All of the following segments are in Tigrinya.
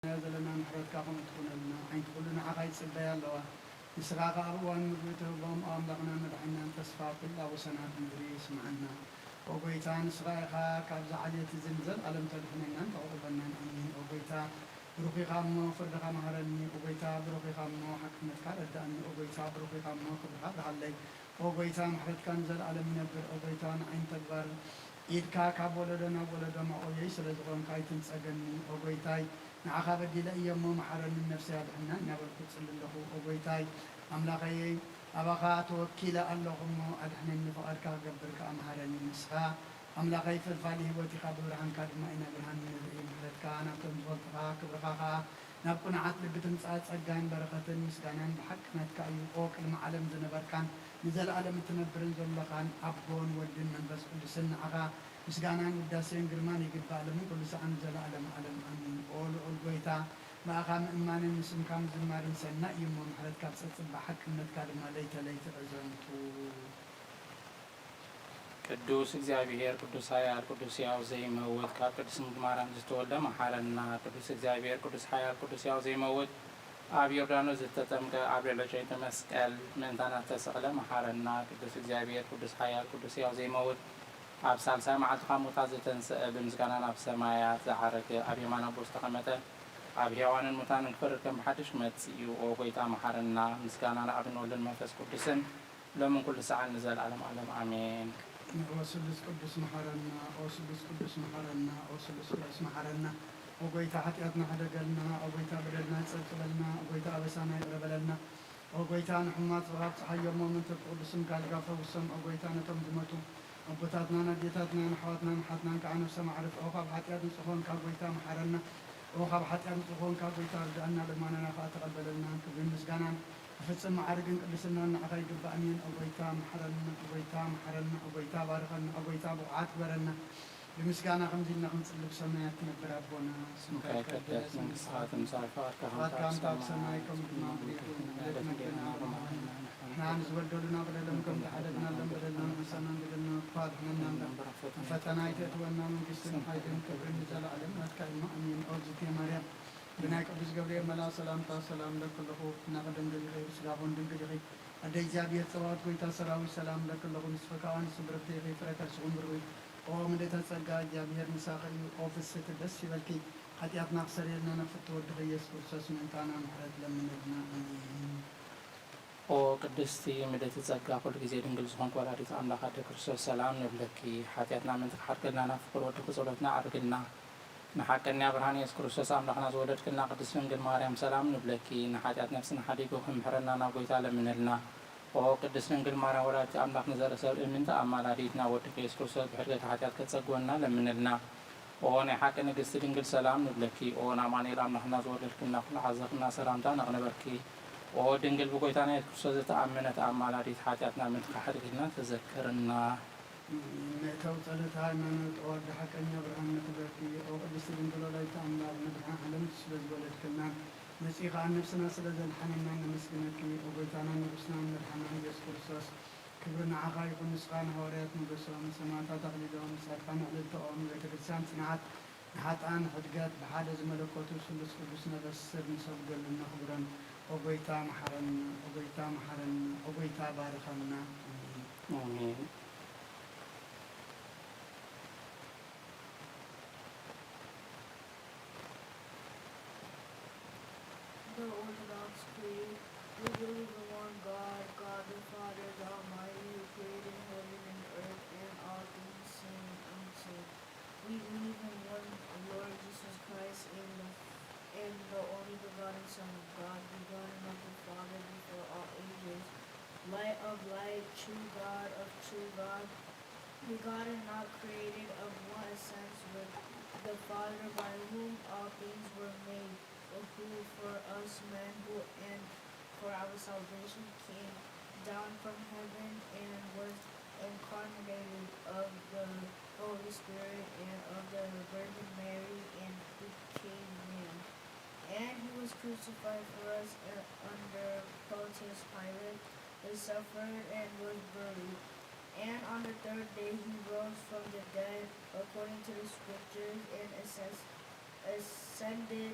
ዘለና ምሕረትካ ከምኡ ትኹነልና። ዓይንቲ ኩሉ ንዓኻ ይጽበያ ኣለዋ። ንስኻ ከኣ ኣብ እዋን ምግቢ ትህቦም፣ ኦ ኣምላኽናን መድሓኒናን ተስፋ ኩላ ወሰናት ምድሪ ስምዓና። ኦ ጎይታ፣ ንስኻ ኢኻ ካብዛ ዓሌት እዚ ንዘለኣለም ተድሕነናን ተዕቑበናን። ኣሜን። ኦ ጎይታ፣ ብሩኽ ኢኻ እሞ ፍርድኻ መሃረኒ። ኦ ጎይታ፣ ብሩኽ ኢኻ እሞ ሓቅነትካ ረዳእኒ። ኦ ጎይታ፣ ብሩኽ ኢኻ እሞ ክብርኻ ኣብርሃለይ። ኦ ጎይታ፣ ምሕረትካ ንዘለኣለም ይነብር። ኦ ጎይታ፣ ንዓይን ተግባርን ኢድካ ካብ ወለዶ ናብ ወለዶ መዕቆየይ ስለ ዝኾንካ ኣይትንጸገኒ። ኦ ጎይታይ፣ ንዓኻ በዲለ እየ እሞ መሓረኒ፣ ነፍሰይ ኣድሕና እናበልኩ እጽሊ ኣለኹ። ኦ ጎይታይ ኣምላኸየይ፣ ኣባኻ ተወኪለ ኣለኹ እሞ ኣድሕነኒ፣ ፍቓድካ ክገብር ከኣ መሃረኒ። ንስኻ ኣምላኸይ ፈልፋሊ ህይወት ኢኻ፣ ብብርሃንካ ድማ ኢና ብርሃን ንርኢ። ምሕረትካ ናብቶም ዝፈልጡኻ፣ ክብርኻ ከኣ ናብ ቅኑዓት ልቢ ትምጻእ። ጸጋን በረኸትን ምስጋናን ብሓቂ ናትካ እዩ። ኦ ቅድሚ ዓለም ዝነበርካን ንዘለኣለም እትነብርን ዘሎኻን ኣቦን ወልድን መንፈስ ቅዱስን፣ ንዓኻ ምስጋናን ውዳሴን ግርማን ይግባእ፣ ሎምን ኩሉ ሰዓን ንዘለኣለም ዓለም ኣሜን። ኦ ልዑል ጎይታ፣ ብኣኻ ምእማንን ንስምካ ምዝማርን ሰናይ እዩ እሞ፣ ምሕረትካ ብጸጽብ ብሓቅነትካ ድማ ለይተ ለይቲ ዕዘምቱ። ቅዱስ እግዚኣብሔር፣ ቅዱስ ኃያል፣ ቅዱስ ሕያው ዘይመውት፣ ካብ ቅድስት ድንግል ማርያም ዝተወልደ መሓረና። ቅዱስ እግዚኣብሔር፣ ቅዱስ ኃያል፣ ቅዱስ ሕያው ዘይመውት፣ ኣብ ዮርዳኖስ ዝተጠምቀ፣ ኣብ ልዕሊ ሸይጢ መስቀል ምእንታና ዝተሰቕለ መሓረና። ቅዱስ እግዚኣብሔር፣ ቅዱስ ኃያል፣ ቅዱስ ሕያው ዘይመውት፣ ኣብ ሳልሳይ መዓልቲ ካብ ሙታት ዝተንስአ፣ ብምስጋና ናብ ሰማያት ዝዓረገ፣ ኣብ የማን ኣቦ ዝተቐመጠ፣ ኣብ ሕያዋንን ሙታንን ክፈርድ ከም ብሓድሽ ክመጽእ እዩ። ኦ ጐይታ መሓረና። ምስጋና ንኣብን ወልድን መንፈስ ቅዱስን ሎምን ኩሉ ሰዓን ንዘለዓለም ዓለም ኣሜን። ኦ ስሉስ ቅዱስ መሓረና፣ ኦ ስሉስ ቅዱስ መሓረና፣ ኦ ስሉስ ቅዱስ መሓረና። ኦ ጐይታ ሓጢኣትና ሕደገልና፣ ኦ ጐይታ በደልና ይጸብጽበልና፣ ኦ ጐይታ ኣበሳና ይቕረ በለልና። ኦ ጐይታ ንሕሙማት ጽባሕ ኣብጽሓዮም፣ ኦ ምእንቲ ቅዱስ ስምካ ኣልጋ ፈውሶም። ኦ ጐይታ ነቶም ዝሞቱ ኣቦታትናን ኣዴታትናን ኣሕዋትናን ኣሓትናን ከኣ ነፍሶም ኣዕርፍ። ኦ ካብ ሓጢኣት ንጹህ ኾንካ ጐይታ መሓረና። ኦ ካብ ሓጢኣት ንጹህ ኾንካ ጐይታ ርድኣና፣ ልማናና ከኣ ተቐበለልና። ክብርን ምስጋናን ብፍጽም መዓርግን ቅድስናን ንዓኻ ይግባእ። ኣሜን። ኦ ጐይታ መሓረና፣ ኦ ጐይታ መሓረና፣ ኦ ጐይታ ባርኸና፣ ኦ ጐይታ ብቑዓት ግበረና። ብምስጋና ከምዚ ኢልና ክንጽሊ፣ ብሰማያት ትነብር ኣቦና፣ ስምካ ይቀደስ፣ መንግስትኻ ትምጻእ፣ ፍቓድካ ከምታ ኣብ ሰማይ ከምኡ ድማ ኣብ ምድሪ ትኹን። ዕለት መግብና ሃበና ሎሚ፣ ንሕና ንዝበደሉና በደሎም ከም ዝሓለፍናሎም በደልና ንኽሕሰና ንበደልና እኳ ኣድሕነና እምበር፣ ኣብ ፈተና ኣይተእትወና፣ መንግስትን ሓይልን ክብርን ንዘለኣለም ናትካ እዩ። ኣሜን። ኦ እግዝእትየ ማርያም፣ ብናይ ቅዱስ ገብርኤል መልኣኽ ሰላምታ ሰላም እለኪ ኣለኹ። ፍናኺ ድንግል ኢኺ፣ ብስጋኺ እውን ድንግል ኢኺ። ኣደ እግዚኣብሔር ጸባኦት ጐይታ ሰራዊት ሰላም እለኪ ኣለኹ። ንስኺ ከኣ ንስብርኽቲ ኢኺ፣ ፍረ ከርስኺ እውን ብሩኽ እዩ። ኦ ምልእተ ጸጋ፣ እግዚኣብሔር ምሳኺ እዩ። ኦ ፍስሕቲ ደስ ይበልኪ፣ ሓጢኣትና ክሰርየልና ንፍትው ወድኺ ኢየሱስ ክርስቶስ ምእንታና ምሕረት ለምነልና። ኣሜን። ኦ ቅድስቲ ምልእቲ ጸጋ፣ ኩሉ ግዜ ድንግል ዝኾንኪ ወላዲት ኣምላኽ ኣደ ክርስቶስ፣ ሰላም ንብለኪ። ሓጢኣትና ምእንቲ ክሓድገልና ናብ ፍቑር ወድኺ ጸሎትና ዓርግልና። ንሓቀኛ ብርሃን ኢየሱስ ክርስቶስ ኣምላኽና ዝወለድክልና ቅድስት ድንግል ማርያም፣ ሰላም ንብለኪ። ንሓጢኣት ነፍስና ሓዲጉ ክምሕረና ናብ ጐይታ ለምንልና። ኦ ቅድስት ድንግል ማርያም ወላዲት ኣምላኽ፣ ንዘርኢ ሰብ እምንቲ ኣማላዲት፣ ናብ ወድኺ ኢየሱስ ክርስቶስ ብሕድገተ ሓጢኣት ከጸግወና ለምንልና። ኦ ናይ ሓቂ ንግስቲ ድንግል ሰላም ንብለኪ። ኦ ንኣማኑኤል ኣምላኽና ዝወለድክልና ኩሉ ሓዘኽና ሰላምታ ነቕንበልኪ። ኦ ድንግል ብጎይታና የሱስ ክርስቶስ ዝተኣመነት ኣማላዲት፣ ሓጢኣትና ምእንቲ ክሓድግልና ተዘከርና። መእተዊ ጸሎተ ሃይማኖት። ኦ ኣደ ሓቀኛ ብርሃን ንኽብረኪ። ኦ ቅድስቲ ድንግል ወላዲተ ኣምላኽ፣ መድኃኔ ዓለም ስለ ዝወለድክልናን መጺኡ ኸኣ ነፍስና ስለ ዘድሓነናን ነመስግነኪ። ኦ ጎይታናን ንጉስናን መድሓናን ኢየሱስ ክርስቶስ፣ ክብሪ ንዓኻ ይኹን። ንስኻ ንሃዋርያት ሞገሶም፣ ንሰማዕታት ኣኽሊሎም፣ ንጻድቃን ኣዕልልተኦም፣ ንቤተ ክርስቲያን ጽንዓት፣ ንሓጥኣን ሕድገት፣ ብሓደ ዝመለኮቱ ስሉስ ቅዱስ ነበስር ንሰግደሉን ነኽብሮን። ኦ ጐይታ መሓረና፣ ኦ ጐይታ መሓረና፣ ኦ ጐይታ ባርኸና። ኣሜን። ኣሜን። The Orthodox Creed. We believe in one God, God the Father, the Almighty, who created heaven and earth and all things seen and unseen. We believe in one Lord Jesus Christ, in the, in the only begotten Son of God, begotten of the Father before all ages, light of light, true God of true God, begotten, not created, of one essence with the Father, by whom all things were made, who for us men who and for our salvation came down from heaven and was incarnated of the Holy Spirit and of the Virgin Mary and became man. And he was crucified for us, uh, under Pontius Pilate, he suffered and was buried. And on the third day he rose from the dead, according to the scriptures, and ascends-, ascended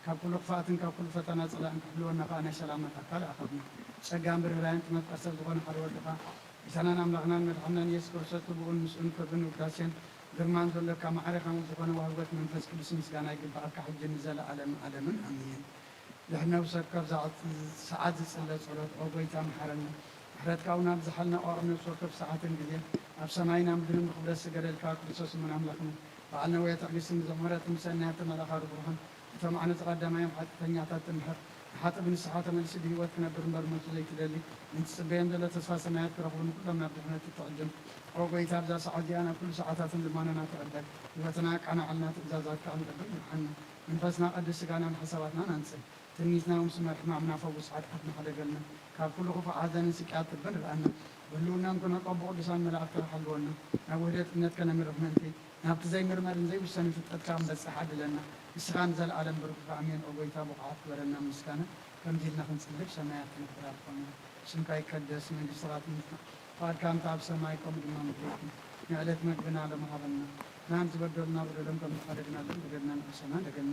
ካብ ኩሉ ክፍኣትን ካብ ኩሉ ፈተና ጸላእን ክሕልወና ከኣ ናይ ሰላም መልኣካ ለኣኸልና። ጸጋን ብርህራየን ትመፍቀር ሰብ ዝኾነ ሓደ ወድኻ፣ ጌታናን ኣምላኽናን መድሓንናን ኢየሱስ ክርስቶስ፣ ብእኡን ምስኡን ክብርን ውዳሴን ግርማን ዘሎካ፣ ማዕረ ካህን ዝኾነ ዋህጎት መንፈስ ቅዱስ ምስጋና ይግብኣካ፣ ሕጂ ንዘለኣለም ዓለምን ኣሜን። ድሕነው ሰብ ካብ ሰዓት ዝጽለ ጸሎት። ኦ ጎይታ መሓረና፣ ምሕረትካ እውን ኣብዝሓልና። ኦ ኣብ ነፍሲ ወከፍ ሰዓትን ግዜን ኣብ ሰማይን ኣብ ምድርን ብኽብረት ዝገደልካ ክርስቶስ እሙን ኣምላኽና፣ በዓል ነዊሐ ትዕግስትን ብዘኽመረት ምሰናያት ተመላኻ ርቡርሃን፣ እቶም ዓመጽ ቀዳማዮም ሓጢኣተኛታት ትምሕር፣ ንሓጢእ ብንስሓ ተመሊሱ ብህይወት ክነብር እምበር ሞቱ ዘይትደሊ፣ ንትጽበዮም ዘሎ ተስፋ ሰማያት ክረኽቡ ንኩሎም ናብ ድሕነት እትዕድም። ኦ ጎይታ፣ ኣብዛ ሰዓት እዚኣ ናብ ኩሉ ሰዓታትን ልማኖና ትዕበል፣ ህይወትና ኣቃናዕልና፣ ትእዛዛትካ ክንገብር ምርሓና። መንፈስና ቀድስ፣ ስጋናን ሓሳባትናን ኣንጽህ። ትምኒትና እውን ስመር፣ ሕማምና ፈውስ፣ ሓጢኣትና ሓደገልና፣ ካብ ኩሉ ክፉእ ሓዘንን ስቅያት ጥበን ርኣና። ብህልውናን ኩነ ቀቡ ቅዱሳን መላእክትኻ ሓልወና። ናብ ውህደት እምነት ከነምርሕ ምእንቲ፣ ናብቲ ዘይምርመርን ዘይውሰንን ፍልጠትካ ክንበጽሕ ዓድለና። ንስኻ ንዘለኣለም ብሩክ ኢኻ። ኣሜን። ኦ ጎይታ፣ ብቑዓት ግበረና ምስጋና፣ ከምዚ ኢልና ክንጽሊ ብሰማያት ትነብር ኣቦና፣ ስምካ ይቀደስ፣ መንግስትኻ ትምጻእ፣ ፍቓድካ ከምቲ ኣብ ሰማይ ከምኡ ድማ ምድሪ ይኹን። ንዕለት መግብና ሎም ሃበና፣ ንሕናን ዝበደሉና በደሎም ከም ንሓደግናሎም በደልና ንዕሰና ደገና።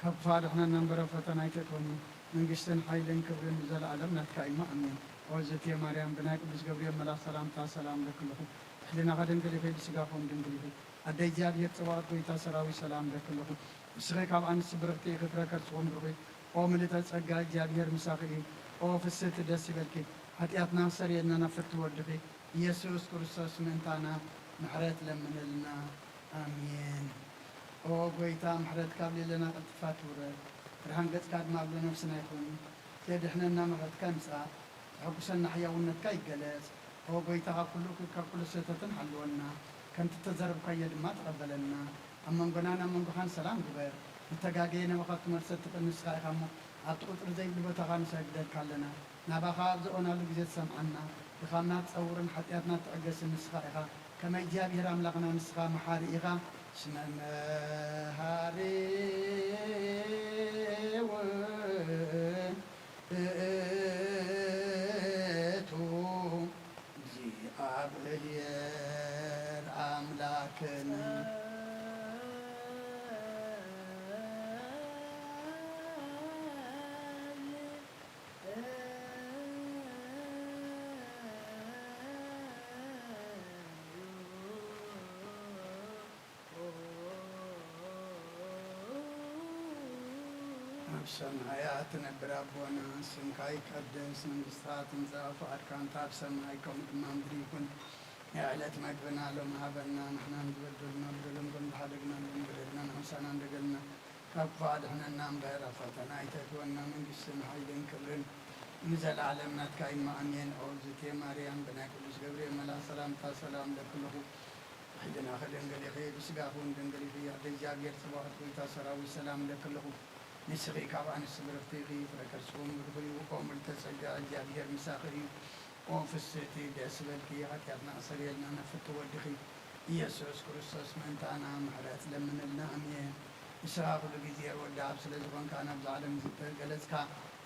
ካብ ክፉእ ኣድሕነና እምበር ኣብ ፈተና ኣይተእትወና፣ መንግስትን ሓይልን ክብርን ንዘለኣለም ናትካ እዩ እሞ ኣሜን። ኦ ዝእቲ ማርያም፣ ብናይ ቅዱስ ገብርኤል መልኣኽ ሰላምታ ሰላም እለኪ ኣለኹ። ብሕሊናኺ ድንግል ኢኺ፣ ብስጋኺ እውን ድንግል ኢኺ። ኣደ እግዚኣብሔር ጽባኦት፣ ጎይታ ሰራዊት፣ ሰላም እለኪ ኣለኹ። ንስኺ ካብ ኣንስቲ ብርኽቲ ኢኺ፣ ፍረ ከርስኺ እውን ብሩኽ እዩ። ኦ ምልእተ ጸጋ፣ እግዚኣብሔር ምሳኺ እዩ። ኦ ፍስህቲ፣ ደስ ይበልኪ። ሓጢኣትና ክሰርየልና ናብ ፍትው ወድኺ ኢየሱስ ክርስቶስ ምእንታና ምሕረት ለምንልና። ኣሜን። ኦ ጎይታ፣ ምሕረትካ ኣብ ሌለና ቀልጢፋ ትውረድ፣ ብርሃን ገጽካ ድማ ኣብ ነፍስና ይኹን። ዘድሕነና ምሕረትካ ይምጻእ፣ ዘሐጉሰና ሕያውነትካ ይገለጽ። ኦ ጎይታ፣ ካብ ኩሉ እኩይ፣ ካብ ኩሉ ስህተትን ሓልወና፣ ከምቲ እተዘረብካዮ ድማ ተቐበለና። ኣብ መንጎናን ኣብ መንጎኻን ሰላም ግበር። ንተጋገየ ናባኻ ክትመልሰ እትኽእል ንስኻ ኢኻ እሞ፣ ኣብቲ ቁጽሪ ዘይብሉ ቦታ ኸኣ ንሰግደልካ ኣለና። ናባኻ ኣብ ዝኦናሉ ግዜ ትሰምዓና። ድኻምና ትጸውርን ሓጢኣትና ትዕገስን ንስኻ ኢኻ። ከመ እግዚኣብሔር ኣምላኽና ንስኻ መሓሪ ኢኻ። እስመ መሃሪ ውእቱ እግዚኣብሔር ኣምላክነ። ኣብ ሰማያት ትነብር ኣቦና፣ ስምካ ይቀደስ፣ መንግስትኻ ትምጻእ፣ ፍቓድካ እንተ ኣብ ሰማይ ከምኡ ድማ ምድሪ ይኹን። ናይ ዕለት መግብና ሎም ሃበና፣ ንሕና ንዝበደሉና በደሎም ከም ዝሓደግናሎም በደልና ንሓምሳና እንደገልና፣ ካብ ክፉእ ኣድሕነና እምበር፣ ኣብ ፈተና ኣይተእትወና፣ መንግስትን ሓይልን ክብርን ንዘለኣለም ናትካ እዩ፣ ኣሜን። ኦ ዝእቲ ማርያም፣ ብናይ ቅዱስ ገብርኤል መልኣኽ ሰላምታ ሰላም እለኪ ኣለኹ። ብሕልናኺ ድንግል ኢኺ፣ ብስጋኺ እውን ድንግል ኢኺ። ኣደ እግዚኣብሔር ጽባኦት፣ ጎይታ ሰራዊት፣ ሰላም እለኪ ኣለኹ። ንስኺ ካብ ኣንስቲ ብርኽቲ ኢኺ፣ ፍረ ከርስኺ እውን ብሩኽ እዩ። ኦ ምልዕተ ጸጋ፣ እግዚኣብሔር ምሳኺ እዩ። ኦ ፍስህቲ፣ ደስ ይበልኪ፣ ሓጢኣትና ኣሰርየልና፣ ናብ ፍትው ወድኺ ኢየሱስ ክርስቶስ ምእንታና ምሕረት ለምንልና። ኣሜን። ንስኻ ኩሉ ግዜ ወዲ ኣብ ስለ ዝኾንካ፣ ናብዛ ዓለም ዝተገለጽካ፣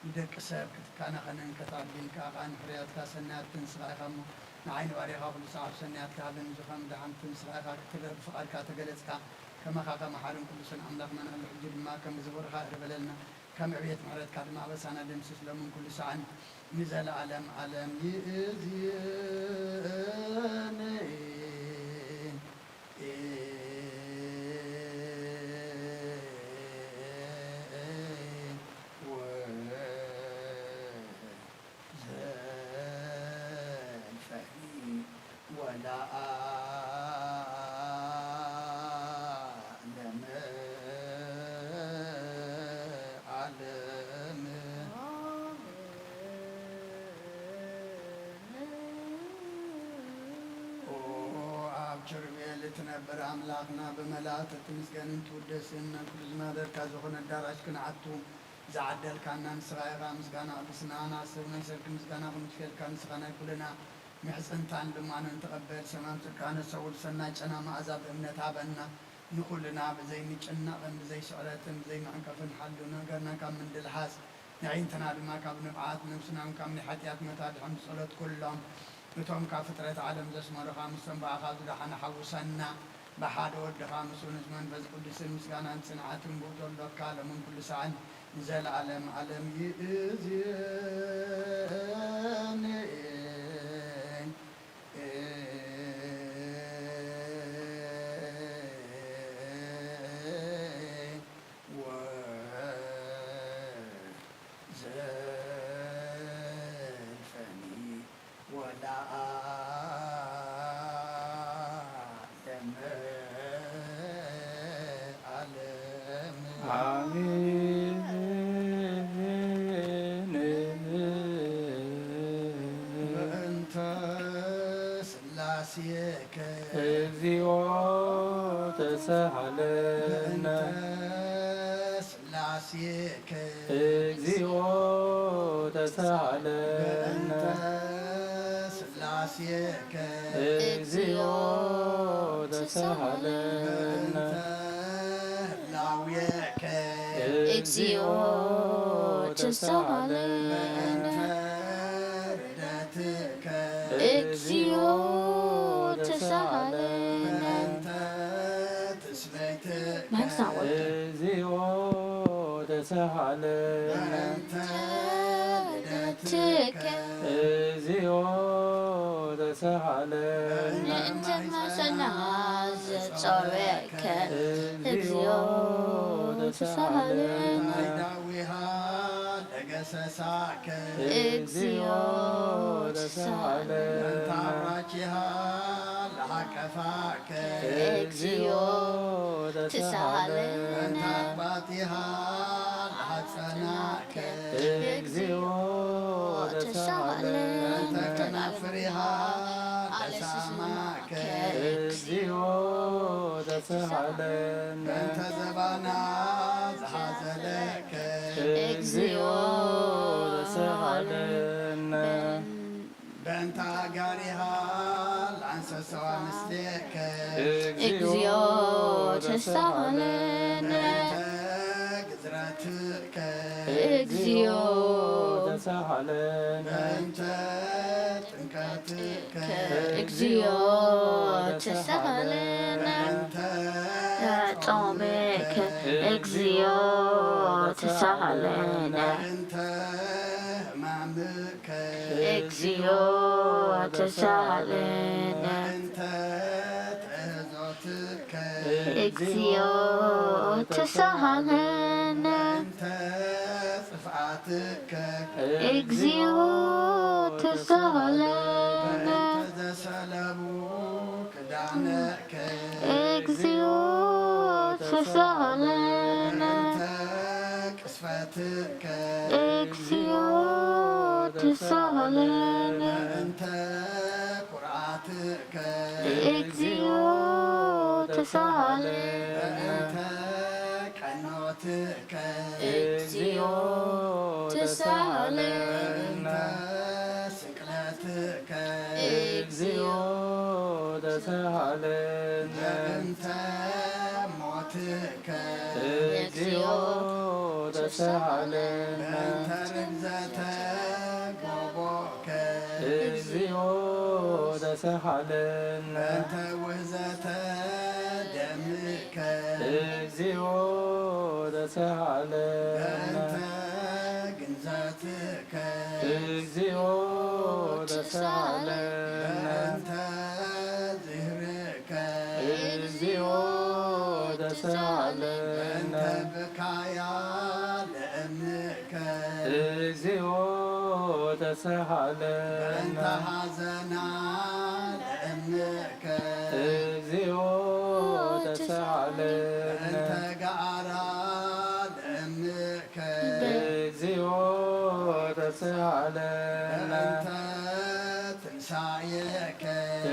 ንደቂ ሰብ ክትካናኸነን ከተዕቢን ከኣ ቃኒ ሕርያትካ ሰናያት ንስኻ ኢኻ እሞ፣ ንዓይ ንባርያኻ ኩሉ ሰዓብ ሰናያት ሃበኒ፣ ንዝኻ ምድሓንቲ ንስኻ ኢኻ ክትረብ ብፍቓድካ ተገለጽካ። ከማኻ ከመ ሓርን ቅዱስን ኣምላኽና ንሕሉ ሕጂ ድማ ከም ዝኽብርኻ ይቕረ በለልና። ከም ዕብየት ምሕረትካ ድማ ኣበሳና ደምስስ ሎምን ኩሉ ሰዓን ንዘለዓለም ዓለም። ይእዜኒ ወዘልፈኒ ወለዓለመ ዓለም። ኦ ኣብ ኪሩቤል እትነብር ኣምላኽና፣ ብመላእክት እትምስገንን ትውደስን፣ ናብ ኩሉ ዝማደርካ ዝኾነ ኣዳራሽ ክንኣቱ ዝዓደልካና ንስኻ ኢኻ። ምስጋና ቅድስና ናስብ ናይ ሰብኪ ምስጋና ክንድፌልካ፣ ንስኻ ናይ ኩልና ምሕጽንታን ልማኖን ተቐበል። ሰማም ጽድቃ ነሰውል ሰናይ ጨና መኣዛ ብእምነት ሃበና። ንኹልና ብዘይ ምጭናቕን ብዘይ ስዕረትን ብዘይ መዕንቀፍን ሓሉ፣ ነገርና ካብ ምንድልሓስ፣ ነዒንትና ድማ ካብ ንቕዓት፣ ነብስና እውን ካብ ናይ ሓጢኣት ሞት ኣድሕን። ብጸሎት ኩሎም እቶም ካብ ፍጥረት ዓለም ዘስመሩኻ፣ ምስቶም ብኣኻ ዝደሓኑ ሓውሰና። ብሓደ ወድኻ ምስኡ ምስ መንፈስ ቅዱስን ምስጋናን ጽንዓትን ብእቶሎካ ሎምን ኩሉ ሳዕን ንዘለዓለም ዓለም ይእዜን። ወዘልፈኒ ወለዓለመ ዓለም። ዓለም። ኣሜን። በእንተ ስላሴከ እግዚኦ ተሳሃለነ። በእንተ ስላሴከ እግዚኦ ተሳሃለነ። በእንተ ስላሴከ እግዚኦ ተሳሃለነ። በእንተ ህላዌከ እግዚኦ ተሳሃለነ። በእንተ ርደትከ እግዚኦ ተሳሃለነ። በእንተ ትስብእትከ መሕሳ ወደ። እግዚኦ ተሳሃለነ። በእንተ ልደትከ። እግዚኦ ተሳሃለነ። ንእንተ ማሕፀና ዘፀወከ። እግዚኦ ተሳሃለነ። በእንተ ደዊሃ ለገሰሳከ። እግዚኦ ተሳሃለነ። በእንተ ኣውራኪሃ ለሃቀፋከ። እግዚኦ ተሳሃለነ። በእንተ ኣጥባጢሃ ለሃጸናከ። እግዚኦ ተሳሃለነ። በእንተ ከናፍሪሃ ለሳማከ። እግዚኦ ተሳሃለነ። በእንተ ዘባና ዝሃዘለከ። እግዚኦ ተሳሃለነ። በእንተ ኣጋሪሃ ለኣንሰሰዋ ምስሌከ። እግዚኦ ተሳሃለነ። በእንተ ግዝረትከ። እግዚኦ ተሳሃለነ። በእንተ ጥምቀትከ። እግዚኦ ተሳሃለነ። በእንተ ጾምከ። እግዚኦ ተሳሃለነ። በእንተ ሕማምከ። እግዚኦ ተሳሃለነ። በእንተ ትእዛዝከ። እግዚኦ ተሳሃለነ። በእንተ ጽፍዓትከ። እግዚኦ ተሳሃለነ። በእንተ ዘሰለቡ ክዳነከ። እግዚኦ ተሳሃለነ። በእንተ ቅስፈትከ። እግዚኦ ተሳሃለነ። በእንተ ኩርዓትከ። እግዚኦ ተሳሃለነ። በእንተ ቀኖትከ። እግዚኦ ተሳሃለነ። በእንተ ስቅለትከ። እግዚኦ ተሳሃለነ። በእንተ ሞትከ። እግዚኦ ተሳሃለነ። በእንተ ርግዘተ ጎቦከ። እግዚኦ ተሳሃለነ። በእንተ ውህዘተ ደምከ። እግዚኦ ተሳሃለነ። በእንተ ግንዘትከ። እግዚኦ ተሳሃለነ። በእንተ ዝህርከ። እግዚኦ ተሳሃለነ። በእንተ ብካያ ለእምከ። እግዚኦ ተሳሃለነ። በእንተ ሐዘና ለእምከ። እግዚኦ ተሳሃለነ። በእንተ ገዓራ ለእምከ። እግዚኦ ተሳሃለነ። በእንተ ትንሳኤከ።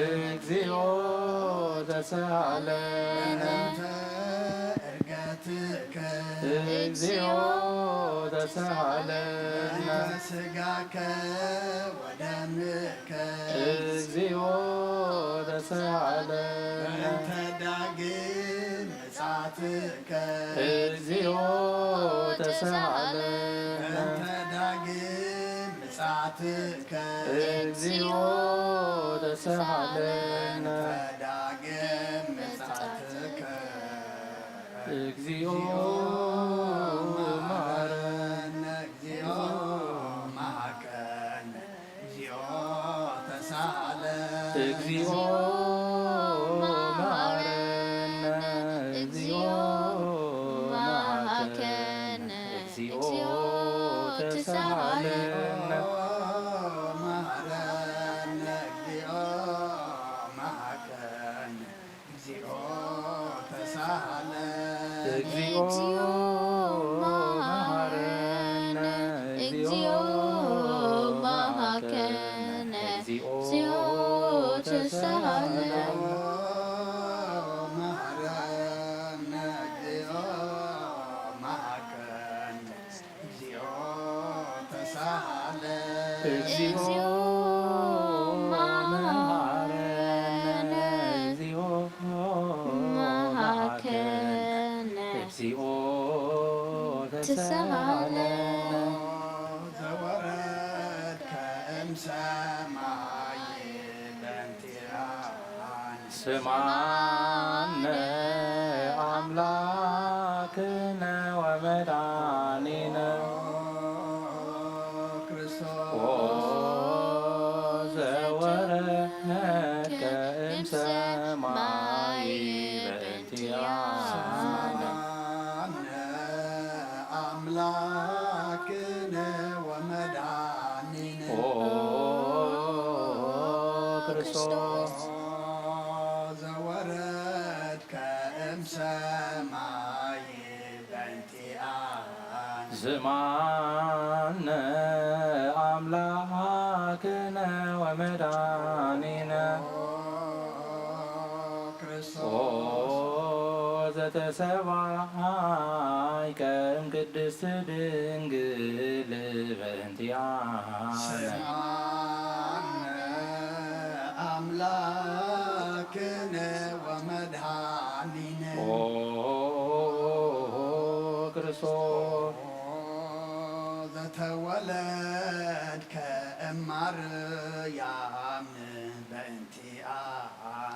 እግዚኦ ተሳሃለነ። በእንተ ዕርገትከ። እግዚኦ ተሳሃለነ። በእንተ ስጋከ ወደምከ። እግዚኦ ተሳሃለነ። በእንተ ዳግም ምጽኣትከ። እግዚኦ ተሳሃለነ። በእንተ ዳግም ምጽኣትከ። እግዚኦ ተሳሃለነ። በእንተ ዳግም ምጽኣትከ። እግዚኦ መሐረነ፣ እግዚኦ መሐረነ፣ እግዚኦ መሐረነ፣ እግዚኦ ተሳሃለ። እግዚኦ መሐረነ፣ እግዚኦ መሐረነ፣ እግዚኦ ተሳሃለነ። መሐረነ፣ እግዚኦ መሐረነ፣ እግዚኦ ተሳሃለ። እግዚኦ መሐረነ፣ እግዚኦ መሐረነ፣ እግዚኦ ተሳሃለ። መሐረነ፣ እግዚኦ መሐረነ፣ እግዚኦ ተሳሃለ። እግዚኦ መሐረነ፣ እግዚኦ መሐረነ፣ እግዚኦ ተሳሃለ። ተሳሃለ። ዘወረድከ እምሰማይ በእንቲኣነ። ስምዓነ ኣምላክነ ወመድኃኒነ። ክርስቶስ። ኦ ዘወረድከ እምሰማይ በእንቲኣነ። ስምዓነ ኣምላክነ ወመድኃኒነ። ኦ ክርስቶስ። ዘወረድከ እምሰማይ በእንቲኣነ። ስምዓነ ኣምላክነ ወመድኃኒነ። ኦ ክርስቶስ። ኦ ዘተሰብኣይከ እምቅድስት ድንግል በእንቲኣነ። ስምዓነ ኣምላክነ ወመድኃኒነ። ኦ ክርስቶስ። ኦ ዘተወለድከ እማርያም በእንቲኣነ።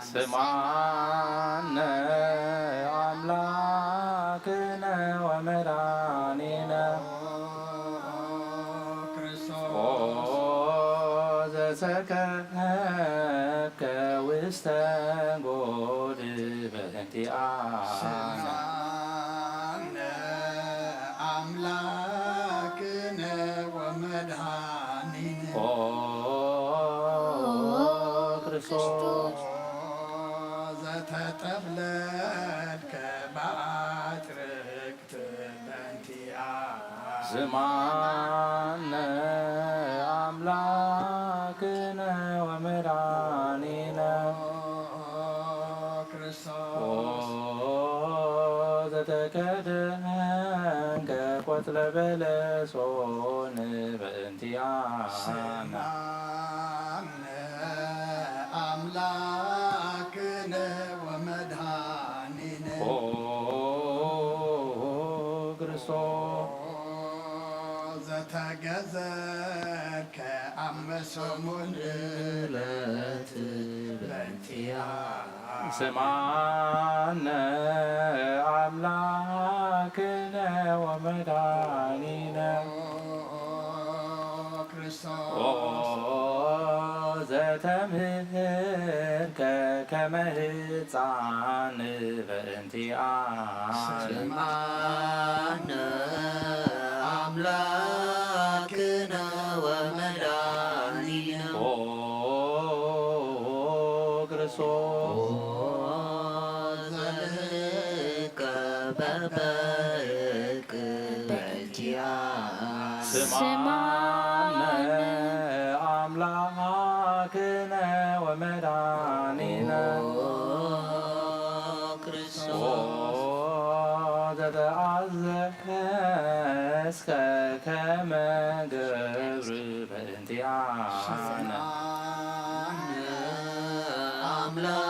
ስምዓነ ኣምላክነ ወመድኃኒነ። ኦ ክርስቶስ። ኦ ዘሰከብከ ውስተ ጎል በእንቲኣነ። ስምዓነ ኣምላክነ ወመድኃኒነ። ኦ ክርስቶስ። ዘተጠብለልከ በአጽርቅት በእንቲኣነ። ስምዓነ ኣምላክነ ወመድኃኒነ። ክርስቶስ። ኦ ዘተከደንከ ቆጽለ በለሶን በእንቲኣነ። ስምዓነ ኣምላክነ ወመድኃኒነ። ኦ ክርስቶስ። ዘተገዘርከ ኣብ ሰሙን ዕለት በእንቲኣነ። ስምዓነ ኣምላክነ ወመድኃኒነ። ክርስቶስ። ኦ ዘተምህርከ ከመ ህፃን በእንቲኣነ። ስምዓነ ኣምላክነ ወመድኃኒነ። ኦ ክርስቶስ። ኦ ዘልህቀ በበህቅ በእንቲኣነ። ስምዓነ ኣምላክነ ወመድኃኒነ። ኦ ክርስቶስ። ኦ ዘተኣዘዝከ ከመ ገብር በእንቲኣነ። ስምዓነ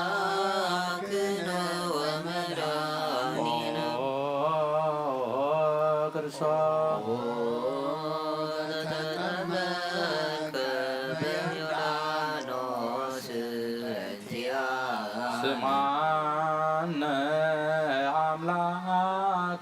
ኣምላክነ ወመድኃኒነ። ኦ ክርስቶስ። ኦ ዘተጠመቀ በዮርዳኖስ በእንቲኣነ። ስምዓነ ኣምላክ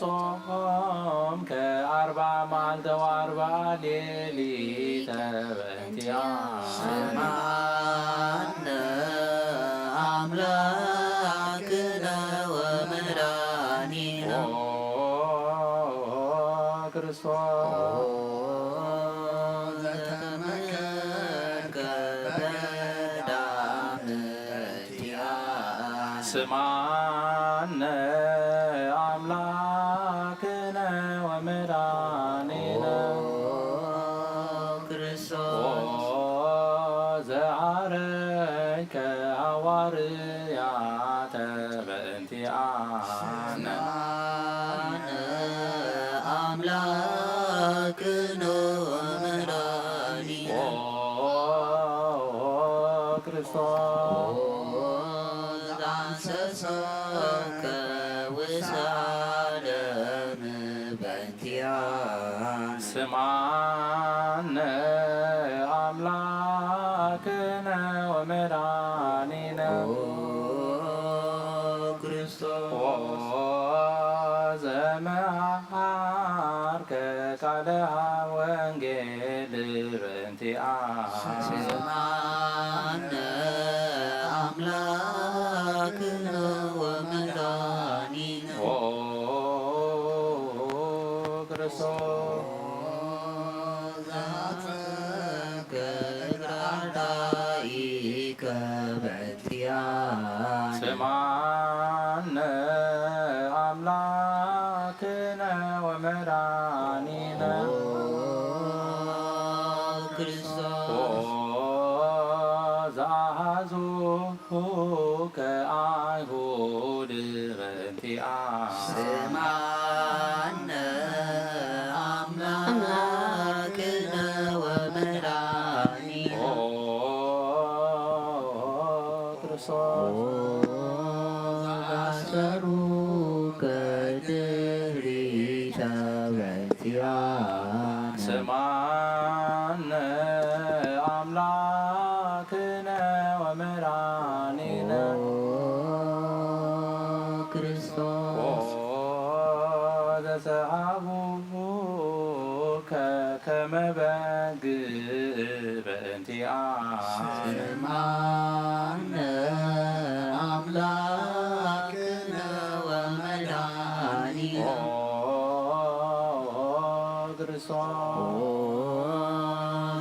ጾምከ ኣርባ መዓልተ ወኣርባ ሌሊተ በእንቲኣነ። ስምዓነ ኣምላክነ ወመድኃኒነ። ኦ ክርስቶስ ዘተመከርከ በዳም በእንቲኣነ። ስምዓነ ኣምላክነ ወመድኃኒነ። ኦ ክርስቶስ ኦ ዘዓረይከ ሃዋርያተ በእንቲኣነ። ስምዓነ ኣምላክነ ወመድኃኒነ። ኦ ክርስቶስ ዛንሰሰከ ውስተ ዓለም በእንቲኣነ። ስምዓነ ኣምላክነ ወመድኃኒነ። ኦ ክርስቶስ ኦ ዘመሃርከ ቃለ ወንጌል በእንቲኣነ። ስምዓነ ኣምላክነ ወመድኃኒነ። ኦ ክርስቶስ ዘአጽእከ እግረ አርዳኢከ በእንቲአነ። ስምዓነ ኣምላክነ ወመድኃኒነ። ኦ ክርስቶስ ኦ ዘአሐዙከ አይሁድ በእንቲአነ። ስምዓነ አምላክነ ወመድኃኒነ። ኦ ክርስቶስ ዘአሰሩከ ድህሪተ በእንቲአነ። ስምዓነ አምላክነ ወመድኃኒነ። ኦ ክርስቶስ ኦ ዘሰሃቡከ ከመ በግ በእንቲአነ። ስምዓነ አምላክነ ወመድኃኒነ። ኦ ክርስቶስ ኦ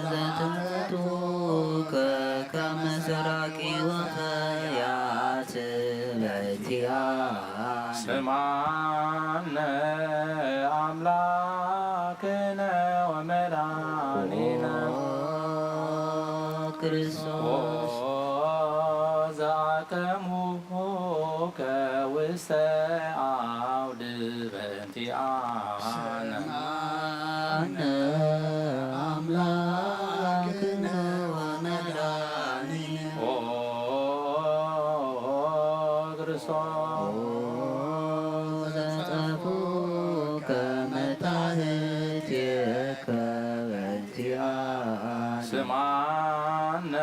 ዘተንቱከ ከመ ሰራቂ ወፈያት በእንቲአነ። ስምዓነ አምላክነ ወመድኃኒነ። ኦ ክርስቶስ ኦ ዘአቀሙከ ውስተ አውድ በእንቲአነ። ስምዓነ አምላክነ ወመድኃኒነ። ኦ ክርስቶስ ኦ ዘጠፉከ መታህትከ በእንቲአነ። ስምዓነ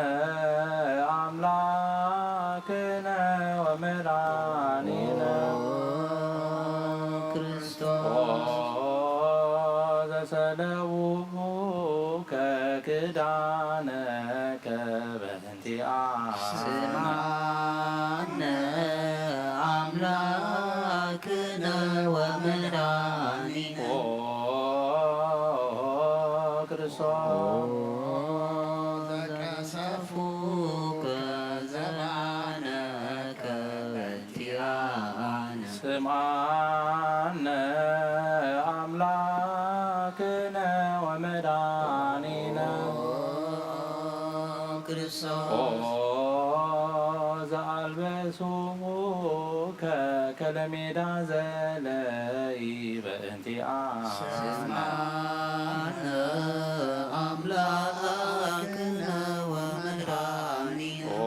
አምላክነ ወመድኃኒነ። ኦ ክርስቶስ ኦ ዘሰለዉከ ክዳነከ በእንቲአነ። ስምዓነ አምላክነ ወመድኃኒነ። ኦ ክርስቶስ ዘቀሰፉከ ዘባነከ በእንቲአነ። ስምዓነ አምላክነ ወመድኃኒነ። ኦ ክርስቶስ ዘአልበሱከ ከለሜዳ ዘለይ በእንቲአነ። ስምዓነ አምላክነ ወመድኃኒነ። ኦ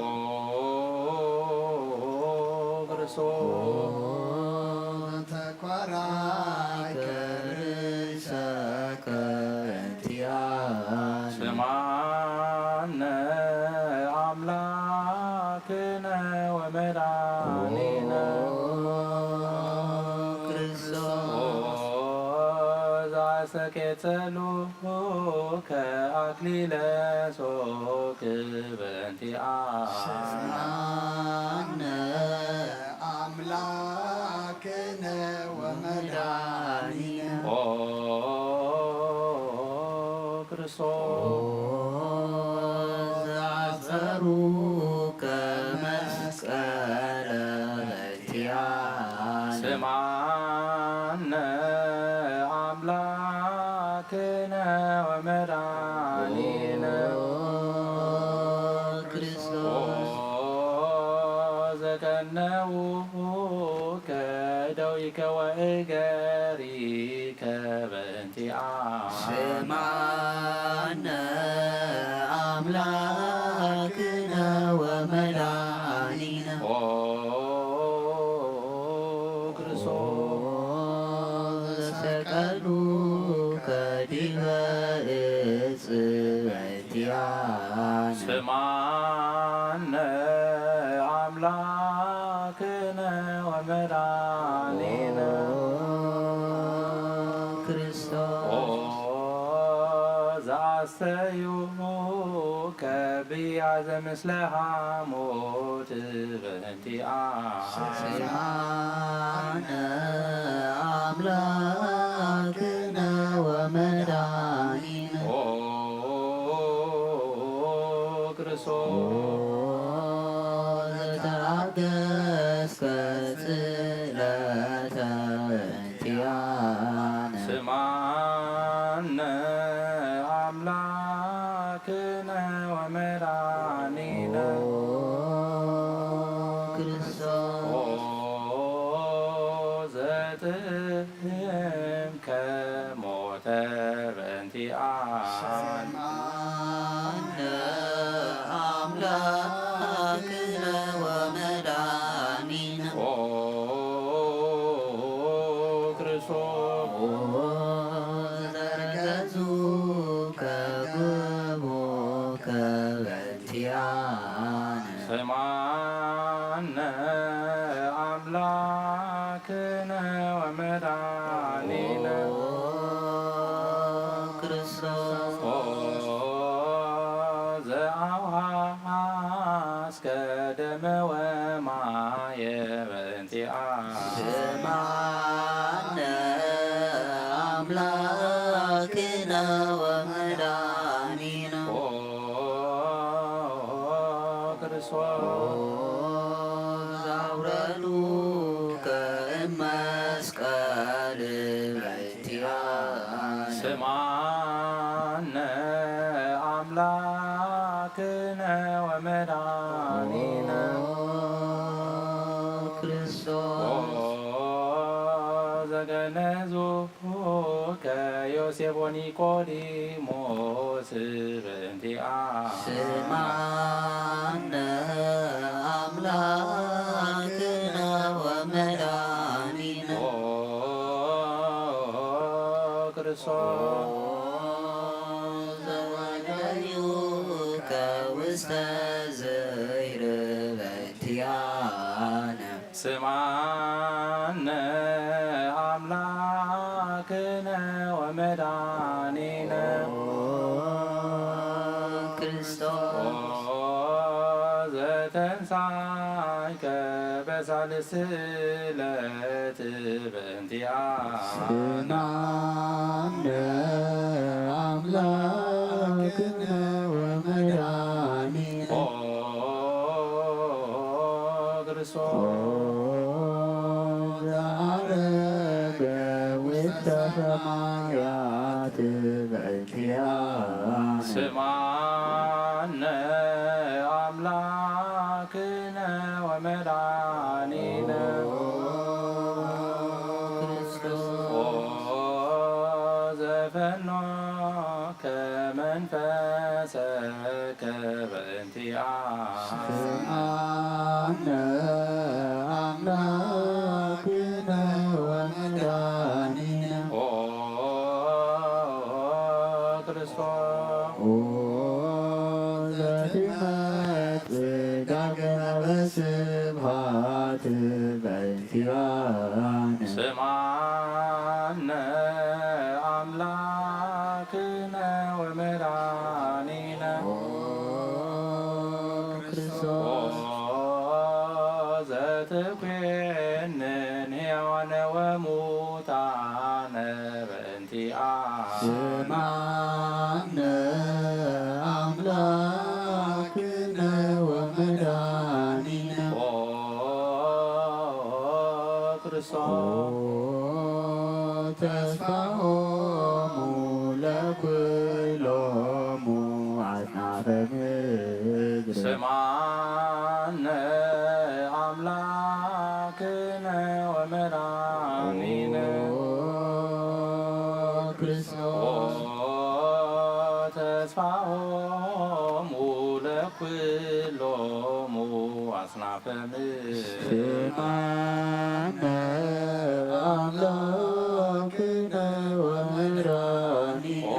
ክርስቶስ ተኳራይከ ርእሰከ በእንቲአነ። ስምዓነ አምላክነ ወመድኃኒነ። ኦ ክርስቶስ ሰኬጸሉከ ኣክሊለ ሶክ በእንቲኣነ። ስምዓነ ኣምላክነ ወመድኃኒነ። ኦ ክርስቶስ። ኦ ዘአጸሩከ መስቀለ በእንቲኣነ። ስምዓነ ኣምላክነ ወመድኃኒነ። ኦ ክርስቶስ። ኦ ዘቀነውከ ደዊከ ወእገሪከ በእንቲኣነ። ስምዓነ ኣምላክነ ወመድኃኒነ። ኦ ክርስቶስ። ኦ ዘሰቀሉከ ዲበ እጽበ ቲያነ። ስምዓነ ኣምላክነ ወመድኃኒነ። ኦ ክርስቶስ። ኦ ዘአስተዩከ ብያዘ ምስለ ሐሞት በእንቲኣነ። ስምዓነ ኣምላክነ ወመድኃኒነ። ኦ ክርስቶስ። ኦ ዘተአገስከ ጽለተ በእንቲኣነ። ስምዓነ ኣምላክነ ወመድኃኒነ። ኦ ክርስቶስ። ኦ ዘጥዕምከ ሞተ በእንቲኣነ። ስምዓነ ኣምላክነ ወመድኃኒነ። ኦ ክርስቶስ። ኦ ዘርገጹከ ግቦከ በእንቲኣነ። ስምዓነ ኣምላክነ ወመድኃኒነ። ኦ ክርስቶስ። ኦ ዘአውሃስከ ደመ ወማየ በእንቲኣነ። ስምዓነ ኣምላክነ ወመድኃኒነ። ኦ ክርስቶስ። ኦ ዘአውረዱከ እመስቀል በእንቲኣነ። ስምዓነ ኣምላክነ ወመድኃኒነ። ኦ ክርስቶስ። ኦ ዘገነዙከ ዮሴፍ ወኒቆዲሞስ በእንቲኣነ። ስምዓነ ኣምላክነ ወመድኃኒነ። ኦ ክርስቶስ። ኦ ዘወደዩከ ውስተ ዘይር በእንቲኣነ። ስምዓነ ኣምላክነ ወመድኃኒነ። ኦ ክርስቶስ። ኦ ዘተንሳይከ በሳልስት ዕለት በእንቲኣነ። ስምዓነ ኣምላክነ ወመድኃኒነ። ኦ ክርስቶስ። ኦ ዘዐረገ ውስተ ሰማያት በእንቲኣነ። ስምዓነ ኣምላክነ ወመድኃኒነ። ኦ ክርስቶስ። ኦ ዘፈኖከ መንፈሰከ በእንቲኣነ። ስምዓነ ኣምላክነ ወመድኃኒነ። ኦ ክርስቶስ። ኦ ዘትመጽእ ዳግመ በስብሐት በእንቲኣነ። ስምዓነ ኣምላክ ትኮንን ሕያዋነ ወሙታነ በእንቲኣ። ስማነ ኣምላክነ ወመድኃኒነ። ኦ ክርስቶስ። ኦ ተስፋሆሙ ለኩሎሙ አጽናፈ ምድር። ስማነ አምላክነ ወመድኃኒነ። ኦ ክርስቶስ። ኦ ተስፋሆሙ ለኩሎሙ አጽናፈ ምድር። ስማነ አምላክነ ወመድኃኒነ። ኦ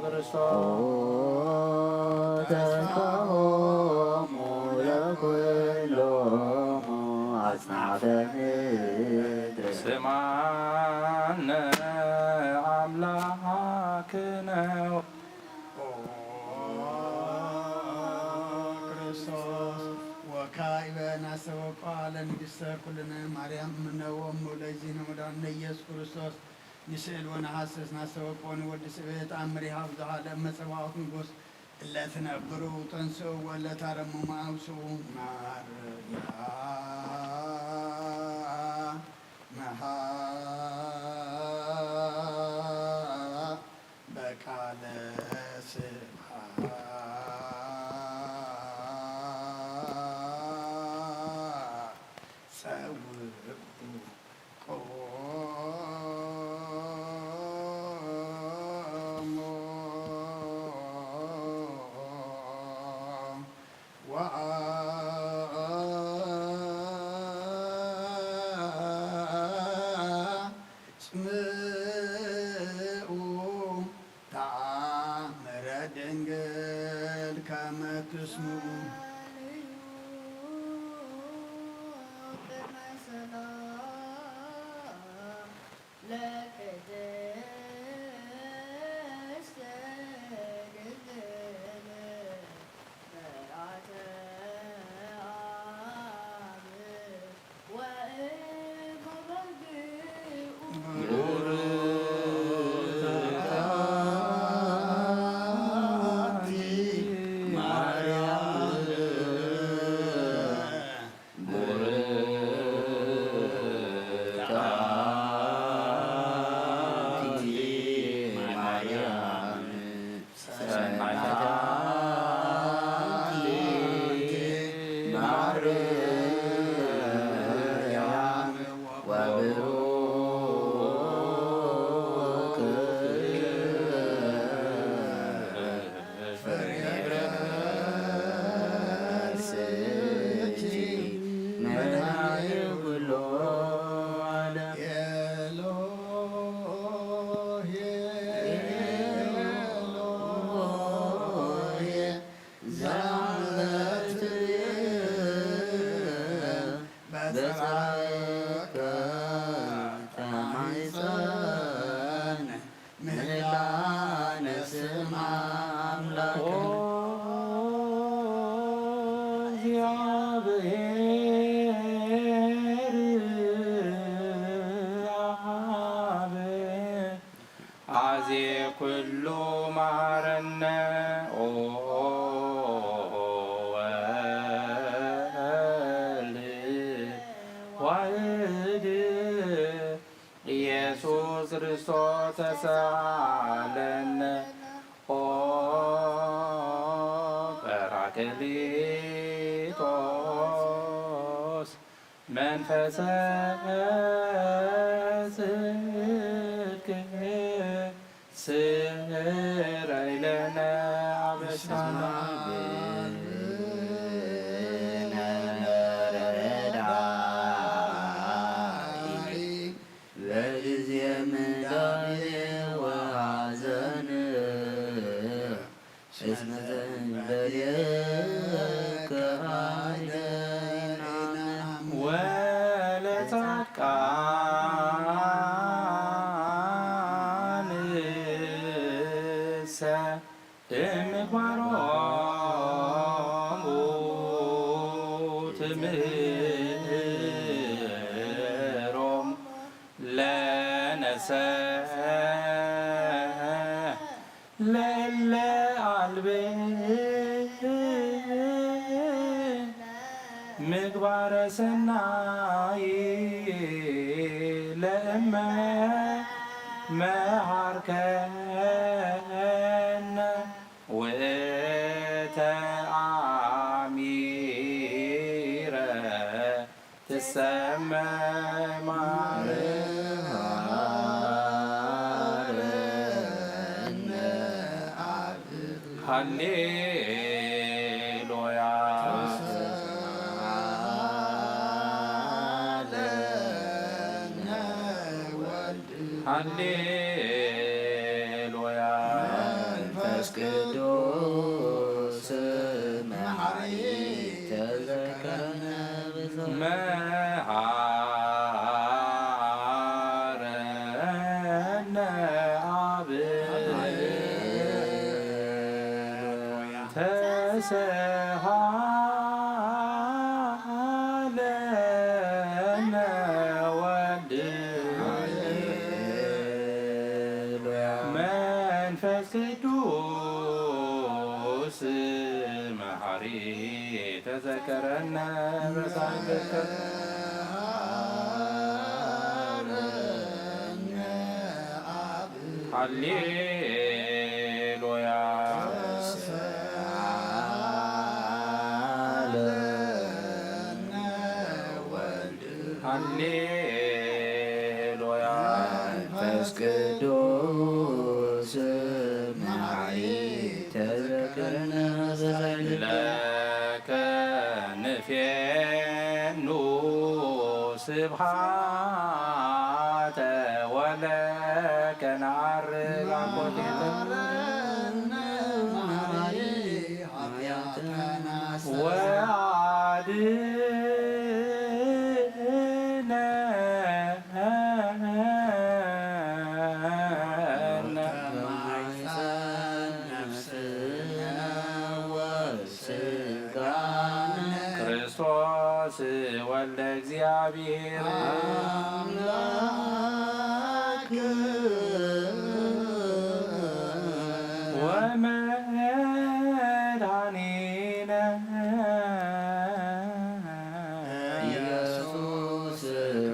ክርስቶስ። ኦ ተስፋሆሙ ለኩሎሙ አጽናፈ ምድር። ስማነ አምላክነ። ኦ ክርስቶስ። ወካዕበ ናስተበቋ ለንግሥተ ኩልነ ማርያም እምነ ወእሙ ለእግዚእነ ወመድኃኒነ ኢየሱስ ክርስቶስ። ንስእል ወነሐስስ ናስተበቆ ንወዲ ስብእት አምር ይሃብ ዘሃለ መጸባዖት ንጉስ። እለ ትነብሩ ተንስኡ ወእለ ታረሙ መአውስኡ። ማርያም መሃ በቃለ ስብሐት ጸውዑ። ወአጽምዑ ተአምረ ድንግል ከመ ትስምዑ። አዜ ኩሉ ማረነ ኦ ወልድ ዋህድ ኢየሱስ ክርስቶስ ተሳለነ ኦ ጰራቅሊጦስ መንፈሰ ጽድቅ ስረይ ለነ አበሳና። በጊዜ ምንዳቤ ወሐዘን እስመ ዘእንበሌከ አይደይናም ወለጻድቃን ትምህሮም ለነሰ ለለ አልብ ምግባረ ሰናይ ለእመ መሃርከነ ውእተ አሚረ ትሰመ ማርያም። ሃሌሉያ። ሃሌሉያ። መንፈስ ቅዱስ መሓሪ ተዘከረነ ብዛት መሃረነ አብ ተሰሃለነ ወልድ መንፈስ ቅዱስ መሐሪ ተዘከረነ በሳልከ። ሃሌሉያ። ሃሌሉያ። መንፈስ ቅዱስ መሐሪ ተዘከረነ በሳልከ። ለከ ንፌኑ ስብሐተ ወለከ ነዐርግ አኮቴተ። ወአድነነ ስጋነ ክርስቶስ ወልደ እግዚአብሔር አምላክ ወመድኃኒነ ኢየሱስ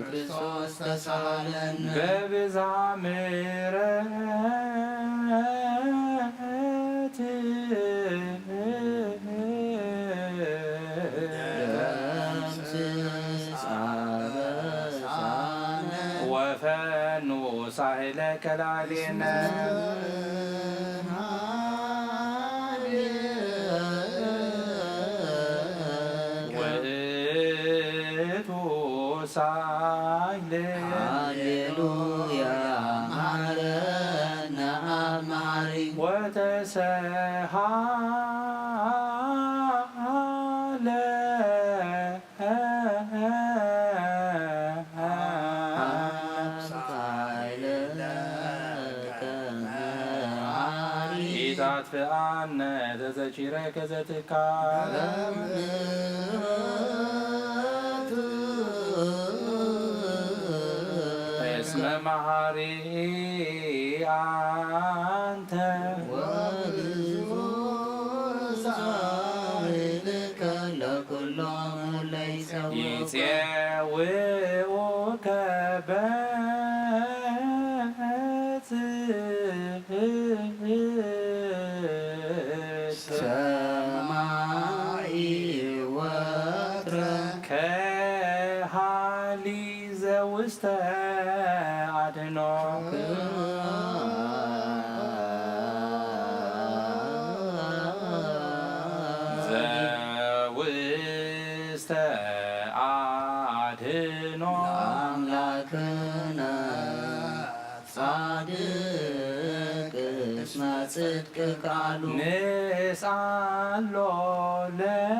ክርስቶስ ተሳሃለነ በብዝኃ ምሕረት ደምስስ አበሳነ ወፈኑ ሳህለ ከላሌነ ውእቱ ሳህለ። ሃሌሉያ መሐረነ አብ መሐሪ ወተሰሃለ አብ ሳህለ ለከ መሐሪ ኢታጥፍአነ ዘዘኪረ ከዘትካ እስመ መሐሪ አንተ ወብዙ ሳህልከ ለኩሎም ለይጸውዑ ይጼውዑከ በጽ ሰማይ ወትረ ከሃሊ ዘውስተ አድኖ ዘውስተ አድኖ አምላክነ ጻድቅ እስመ ጽድቅ ቃሉ ንስአሎ ለአ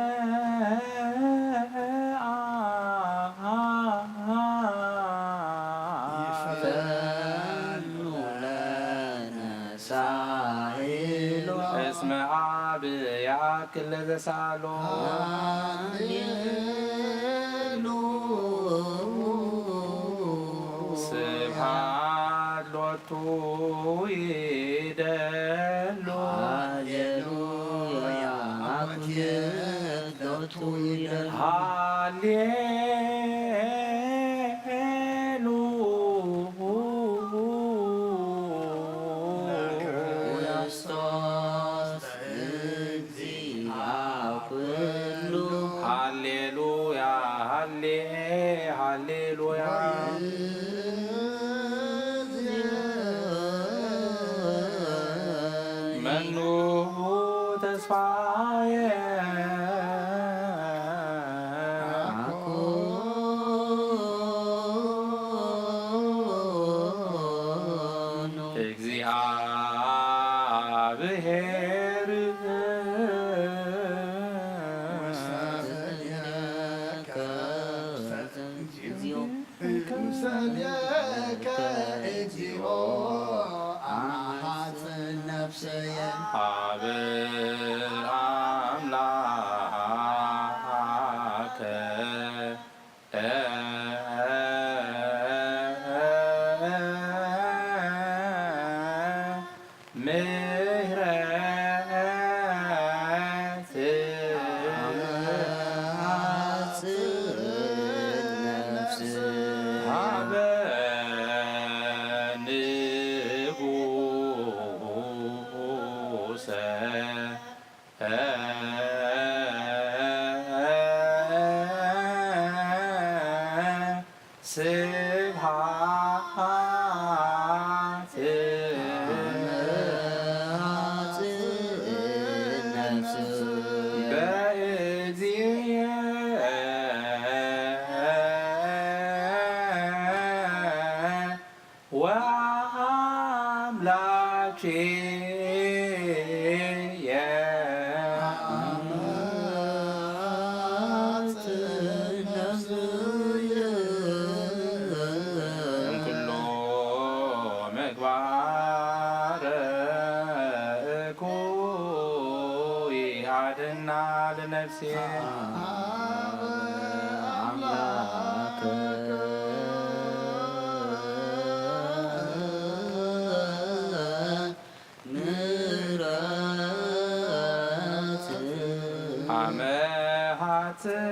ይፈኑ ለነ ሳህሎ እስመ አብ የአክል ለዘሳሎ ይደሉ። ሃሌሉያ፣ ኣኩርት ሎቱ ይደሉ። ሃሌሉያ፣ ክርስቶስ እግዚአ ኩሉ። ሃሌሉያ፣ ሃሌ-፣ ሃሌሉያ። መኑ ተስፋየ ኣኮኑ። እግዚአብሔር ወሰብሐከ። እግዚኦ። ክምሰልየከ እግዚኦ ኣማሐጽን ነፍሰየ። ሀበ አምላከ ምሕረት ሀበ ንጉሰ ስብሐት። በእግዚእ ወአምላኬየ። እምኩሉ ምግባር እኩይ አድና ለነፍሴ። አምላክ ምሕረት አመ ሀጽን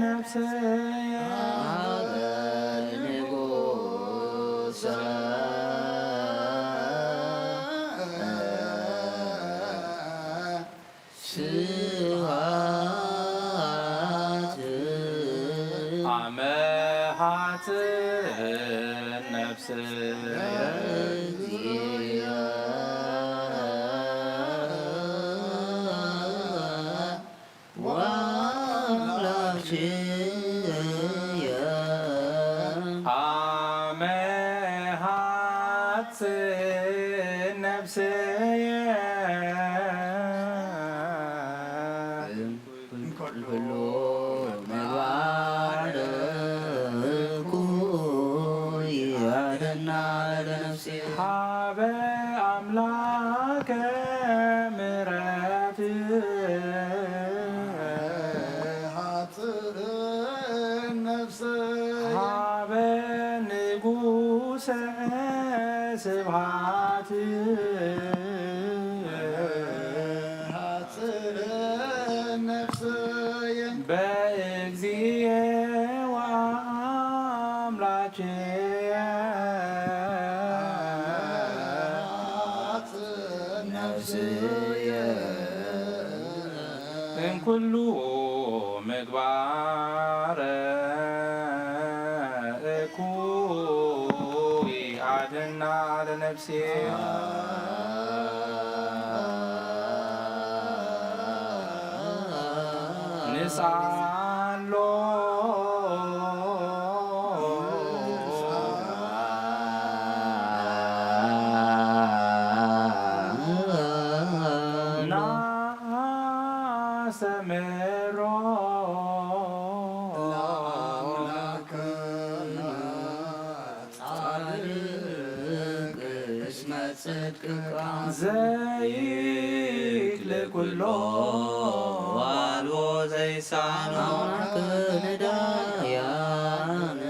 ነፍስየ ሀበ ንጉሰ ስብሐት። አመ ሀጽን ነፍስየ ወአምላክየ። አመ ሀጽን ነፍስየ እምኩሉ ምግባር እኩይ አድና ለነፍሴ። ሀበ አምላከ ምሕረት ሀጽእ ነፍስየ። ሀበ ንጉሰ ስብሐት። ሀጽእ ነፍስየ። በእግዚእ ወአምላኬ ነፍስየ። እምኩሉ ምግባር እኩይ አድና ለነፍሴ። ንስአሎ ናስተምሮ ለአምላክነ ጻድቅ እስመ ጽድቅከ ዘይክል ኩሎ ወአልቦ ዘይሳኖ። አምላክነ ዳያነ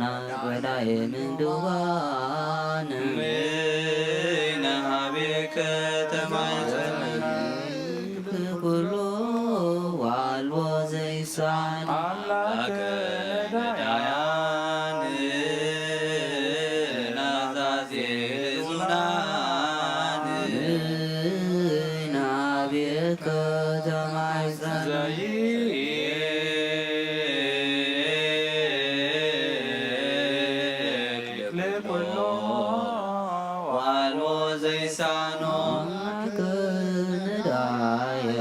ናግበዳየ ምንዱባ ኣምላክ ነዳያን ናዛዜ ሕዙናን ናቤከ ተማሕፀን። ዘይክልል ኩሎ ዋልቦ ዘይሳኖ ክንዳያ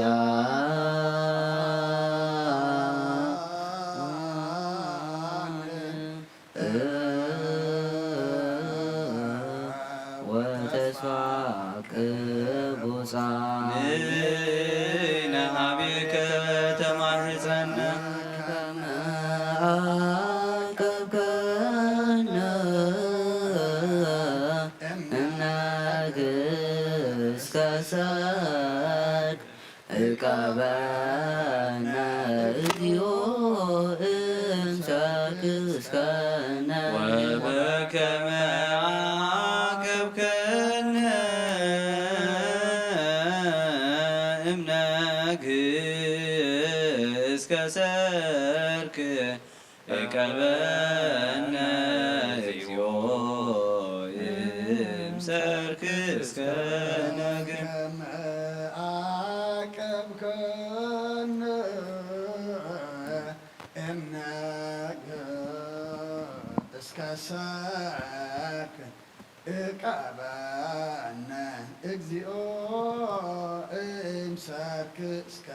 ወተስፋ ቅቡጻን ንሕና ሀቤከ ተማሕጸና ከመ አቀብከነ እምነግስከ ሰርክ እቀበነ እግዚኦ እምሰርክ እስከነ ወበከመ አቀብከነ እምነግስከ ሰርክ እቀበነ እግዚኦ እምሰርክ እስከ ነግህ። ከመ አቀብከነ እምነግህ እስከ ሰርክ እቀበነ እግዚኦ እምሰርክ እስከ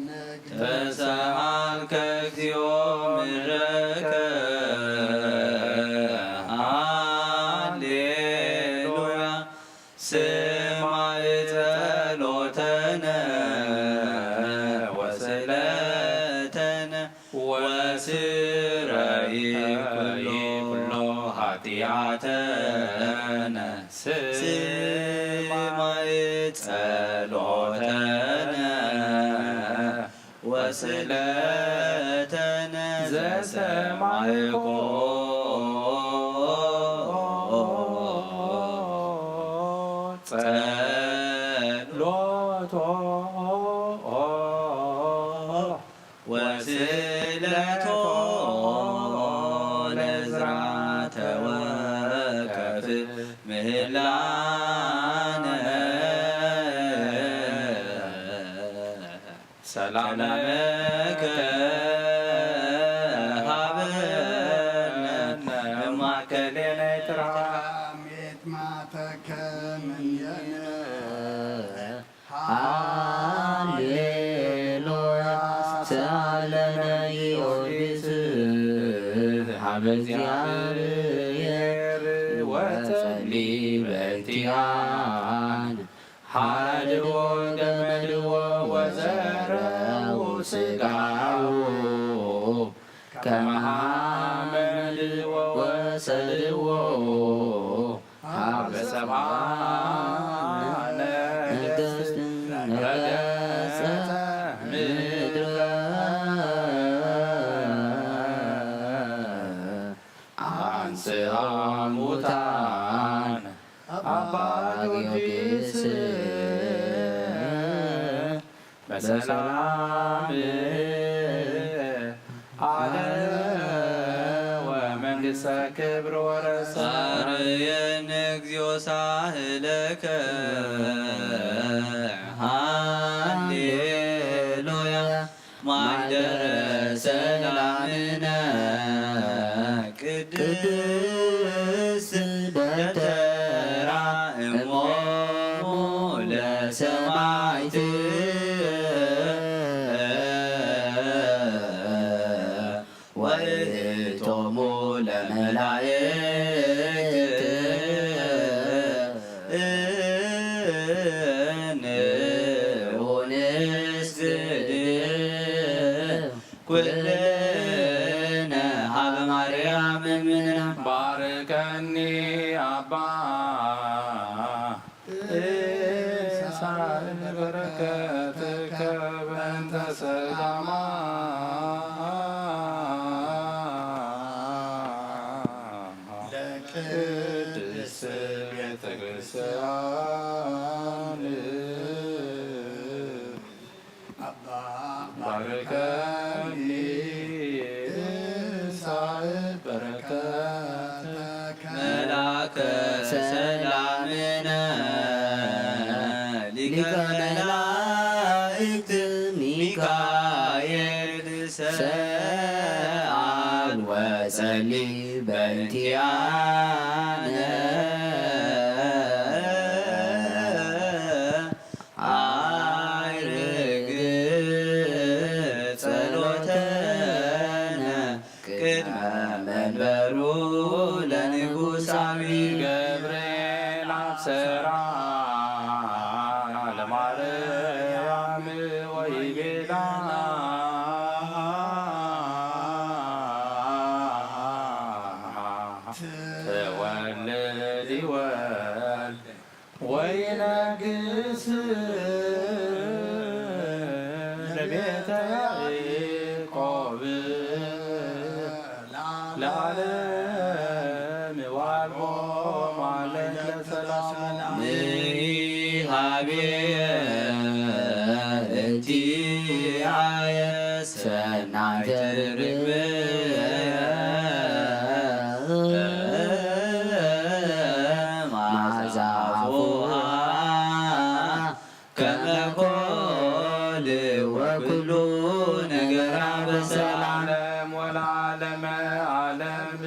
ነግህ። ተሰአልከ እግዚኦ ምሕረከ ሃሌሉያ። ስማዕ ጸሎተነ ወስእለተነ ወስረይ ኩሎ ኃጢአተነ። ስማዕ ጸሎተነ ወስእለተነ ዘሰማዕኮ ጸሎቶ ወስእለቶ ለዕዝራ ተወከፍ ምህላነ። ሰላመከ ሃበነ እማከሌነ ትርሃ። ሜት ማተከ ምንየነ ሃሌሉያ። ሰአለነ ጊዮርጊስ ሀበ እግዚአብሔር ወጸሊ በእንቲአነ። ሀድዎ ገመድዎ ወዘረው ስጋው ከመ ሐመድዎ ወሰድዎ ሀበ ሰብአ ነገስት ነገሰ ምድረ። አንስአ ሙታን አባ ጊዮርጊስ በሰላም አለ ወመንግስተ ክብር ወረሰ። አርየነ እግዚኦ ሳህለከ ሃሌሉያ። ማይደረ ሰላምነ ቅድስት ደብተራ እሞሙ ለሰማዕት ወእቶሙ ለመላእክት። ንዑ ንስግድ ኩልነ ሀበ ማርያም እምነ። ባርከኒ አባ ኢሳይ በረከትከ በእንተ ሰላማ ለቅድስት ቤተ ክርስቲያን። አባ ባርከ ሳእ በረከተከ መልአከ ሰላምነ ሊቀ መላእክት ሚካኤል ሰአል ወጸሊ በእንቲአነ። አይርግ ጸሎተነ ቅድመ መንበሩ ለንጉሳዊ ገብርኤል አብሰራ ለማርያም ወይቤላ ትወልድ ይወልድ ወይነግስ ለቤተ ያዕቆብ ለዓለም ዋልቦ ማለት ለሰላም ንሃቤ እቲ ሰናይተ ርግብ መዓዛ ኣፉሃ ከመ ኮል ወኩሉ ነገራ በሰላም ወለዓለመ ዓለም።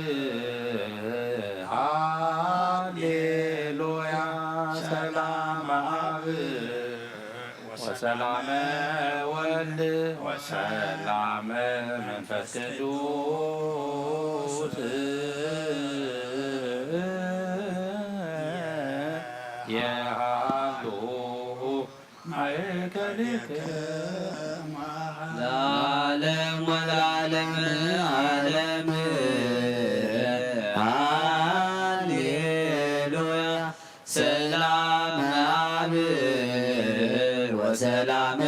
ሃሌሉያ። ሰላም አብ ወሰላመ ወልድ ወሰላመ መንፈስ ቅዱስ የሃሉ ማእከሌክማ ለዓለም ወለዓለም ዓለም። ሃሌሉያ። ሰላም አብ ወሰላም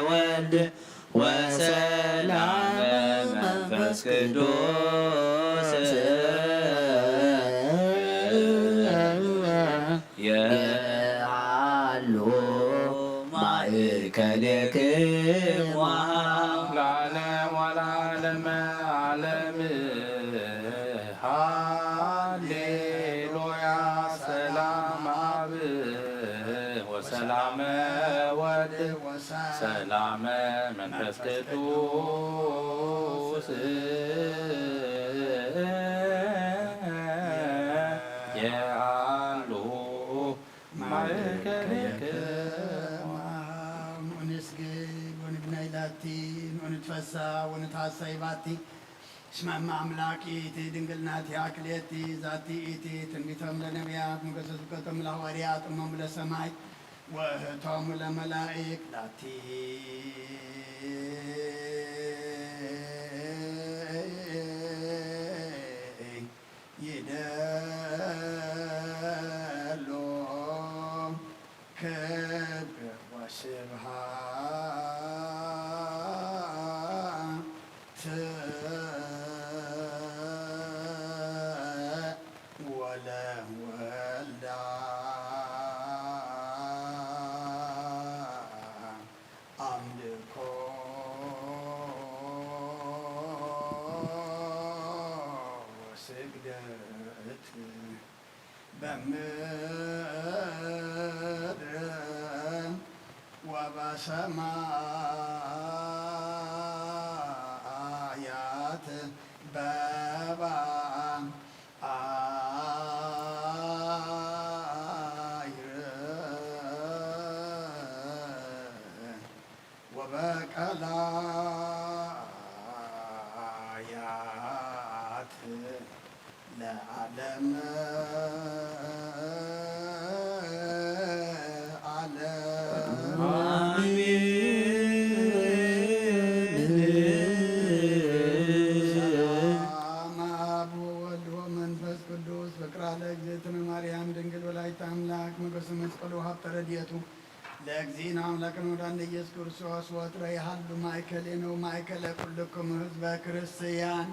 ወልድ ወሰላም መንፈስ ቅዱስ የሃሉ ማእከሌክማ ለዓለም ወለዓለመ ዓለም። ሃሌሉያ። ሰላም አብ ወሰላመ ወልድ ሰላመ መንፈስ ቅዱስ የሃሉ ማእከሌክማ። ንዑ ንስግድ ወንግናይ ላቲ፣ ንዑ ንትፈሳ ወንትሐሰይ ባቲ። እስመ እመ አምላክ ይእቲ ድንግል ናቲሃ ክልኤቲ፣ ዛቲ ይእቲ ትንቢቶም ለነቢያት፣ ሞገሰ ስብከቶም ለሐዋርያት፣ እሞም ለሰማይ ወእህቶም ለመላእክት ላቲ ይደሎ ክብር ወስብሐት ወለወልዳ አምልኮ ወስግደት በምድር ወበሰማያት በባ አይር ወበቀላያት ለዓለም ዓለም። አሜን። ሰላም አብ ወወልድ ወመንፈስ ቅዱስ። ፍቅራ ለእግዝእትነ ማርያም ድንግል ወላዲተ አምላክ። ሞገሰ መስቀሉ ሀብተ ረድኤቱ ለእግዚእነ አምላክነ ወመድኃኒነ ኢየሱስ ክርስቶስ ወትረ ይሃሉ ማእከሌነ ወማእከለ ኩልክሙ ህዝበ ክርስቲያን።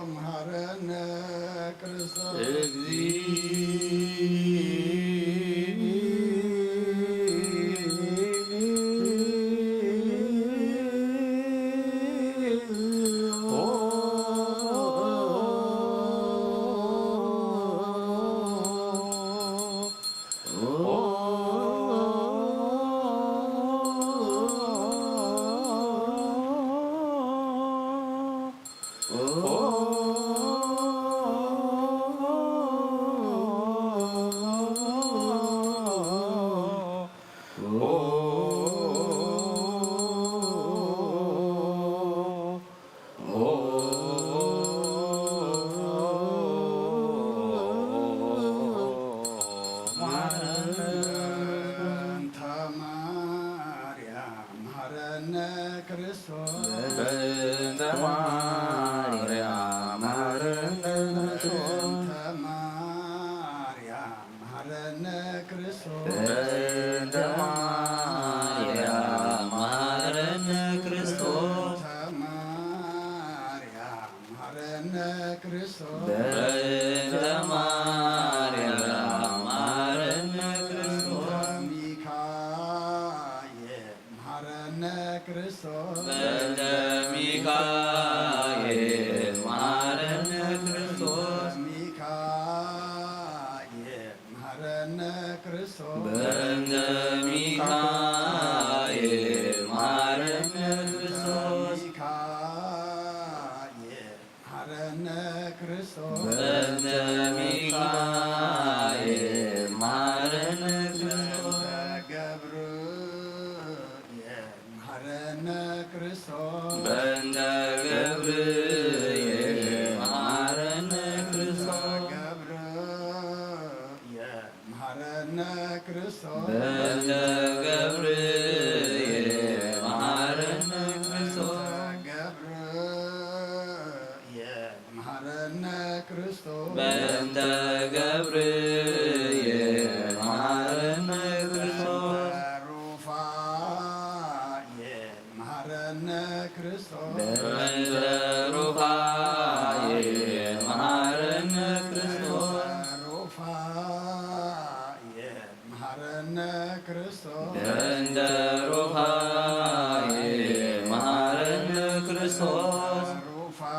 መሐረነ ክርስቶስ። መሐረነ ክርስቶስ። በእንተ ማርያም መሐረነ ክርስቶስ። በእንተ ማርያም መሐረነ ክርስቶስ። በእንተ ማርያም መሐረነ ክርስቶስ። በእንተ ማርያም መሐረነ ክርስቶስ። በእንተ ማርያም መሐረነ ክርስቶስ። በእንተ ማርያም መሐረነ ክርስቶስ። በእንተ ሚካኤል መሐረነ ክርስቶስ። በእንተ ሚካኤል መሐረነ ክርስቶስ። በእንተ ሚካኤል መሐረነ ክርስቶስ። በእንተ ሚካኤል መሐረነ ክርስቶስ። በእንተ ሚካኤል መሐረነ ክርስቶስ። በእንተ ገብርኤል መሐረነ ክርስቶስ። በእንተ ገብርኤል መሐረነ ክርስቶስ። ገብርኤል መሐረነ ክርስቶስ። በእንተ ገብርኤል መሐረነ ክርስቶስ። ገብርኤል መሐረነ ክርስቶስ። በእንተ ገብርኤል መሐረነ ክርስቶስ። ሩፋኤል መሐረነ ክርስቶስ። በእንተ ሩፋኤል መሐረነ ክርስቶስ። ሩፋኤል መሐረነ ክርስቶስ። በእንተ ሩፋኤል መሐረነ ክርስቶስ። ሩፋኤል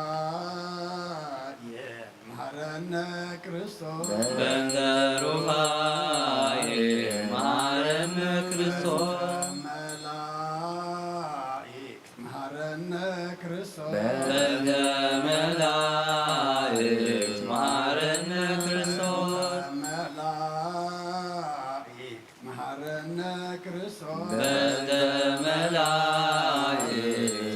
መሐረነ ክርስቶስ። በእንተ ሩፋኤል መሐረነ ክርስቶስ። መላእክት መሐረነ ክርስቶስ። በእንተ መላእክት መሐረነ ክርስቶስ። መላእክት መሐረነ ክርስቶስ። በእንተ መላእክት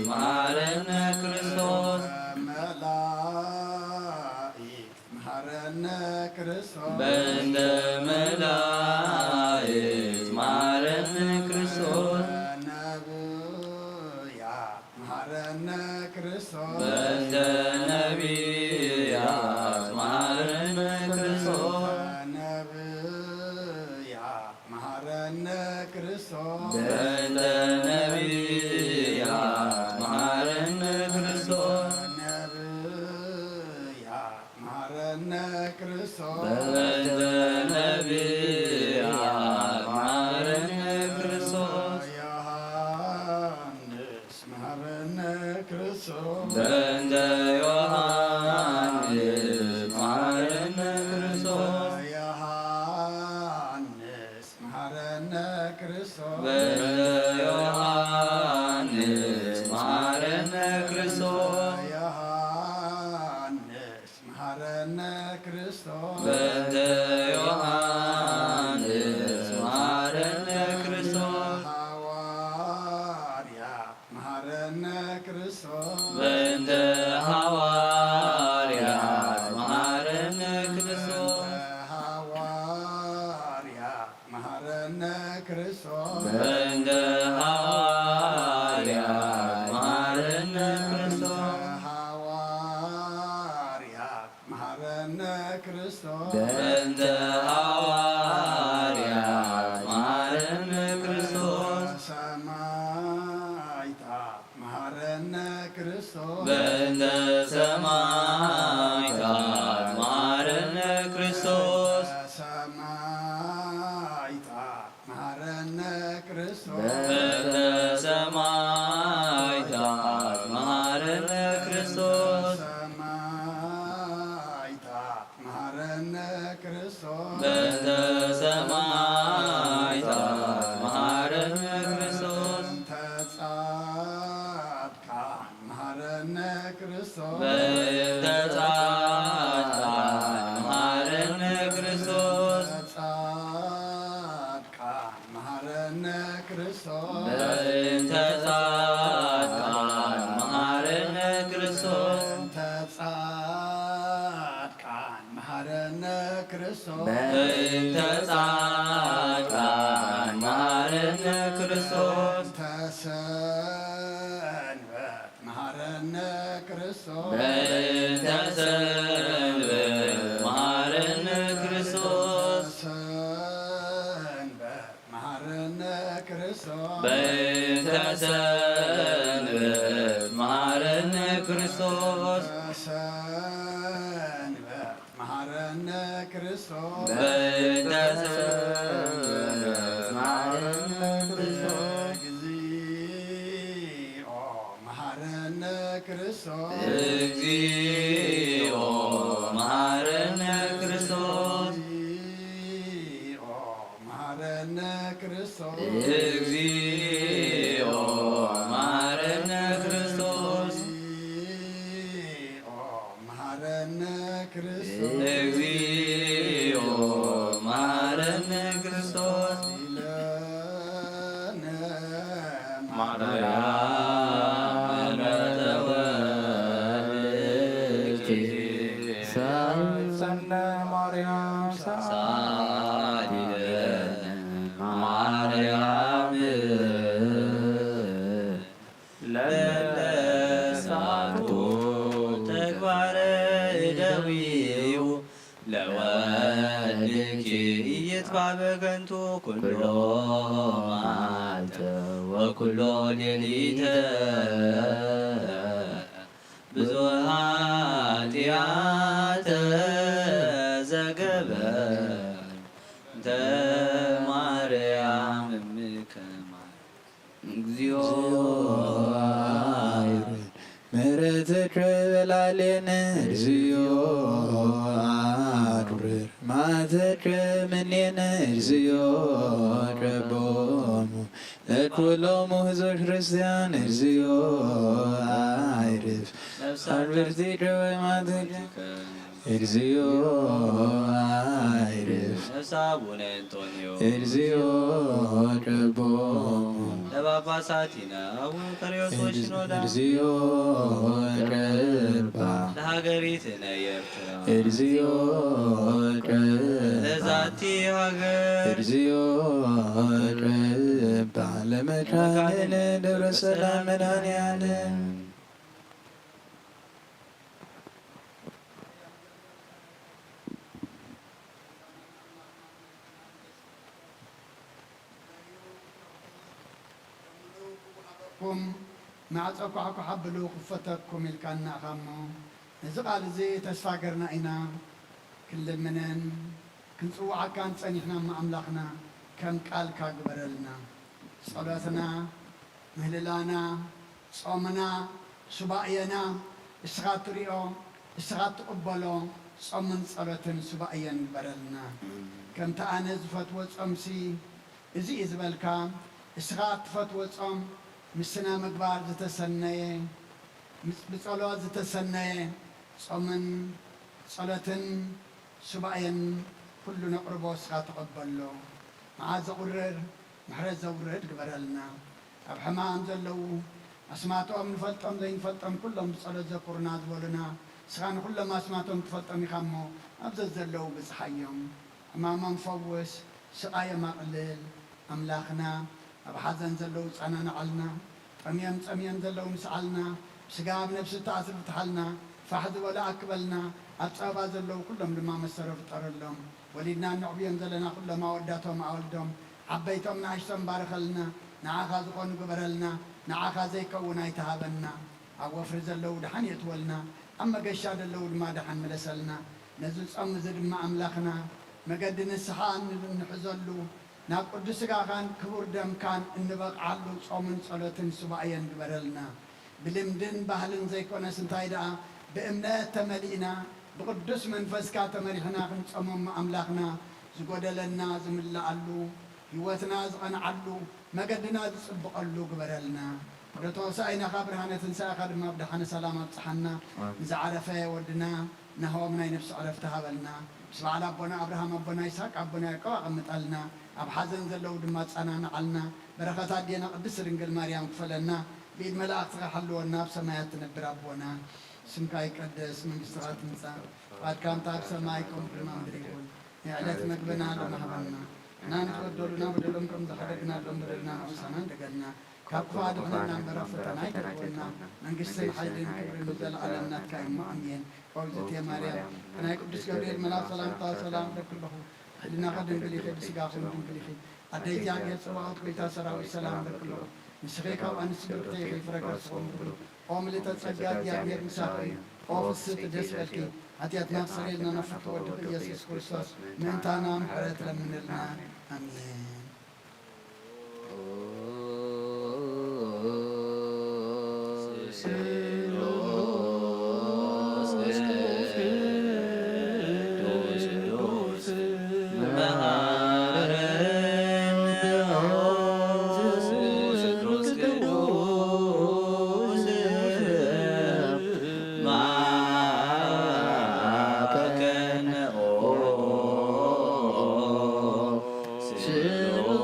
መሐረነ ክርስቶስ። መላእክት መሐረነ ክርስቶስ። በእንተ መላእክት መሐረነ ክርስቶስ። ነብያት መሐረነ ክርስቶስ። በእንተ ነቢያት መሐረነ ክርስቶስ። ነብያት መሐረነ ክርስቶስ። በእንተ ነቢያት መሐረነ ክርስቶስ። ነብያት መሐረነ ክርስቶስ። በእንተ ነቢያት መሐረነ ክርስቶስ። ዮሐንስ መሐረነ ክርስቶስ። በእንተ ዮሐንስ መሐረነ ክርስቶስ። ዮሐንስ መሐረነ ክርስቶስ። በእንተ ዮሐንስ መሐረነ ክርስቶስ። ዮሐንስ መሐረነ ክርስቶስ። በእንተ ዮሐንስ መሐረነ ክርስቶስ። ሐዋርያ መሐረነ ክርስቶስ። በእንተ ሐዋርያት መሐረነ ክርስቶስ። ሐዋርያት መሐረነ ክርስቶስ። በእንተ ሐዋርያት መሐረነ ክርስቶስ። ሐዋርያት መሐረነ ክርስቶስ። በእንተ ሐዋርያት መሐረነ ክርስቶስ። ሰማዕታት መሐረነ ክርስቶስ። በእንተ ሰማዕታት መሐረነ ክርስቶስ። ሰማዕታት መሐረነ ክርስቶስ። በእንተ ሰማዕታት መሐረነ ክርስቶስ። ሰማዕታት መሐረነ ክርስቶስ። በእንተ ሰማዕታት መሐረነ ክርስቶስ። በእንተ ጻድቃን መሐረነ ክርስቶስ። በእንተ ጻድቃን መሐረነ ክርስቶስ። ጻድቃን መሐረነ ክርስቶስ። በእንተ ጻድቃን መሐረነ ክርስቶስ። በእንተ ጻድቃን መሐረነ ክርስቶስ። በእንተ ጻድቃን መሐረነ ክርስቶስ። በእንተ ሰንበት መሐረነ ክርስቶስ። በእንተ ሰንበት መሐረነ ክርስቶስ። ሰንበት መሐረነ ክርስቶስ። በእንተ ሰንበት መሐረነ ክርስቶስ። ሰንበት መሐረነ ክርስቶስ። በእንተ ሰንበት መሐረነ ክርስቶስ። እግዚኦ መሐረነ ክርስቶስ። እግዚኦ መሐረነ ክርስቶስ። እግዚኦ መሐረነ ክርስቶስ። እግዚኦ መሐረነ ክርስቶስ። እግዚኦ መሐረነ ልኪ ኢይጥፋእ በከንቱ ኩሎ መዓልተ ወኩሎ ሌሊተ ብዙሕ ኃጢአተ ዘገበርኩ እንተ ማርያም እምከ ማርያም። እግዚኦ ምሕረትከ በላዕሌነ እግዚኦ አትውረድ መዓትከ እምኔነ እግዚኦ ቀቦሙ ለኩሎሙ ህዝበ ክርስቲያን እግዚኦ አይርፍ አልበርቲከ ወይማትከ እግዚኦ አይርፍ ነፍስ አቡነ እንጦንዮስ እግዚኦ ቀቦሙ ለጳጳሳቲነ አቡነ ቀርዮስ ወሽኖዳ እግዚኦ ቀባ ለሀገሪትነ ኤርትራ እግዚኦ ቀባ ለዛቲ ሀገር እግዚኦ ቀባ ለመካንነ ደብረ ሰላም መድኃኔዓለም። ኩም ማዕጾ ኳሕኳሕ ኣብሉ ክፈተኩም ኢልካና ኢኻ እሞ፣ ነዚ ቃል እዚ ተስፋ ገርና ኢና ክንልምንን ክንጽውዓካን ጸኒሕና እሞ፣ ኣምላኽና ከም ቃልካ ግበረልና። ጸሎትና፣ ምህልላና፣ ጾምና፣ ሱባኤና እስኻ ትሪኦ፣ እስኻ ትቕበሎ ጾምን ጸሎትን ሱባኤን ግበረልና። ከምቲ ኣነ ዝፈትዎ ጾምሲ እዚ እዩ ዝበልካ፣ እስኻ እትፈትዎ ጾም ምስ ስነ ምግባር ዝተሰነየ፣ ምስ ብጸሎት ዝተሰነየ ጾምን ጸሎትን ሱባኤን ኩሉ ነቕርቦ እስኻ ተቐበሎ። መዓት ዘቑርር ምሕረት ዘውርድ ግበረልና። ኣብ ሕማም ዘለዉ ኣስማቶም ንፈልጦም ዘይንፈልጦም ኩሎም ብጸሎት ዘኩሩና ዝበሉና እስኻ ንኹሎም ኣስማቶም ትፈልጦም ኢኻ እሞ ኣብ ዘዘለዉ ብጽሓዮም። ሕማሞም ፈውስ፣ ስቓዮም ኣቕልል። ኣምላኽና ኣብ ሓዘን ዘለዉ ጸናንዓልና። ጠምዮም ጸምዮም ዘለዉ ምስዓልና። ብስጋ ኣብ ነፍሲ እተኣስሩ ፍትሓልና። ፋሕ ዝበሉ ኣክበልና። ኣብ ጸበባ ዘለዉ ኩሎም ድማ መሰሮ ፍጠረሎም። ወሊድና እነዕብዮም ዘለና ኩሎም ኣወዳቶም ኣወልዶም፣ ዓበይቶም ንኣሽቶም ባርኸልና፣ ንዓኻ ዝኾኑ ግበረልና፣ ንዓኻ ዘይከውን ኣይትሃበና። ኣብ ወፍሪ ዘለዉ ደሓን የእትወልና፣ ኣብ መገሻ ዘለዉ ድማ ደሓን ምለሰልና። ነዚ ጾም እዚ ድማ ኣምላኽና መገዲ ንስሓ እንሕዘሉ፣ ናብ ቅዱስ ስጋኻን ክቡር ደምካን እንበቕዓሉ ጾምን ጸሎትን ሱባኤን ግበረልና። ብልምድን ባህልን ዘይኮነስ እንታይ ደኣ ብእምነት ተመሊእና ብቅዱስ መንፈስካ ተመሪሕና ክንጸሞም ኣምላኽና ዝጎደለና ዝምልኣሉ ህይወትና ዝቐንዓሉ መገድና ዝጽብቐሉ ግበረልና። ወደ ተወሳኢናኻ ብርሃነ ትንሳኤኻ ድማ ብደሓነ ሰላም ኣብጽሓና። ንዝዓረፈ ወድና ናሆም ናይ ነፍሲ ዕረፍቲ ሃበልና። ምስ በዓል ኣቦና ኣብርሃም ኣቦና ይስሐቅ ኣቦና ያዕቆብ ኣቐምጠልና። ኣብ ሓዘን ዘለዉ ድማ ጸናንዓልና። በረኸት ኣዴና ቅድስት ድንግል ማርያም ክፈለና። ብኢድ መላእኽትኻ ሓልወና። ኣብ ሰማያት ትነብር ኣቦና ስምካ ይቀደስ፣ መንግስትኻ ትምጻእ፣ ፍቓድካ እንተ ኣብ ሰማይ ከምኡ ድማ ምድሪ ይኹን። ናይ ዕለት መግብና ሎሚ ሃበና። ንሕና ንዝበደሉና በደሎም ከም ዝሓደግናሎም በደልና ንዑሳና እንደገልና። ካብ ክፉእ ኣድሕነና እምበር ኣብ ፈተና ኣይተእትወና። መንግስትን ሓይልን ክብርን ንዘለኣለም ናትካ እዩ እሞ ኣሜን። ኦግዝእትየ ማርያም፣ ናይ ቅዱስ ገብርኤል መልኣክ ሰላምታ ሰላም እብለኪ ኣለኹ። ሕሊናኺ ድንግል ኢኺ፣ ብስጋኺ እውን ድንግል ኢኺ። ኣደ እግዚኣብሔር ጸባኦት፣ ጎይታ ሰራዊት፣ ሰላም እብለኪ ኣለኹ። ንስኺ ካብ ኣንስቲ ብርኽቲ ኢኺ፣ ፍረ ከርስኺ እውን ብሩኽ። ኦ ምልእተ ጸጋ፣ እግዚኣብሔር ምሳኺ እዩ። ኦ ፍስሕቲ ደስ በልኪ፣ ሓጢኣትና ኣስተሰርየልና ናብ ፍትው ወድኺ ኢየሱስ ክርስቶስ ምእንታና ምሕረት ለምንልና። ኣሜን።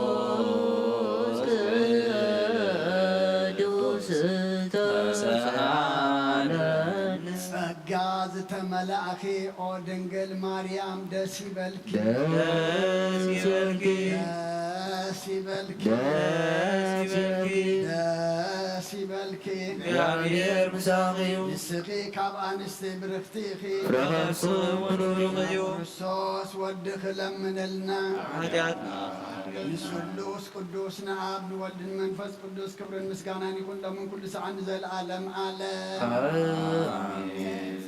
ስሉስ ቅዱስ ተሰሃለን። ጸጋ ዝተመላእኺ ኦ ድንግል ማርያም ደስ ይበልኪ። ደስ ይበልኪ። ደስ ይበልኪ። ደስ ይበልኪ። ደስ ይበልኪ። እግዚኣብሔር ምሳኺ እዩ። ንስኺ ካብ ኣንስቲ ብርኽቲ ኢኺ። ፍረ ከርስኺ እውን ብሩኽ እዩ። ክርስቶስ ወድኺ ለምንልና። ሓጢኣትና ንስሉስ ቅዱስ ንኣብ ንወልድን መንፈስ ቅዱስ ክብርን ምስጋናን ይኹን ሎምን ኩሉ ሰዓት ንዘለዓለም ዓለም። ኣሜን።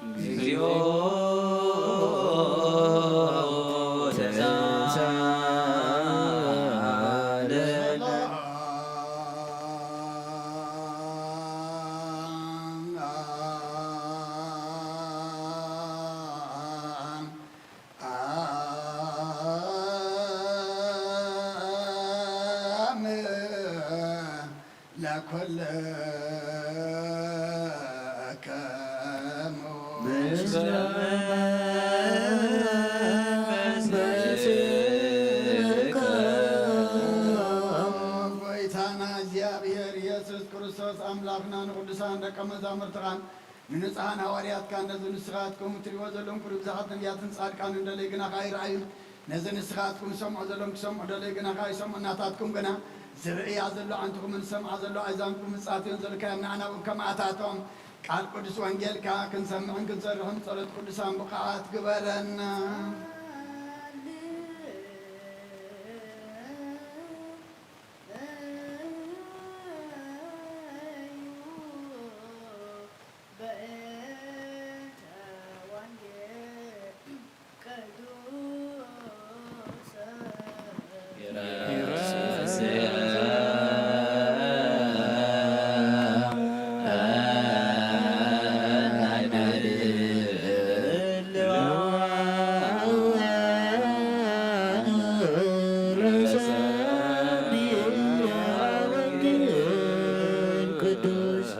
እግዚኦ ተሳለነ። ለኩልክሙ። ጎይታና እግዚኣብሔር ኢየሱስ ክርስቶስ ኣምላኽና ንቅዱሳን ደቀ መዛሙርትኻን ንንጹሓን ሃዋርያትካን ነዚ ንስኻትኩም እትርእይዎ ዘለኹም ኩሉ ብዙሓት ነቢያትን ጻድቃንን ደለይ ግናኻ ኣይረኣዩን። ነዚ ንስኻትኩም ዝሰምዖ ዘለኹም ክሰምዑ ደለይ ግናኻ ኣይሰምዑን። ናታትኩም ግና ዝርእያ ዘሎ ኣዒንትኹምን ዝሰምዓ ዘሎ ኣእዛንኩም ምጽኣት እየን ዘልካዮም ንዓና እውን ከማእታቶም ቃል ቅዱስ ወንጌልካ ክንሰምዕን ክንሰርሕን ጸሎት ቅዱሳን ብቑዓት ግበረና። ቅዱስ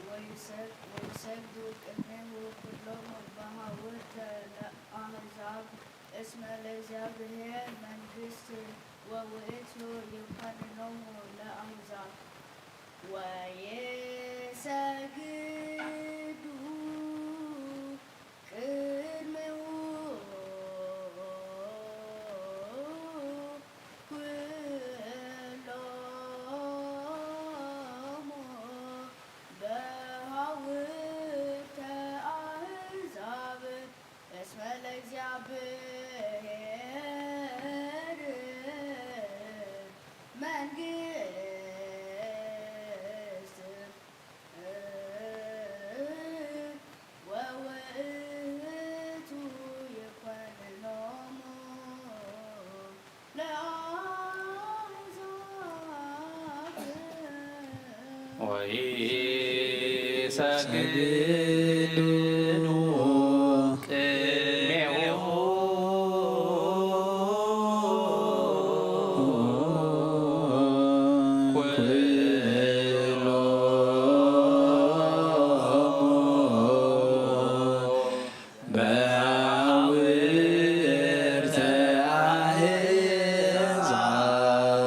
ወይሰግዱ ቅድሜሁ ኩሎሙ በሃውርተ ለአሕዛብ እስመ ለእግዚአብሔር መንግስት ወውእቱ ይኮንኖሙ ለአሕዛብ። ወይሰግዱ ቅድሜሁ ኩሎሙ በሃውርተ አሕዛብ እስመ ለእግዚአብሔር መንግስት ወውእቱ ይኮንኖሙ ለአሕዛብ። ወይሰግዱ ቅድሜሁ ኩሎሙ በአውርተ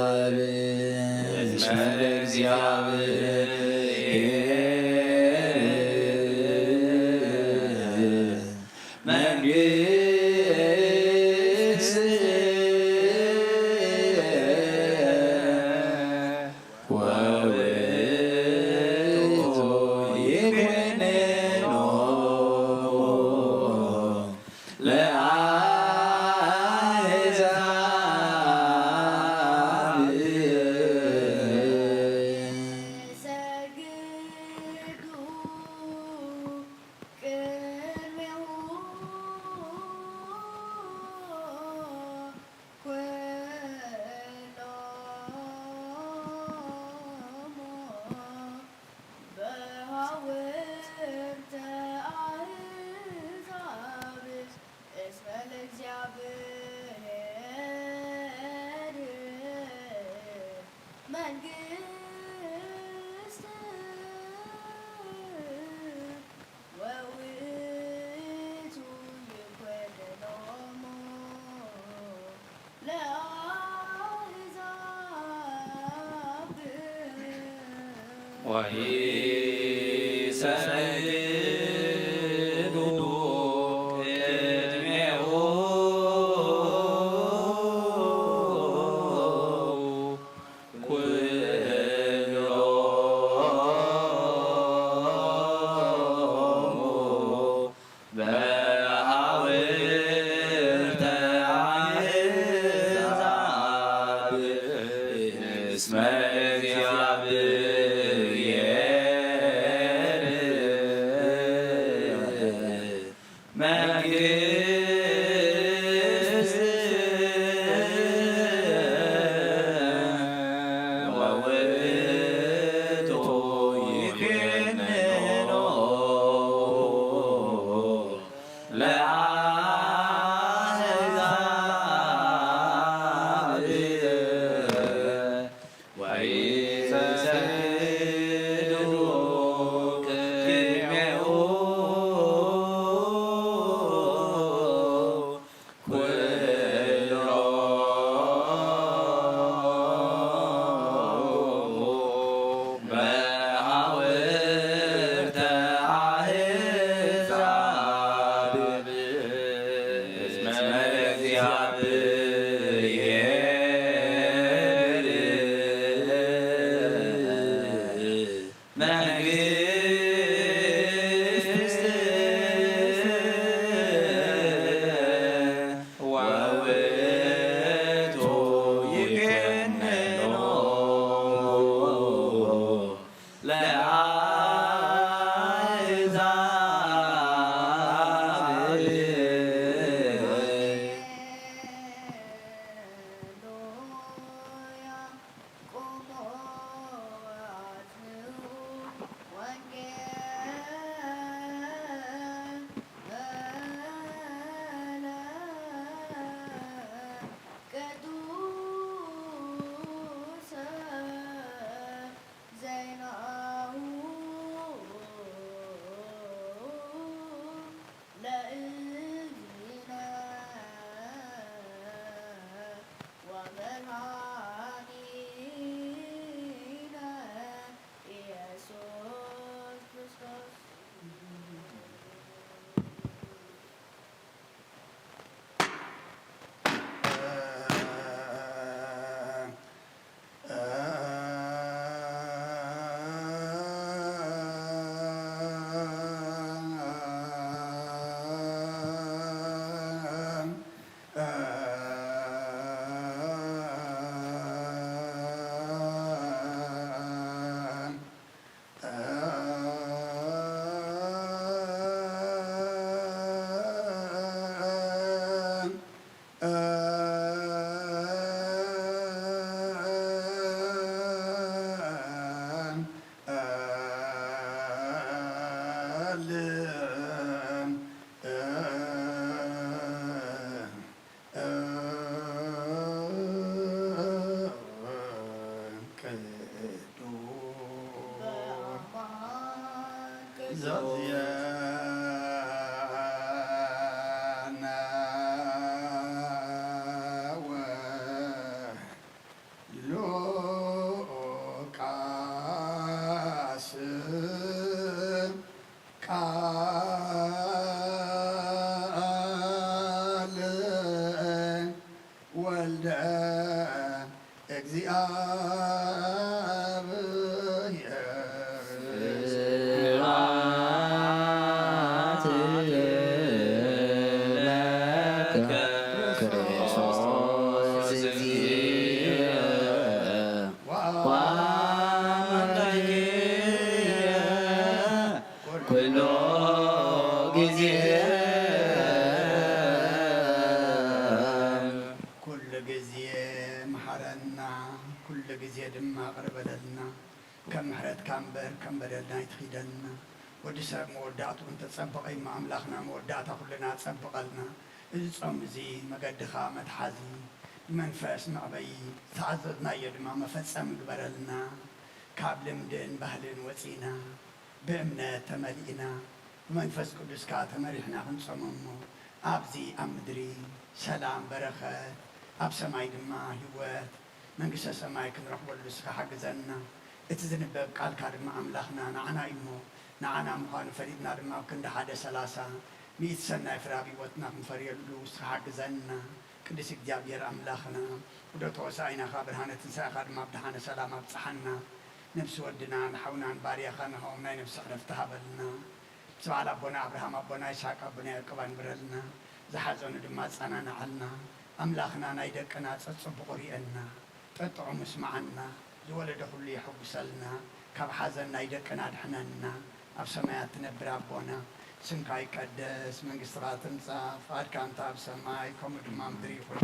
አሕዛብ እስመ ለእግዚአብሔር መንግስት ወውእቱ ይኩንኖሙ ለአሕዛብ። ቅድሜሁ ኩሎሙ በሃውርተ አሕዛብ እስመ ለእግዚአብሔር መንግስት ወውእቱ ይኮንኖሙ ወይሰግዱ ቅድሜሁ ኩሎሙ በሃውርተ ኣሕዛብ እስመ እግዚአብሔር መንግስት ወውእቱ ይኩንኖ ለአሕዛብ ወይሰግዱ ቅድሜሁ ኩሎሙ መሃውርተ አሕዛብ እስመ እግዚአብሔር መንግስት ወውእቱ ይኩንኖ ለአሕዛብ። ሃሌሉያ። ቁሙ ወአጽንዑ ወንጌለ ቅዱሰ ዜናሁ ለእግዚእነ ወመድኃኒነ ኢየሱስ ክርስቶስ። ሉቃስ ቃል ወልደ እግዚአብሔር። ስብሐት ለከ ክርስቶስ እግዚእ ወአምላክየ ኩሎ ጊዜ። ኩሉ ግዜ መሓረና፣ ኩሉ ግዜ ድማ ይቕረ በለልና። ከም ምሕረትካ እምበር ከም በደልና ኣይትኺደልና። ወዲ ሰብ መወዳእትኡ እንተጸበቐ እሞ ኣምላኽና መወዳእታ ኩልና ጸብቐልና። እዚ ጾም እዚ መገድኻ መትሓዚ፣ መንፈስ መዕበዪ፣ ዝተኣዘዝናዮ ድማ መፈጸሚ ግበረልና። ካብ ልምድን ባህልን ወጺእና ብእምነት ተመሊእና ብመንፈስ ቅዱስካ ተመሪሕና ክንጾም እሞ ኣብዚ ኣብ ምድሪ ሰላም በረኸት ኣብ ሰማይ ድማ ህይወት መንግስተ ሰማይ ክንረኽበሉ እስኻ ሓግዘና። እቲ ዝንበብ ቃልካ ድማ ኣምላኽና ንዓና እዩ እሞ፣ ንዓና ምዃኑ ፈሊጥና ድማ ኣብ ክንዲ ሓደ ሰላሳ፣ ሚእቲ ሰናይ ፍረ ኣብ ህይወትና ክንፈርየሉ ንስኻ ሓግዘና። ቅዱስ እግዚኣብሔር ኣምላኽና፣ ዑደት ሆሳዕናኻ ብርሃነ ትንሳኤኻ ድማ ብደሓነ ሰላም ኣብጽሓና። ነብሲ ወድናን ሓውናን ባርያኻ ንሃቦም ናይ ነብሲ ዕረፍቲ ሃበልና። ምስ በዓል ኣቦና ኣብርሃም፣ ኣቦና ይስሓቅ፣ ኣቦና ያዕቆብ ኣንብረልና። ዝሓዘኑ ድማ ኣጸናንዓልና። ኣምላኽና ናይ ደቅና ጸጽቡቑ ርእየና። ጠጥዑሙ ስምዓና። ዝወለደ ኩሉ የሐጉሰልና። ካብ ሓዘን ናይ ደቅና ኣድሕነና። ኣብ ሰማያት ትነብር ኣቦና፣ ስምካ ይቀደስ፣ መንግስትኻ ትምጻእ፣ ፍቓድካ እንተ ኣብ ሰማይ ከምኡ ድማ ምድሪ ይኹን።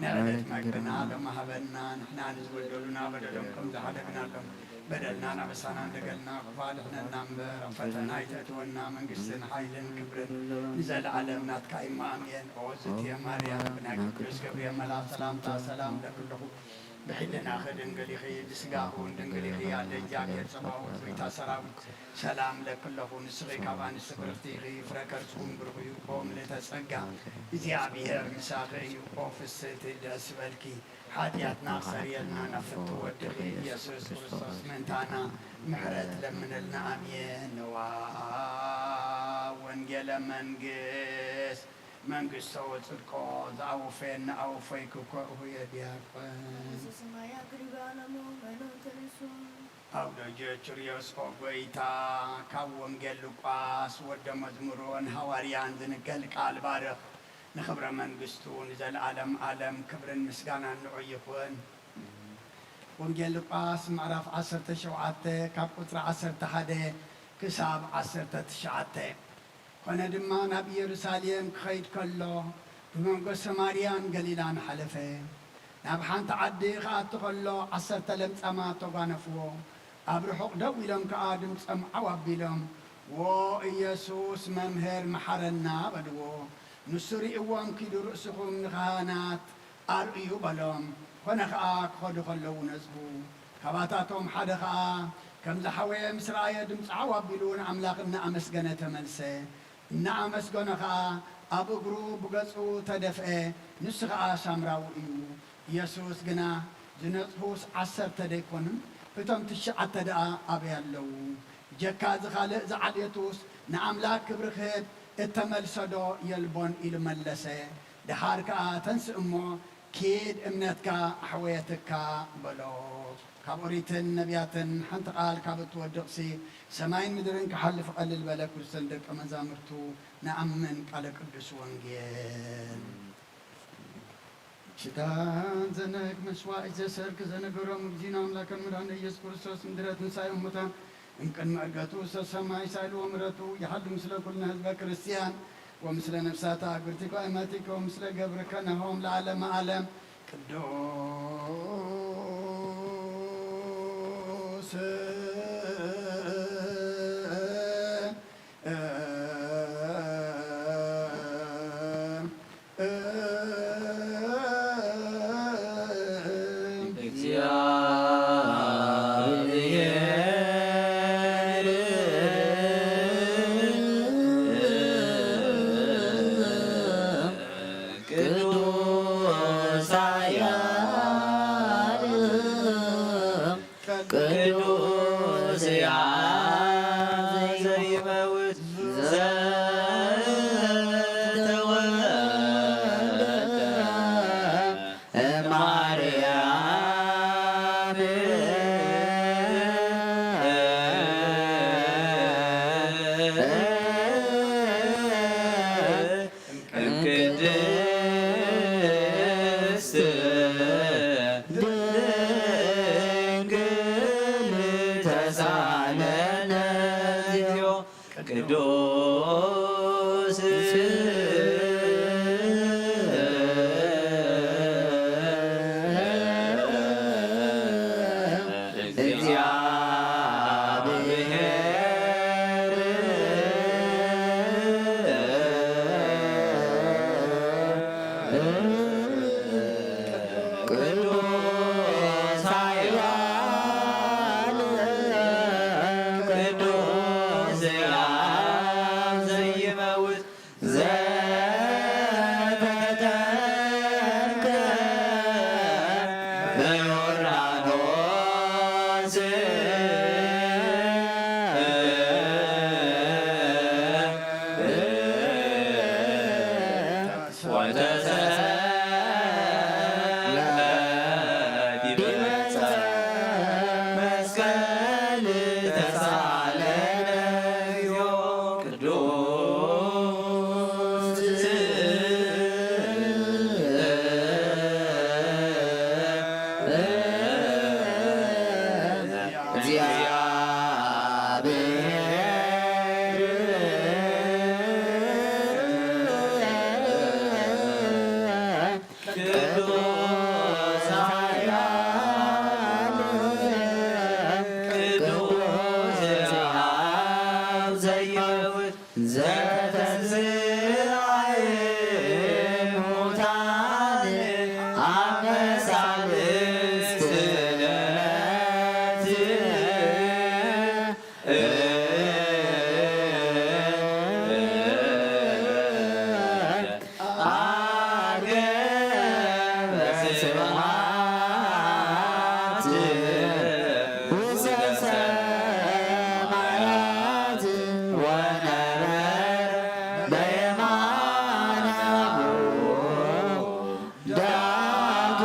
ናይ ዕለት መግብና ሎሚ ሃበና፣ ንሕና ንዝበደሉና በደሎም ከም ዝሓለፍናሎም በደልናን ኣበሳናን ደገልና ክፉእ ኣድሕነና እምበር፣ ኣብ ፈተና ኣይተእትወና፣ መንግስትን ሓይልን ክብርን ንዘለዓለም ናትካ እዩ እሞ ኣሜን። ኦ ዝእቲ ማርያም፣ ብናይ ቅዱስ ገብርኤል መልኣኽ ሰላምታ ሰላም እብለኪ ኣለኹ። ብሕልናኺ ድንግል ኢኺ፣ ብስጋኺ እውን ድንግል ኢኺ። ኣደ እግዚኣብሔር ጸባኦት፣ ጎይታ ሰራዊት፣ ሰላም እብለኪ ኣለኹ። ንስኺ ካብ ኣንስቲ ብርኽቲ ኢኺ፣ ፍረ ከርስኺ እውን ብሩኽ እዩ። ኦ ምልእተ ጸጋ፣ እግዚኣብሔር ምሳኺ እዩ። ኦ ፍስሕቲ፣ ደስ ይበልኪ፣ ሓጢኣትና ክሰርየልና ናብ ፍትው ወድኺ ኢየሱስ ክርስቶስ ምእንታና ምሕረት ለምንልና። ኣሜን። ንዋ ወንጌለ መንግስት መንግስቶ ወጽድቆ ዘአውፈየኒ አውፈይኩ ኮእሁ የዲያቆን። መንግስተ ሰማይ አቅርቢ ዓለሙ መኖን ተነሱ። አውደ ጆቹርዮስ ኦ ጎይታ፣ ካብ ወንጌል ሉቃስ ወደ መዝሙሮን ሃዋርያን ዝንገል ቃል ባርኽ። ንኽብረ መንግስቱ ንዘለዓለም ዓለም ክብርን ምስጋናን ንዑ ይኹን። ወንጌል ሉቃስ ምዕራፍ ዓሰርተ ሸውዓተ ካብ ቁጽሪ ዓሰርተ ሓደ ክሳብ ዓሰርተ ትሽዓተ። ኮነ ድማ ናብ ኢየሩሳሌም ክኸይድ ከሎ ብመንጎ ሰማርያን ገሊላን ሓለፈ። ናብ ሓንቲ ዓዲ ክኣቱ ከሎ ዓሰርተ ለምጻማት ተጓነፍዎ። ኣብ ርሑቕ ደው ኢሎም ከኣ ድምጾም ዓው ኣቢሎም፣ "ዎ ኢየሱስ መምህር መሓረና" በልዎ። ንሱ ሪእዎም ኪዱ ርእስኹም ንካህናት ኣርእዩ በሎም። ኮነ ኸኣ ክኸዱ ከለዉ ነጽጉ። ካባታቶም ሓደ ኸኣ ከም ዝሓወየ ምስ ረኣየ ድምጹ ዓው ኣቢሉ ንኣምላኽ እናኣመስገነ ተመልሰ። እናኣመስገነ ኸኣ ኣብ እግሩ ብገጹ ተደፍአ። ንሱ ኸኣ ሳምራዊ እዩ። ኢየሱስ ግና ዝነጽጉስ ዓሰርተ ደይኮኑን? እቶም ትሽዓተ ደኣ ኣበይ ኣለዉ? ብጀካ እዚ ካልእ ዝዓልየቱስ ንኣምላኽ ክብሪ ክህብ እተመልሰዶ የልቦን? ኢሉ መለሰ። ደሓር ከኣ ተንስእ እሞ ኪድ እምነትካ ኣሕወየትካ በሎ። ካብ ኦሪትን ነቢያትን ሓንቲ ቃል ካብ እትወድቕሲ ሰማይን ምድርን ክሓልፍ ቀልል በለ። ክርስቶስ ደቀ መዛሙርቱ ንኣምን ቃለ ቅዱስ ወንጌል። ኪዳን ዘነክ መስዋዕት ዘሰርክ ዘነገሮም እግዚእነ ኣምላክን መድኃኒነ ኢየሱስ ክርስቶስ ምድረ ትንሳኤ ሙታን እምቅድሚ ዕርገቱ ውስተ ሰማይ ሳይሉ ወምሕረቱ ይሃሉ ምስለ ኩልነ ህዝበ ክርስቲያን ወምስለ ነፍሳተ አግብርቲከ ወአእመቲከ ወምስለ ገብርከ ነሆም ለዓለመ ዓለም። ቅዱስ እግዚአብሔር ቅዱስ ኃያል ቅዱስ ያ ዘይመውት ዘተወልደ እማርያም እምቅድስት ድንግል ተሳለነ እግዚኦ። ቅዱስ እግዚአብሔር ቅዱስ ኃያል ቅዱስ ያ ዘይመውት ዘተጠምቀ በዮርዳኖስ ተሳለነ እግዚኦ ቅዱስ እግዚአብሔር። ቅዱስ ኃያል ቅዱስ አብ ዘየውት ዘተንሥአ እሙታን አመ ሣልስት ዕለት አርገ በስብሐት ውስተ ሰማያት ወነበረ በየማነ አቡሁ። ዳግመ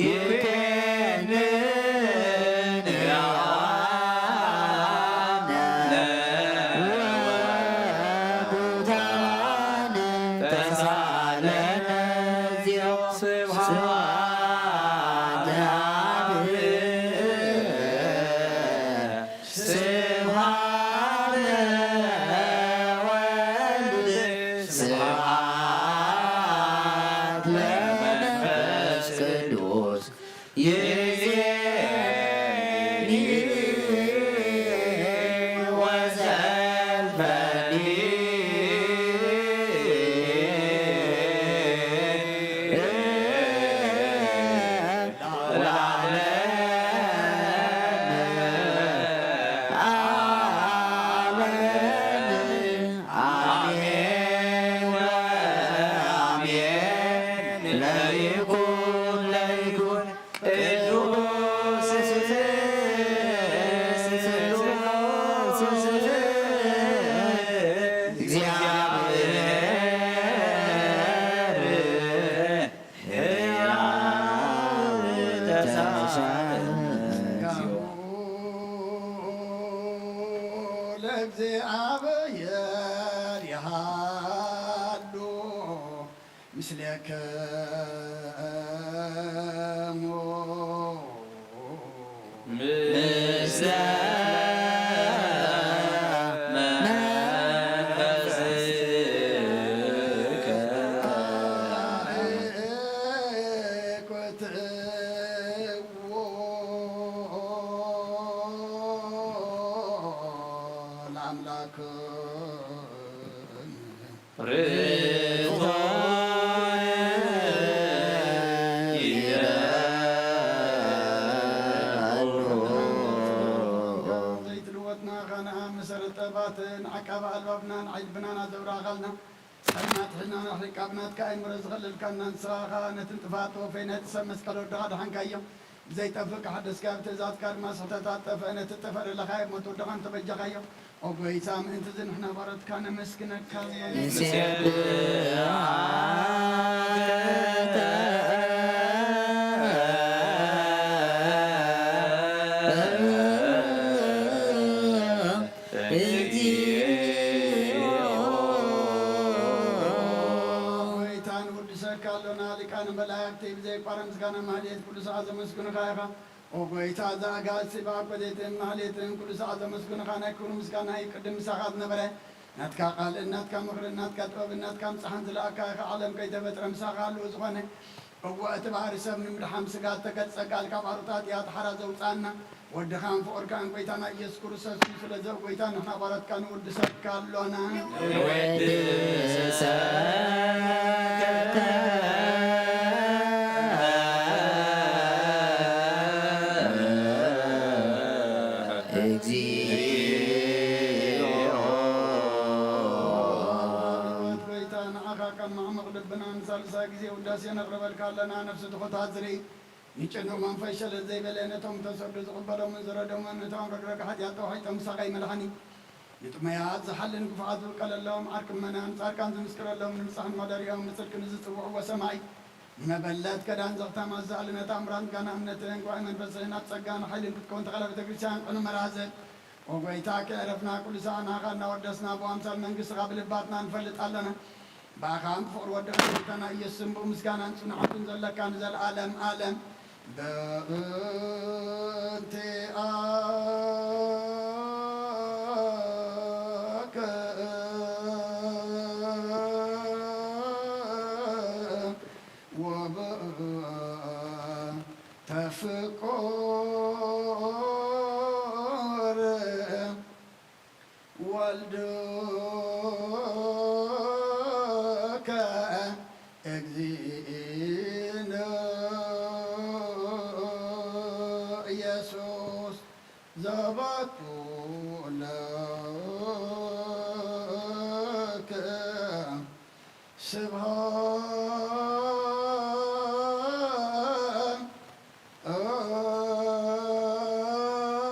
ይኩነን ሕያዋነ ወሙታነ ተሳለነ እግዚኦ። ስብሐት ለአብ። ስብሐት ለወልድ ስብሐት ለመንፈስ ቅዱስ ይዜኒ ወዘልፈኒ ለዓለመ ዓለም። አሜን ወአሜን። ለይኩን ለይኩን ቅዱስ ስምህ እግዚአብሔር። ሕያው ተሳለ። ለእግዚአብሔር ይሃሉ ምስሌክሙ። ምስለ መንፈስከ። ለአምላክ ርቱዕ ይደሉ። ዘይትልወጥና ኻንኣ መሰረት ጠባትን ዓቃቢ ኣልባብናን ዓይልብናን ኣዘውራኻልና። ጸልማት ሕልናና ኣሕሪቃ ብናትካ ኣእምሮ ዝኸለልካና ንስኻ ኸኣ ነቲ ንጥፋት ተወፈይ ነቲ ሰብ መስቀል ወድኻ ድሓንካዮ። ብዘይጠፍእ ክሓደስካ ብትእዛዝካ ድማ ስሕተታት ጠፍአ። ነቲ ጠፍአ ለለኻዮ ሞት ወድኻ እንተበጃኻዮ። ኦ ጐይታ፣ ምእንቲ እዚ ንሕና ባሮትካ ነመስግነካ። ንሴብሐከ እግዚኦ። ጐይታ፣ ንውድሰካ ኣሎና፣ ሊቃነ መላእክቲ ብዘይቋረ ምስጋና ማህሌት ኩሉ ሰዓት ዘመስግኑኻ ኢኻ። ኦ ጐይታ፣ እዛ ኣጋእዝቲ ብኣኮቴትን ማህሌትን ኩሉ ሰዓት ዘመስግኑኻ ናይ ክብሪ ምስጋና እዩ። ቅድም ምሳኻ ዝነበረ ናትካ ቃልን ናትካ ምኽርን ናትካ ጥበብን ናትካ ምጽሓን ዝለኣካ ኢኻ። ዓለም ከይተፈጥረ ምሳኻ ህልው ዝኾነ። እወ፣ እቲ ባህሪ ሰብ ንምድሓን ስጋ እተገልጸ ቃል ካብ ኣሮታት እያ ተሓራ ዘውጽኣና። ወድኻን ፍቑርካን ጐይታና ኢየሱስ ክርስቶስ እዩ። ስለዚ ኦ ጐይታ ንሕና ባሮትካ ንውድሰካ ኣሎና። ንወድሰካ እግዚኦ። ካብ መዕሙቕ ልብና ንሳልሳይ ግዜ ውዳሴ ነቕርበልካ ኣለና። ነፍሲ ትሑታት ዝርኢ፣ ንጭኑቕ መንፈስ ሸለል ዘይበለ፣ ነቶም ተሰዱ ዝቕበሎምን ዝረደሞን፣ ነቶም ረግረግ ሓጢኣት ተዋሒጦም ምሳቐይ መልሓኒ፣ ንጥሙያት ዝሓልን ግፉዓት ዝብቀለሎም፣ ዓርኪ ምእመናን ጻድቃን ዝምስክረሎም፣ ንንጹሓን መደሪኦም፣ ንጽድቂ ንዝጽውዕዎ ሰማይ፣ ንመበለት ከዳን ዘኽታም ኣዛሊ፣ ነታ እምራን ጋና እምነትን ጉባኤ መንፈስን ኣብ ጸጋን ሓይልን ክትከውን ተኸለ ቤተ ክርስቲያን ቅኑ መራዘ። ኦ ጎይታ፣ ከዕረፍና ኩሉ ሰዓና ኻና ወደስና ብኣምሳል መንግስትኻ ብልባትና ንፈልጥ ኣለና። ብኣኻን ብፍቕሪ ወድኻ ጎይታና ኢየሱስን ብምስጋናን ጽንዓትን ዘለካ ንዘለኣለም ኣለም። በእንቲኣከ ወበእንተ ፍቁር ወልድከ እግዚእነ ኢየሱስ ዘባቱ ለከ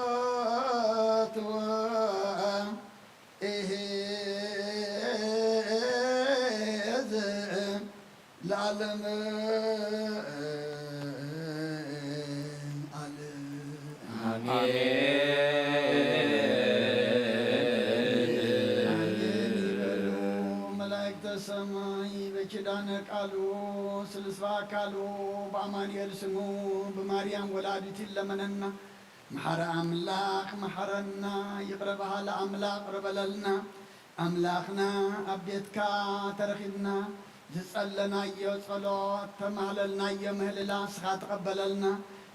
ስብሐት ወኢሂዝ ለዓለመ ዓለም። ኣሜን። ኣሜን ይበሉ መላእክተ ሰማይ በኪዳነ ቃሉ ስልስባ አካሉ በአማኑኤል ስሙ ብማርያም ወላዲት ይለመነና። መሓሪ ኣምላኽ መሓረና፣ ይቕረ በሃሊ ኣምላኽ ይቕረ በለልና። ኣምላኽና ኣብ ቤትካ ተረኺብና፣ ዝጸለናዮ ጸሎት፣ ተማህለልናዮ ምህልላ ንስኻ ተቐበለልና።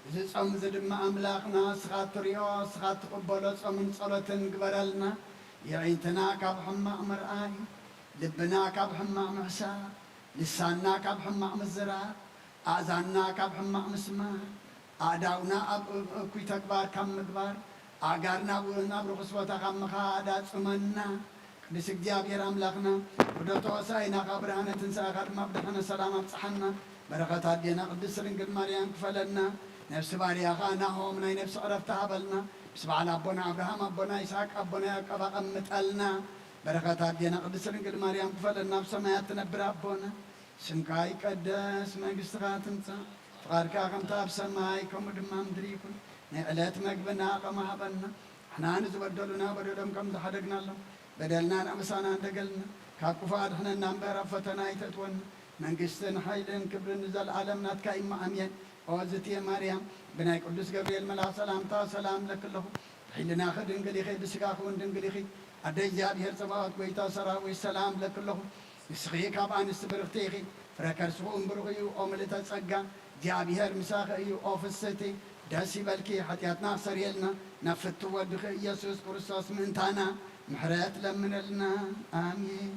እዚ ጾም እዚ ድማ ኣምላኽና ንስኻ እትሪኦ፣ ንስኻ እትቕበሎ ጾምን ጸሎትን ግበረልና። የዒንትና ካብ ሕማቕ ምርኣይ፣ ልብና ካብ ሕማቕ ምሕሳብ፣ ልሳንና ካብ ሕማቕ ምዝራብ፣ ኣእዛንና ካብ ሕማቕ ምስማዕ፣ ኣእዳውና ኣብ እኩይ ተግባር ካብ ምግባር፣ ኣእጋርና ብ-፣ ናብ ርኹስ ቦታ ካብ ምኻድ ኣጽመና። ቅዱስ እግዚኣብሔር ኣምላኽና፣ ወደቶ ሆሳዕናኻ ብርሃነ ትንሳኤኻ ድማ ብድሓነ ሰላም ኣብጽሓና። በረኸት ኣዴና ቅድስት ድንግል ማርያም ክፈለና። ነፍሲ ባርያኻ ናሆም ናይ ነፍሲ ዕረፍቲ ሃበልና። ምስ በዓል ኣቦና ኣብርሃም፣ ኣቦና ይስሐቅ፣ ኣቦና ያዕቆብ ኣቐምጠልና። በረኸት ኣዴና ቅድስት ድንግል ማርያም ክፈለና። ኣብ ሰማያት ትነብር ኣቦና፣ ስምካ ይቀደስ፣ መንግስትኻ ትምጻእ፣ ፍቓድካ ከምታ ኣብ ሰማይ ከምኡ ድማ ምድሪ ይኹን። ናይ ዕለት መግብና ኸም ሃበና፣ ንሕና ንዝበደሉና በደሎም ከም ዝሓደግናሎም፣ በደልና ናበሳና እንደገልና፣ ካብ ክፉእ ኣድሕነና እምበር፣ ኣብ ፈተና ኣይተእትወና። መንግስትን ሓይልን ክብርን ንዘለኣለም ናትካ እዩ፣ እሞ ኣሜን። ኦ ዝትየ ማርያም፣ ብናይ ቅዱስ ገብርኤል መልኣኽ ሰላምታ ሰላም እብለኪ ኣለኹ። ብሕልናኺ ድንግል ኢኺ፣ ብስጋኺ እውን ድንግል ኢኺ። ኣደ እግዚኣብሔር ጸባኦት፣ ጎይታ ሰራዊት፣ ሰላም እብለኪ ኣለኹ። ንስኺ ካብ ኣንስቲ ብርኽቲ ኢኺ፣ ፍረ ከርስኺ እውን ብሩኽ እዩ። ኦ ምልእተ ጸጋ፣ እግዚኣብሔር ምሳኺ እዩ። ኦ ፍስህቲ፣ ደስ ይበልኪ፣ ሓጢኣትና ክሰርየልና፣ ናብ ፍትው ወድኺ ኢየሱስ ክርስቶስ ምእንታና ምሕረት ለምነልና። ኣሜን።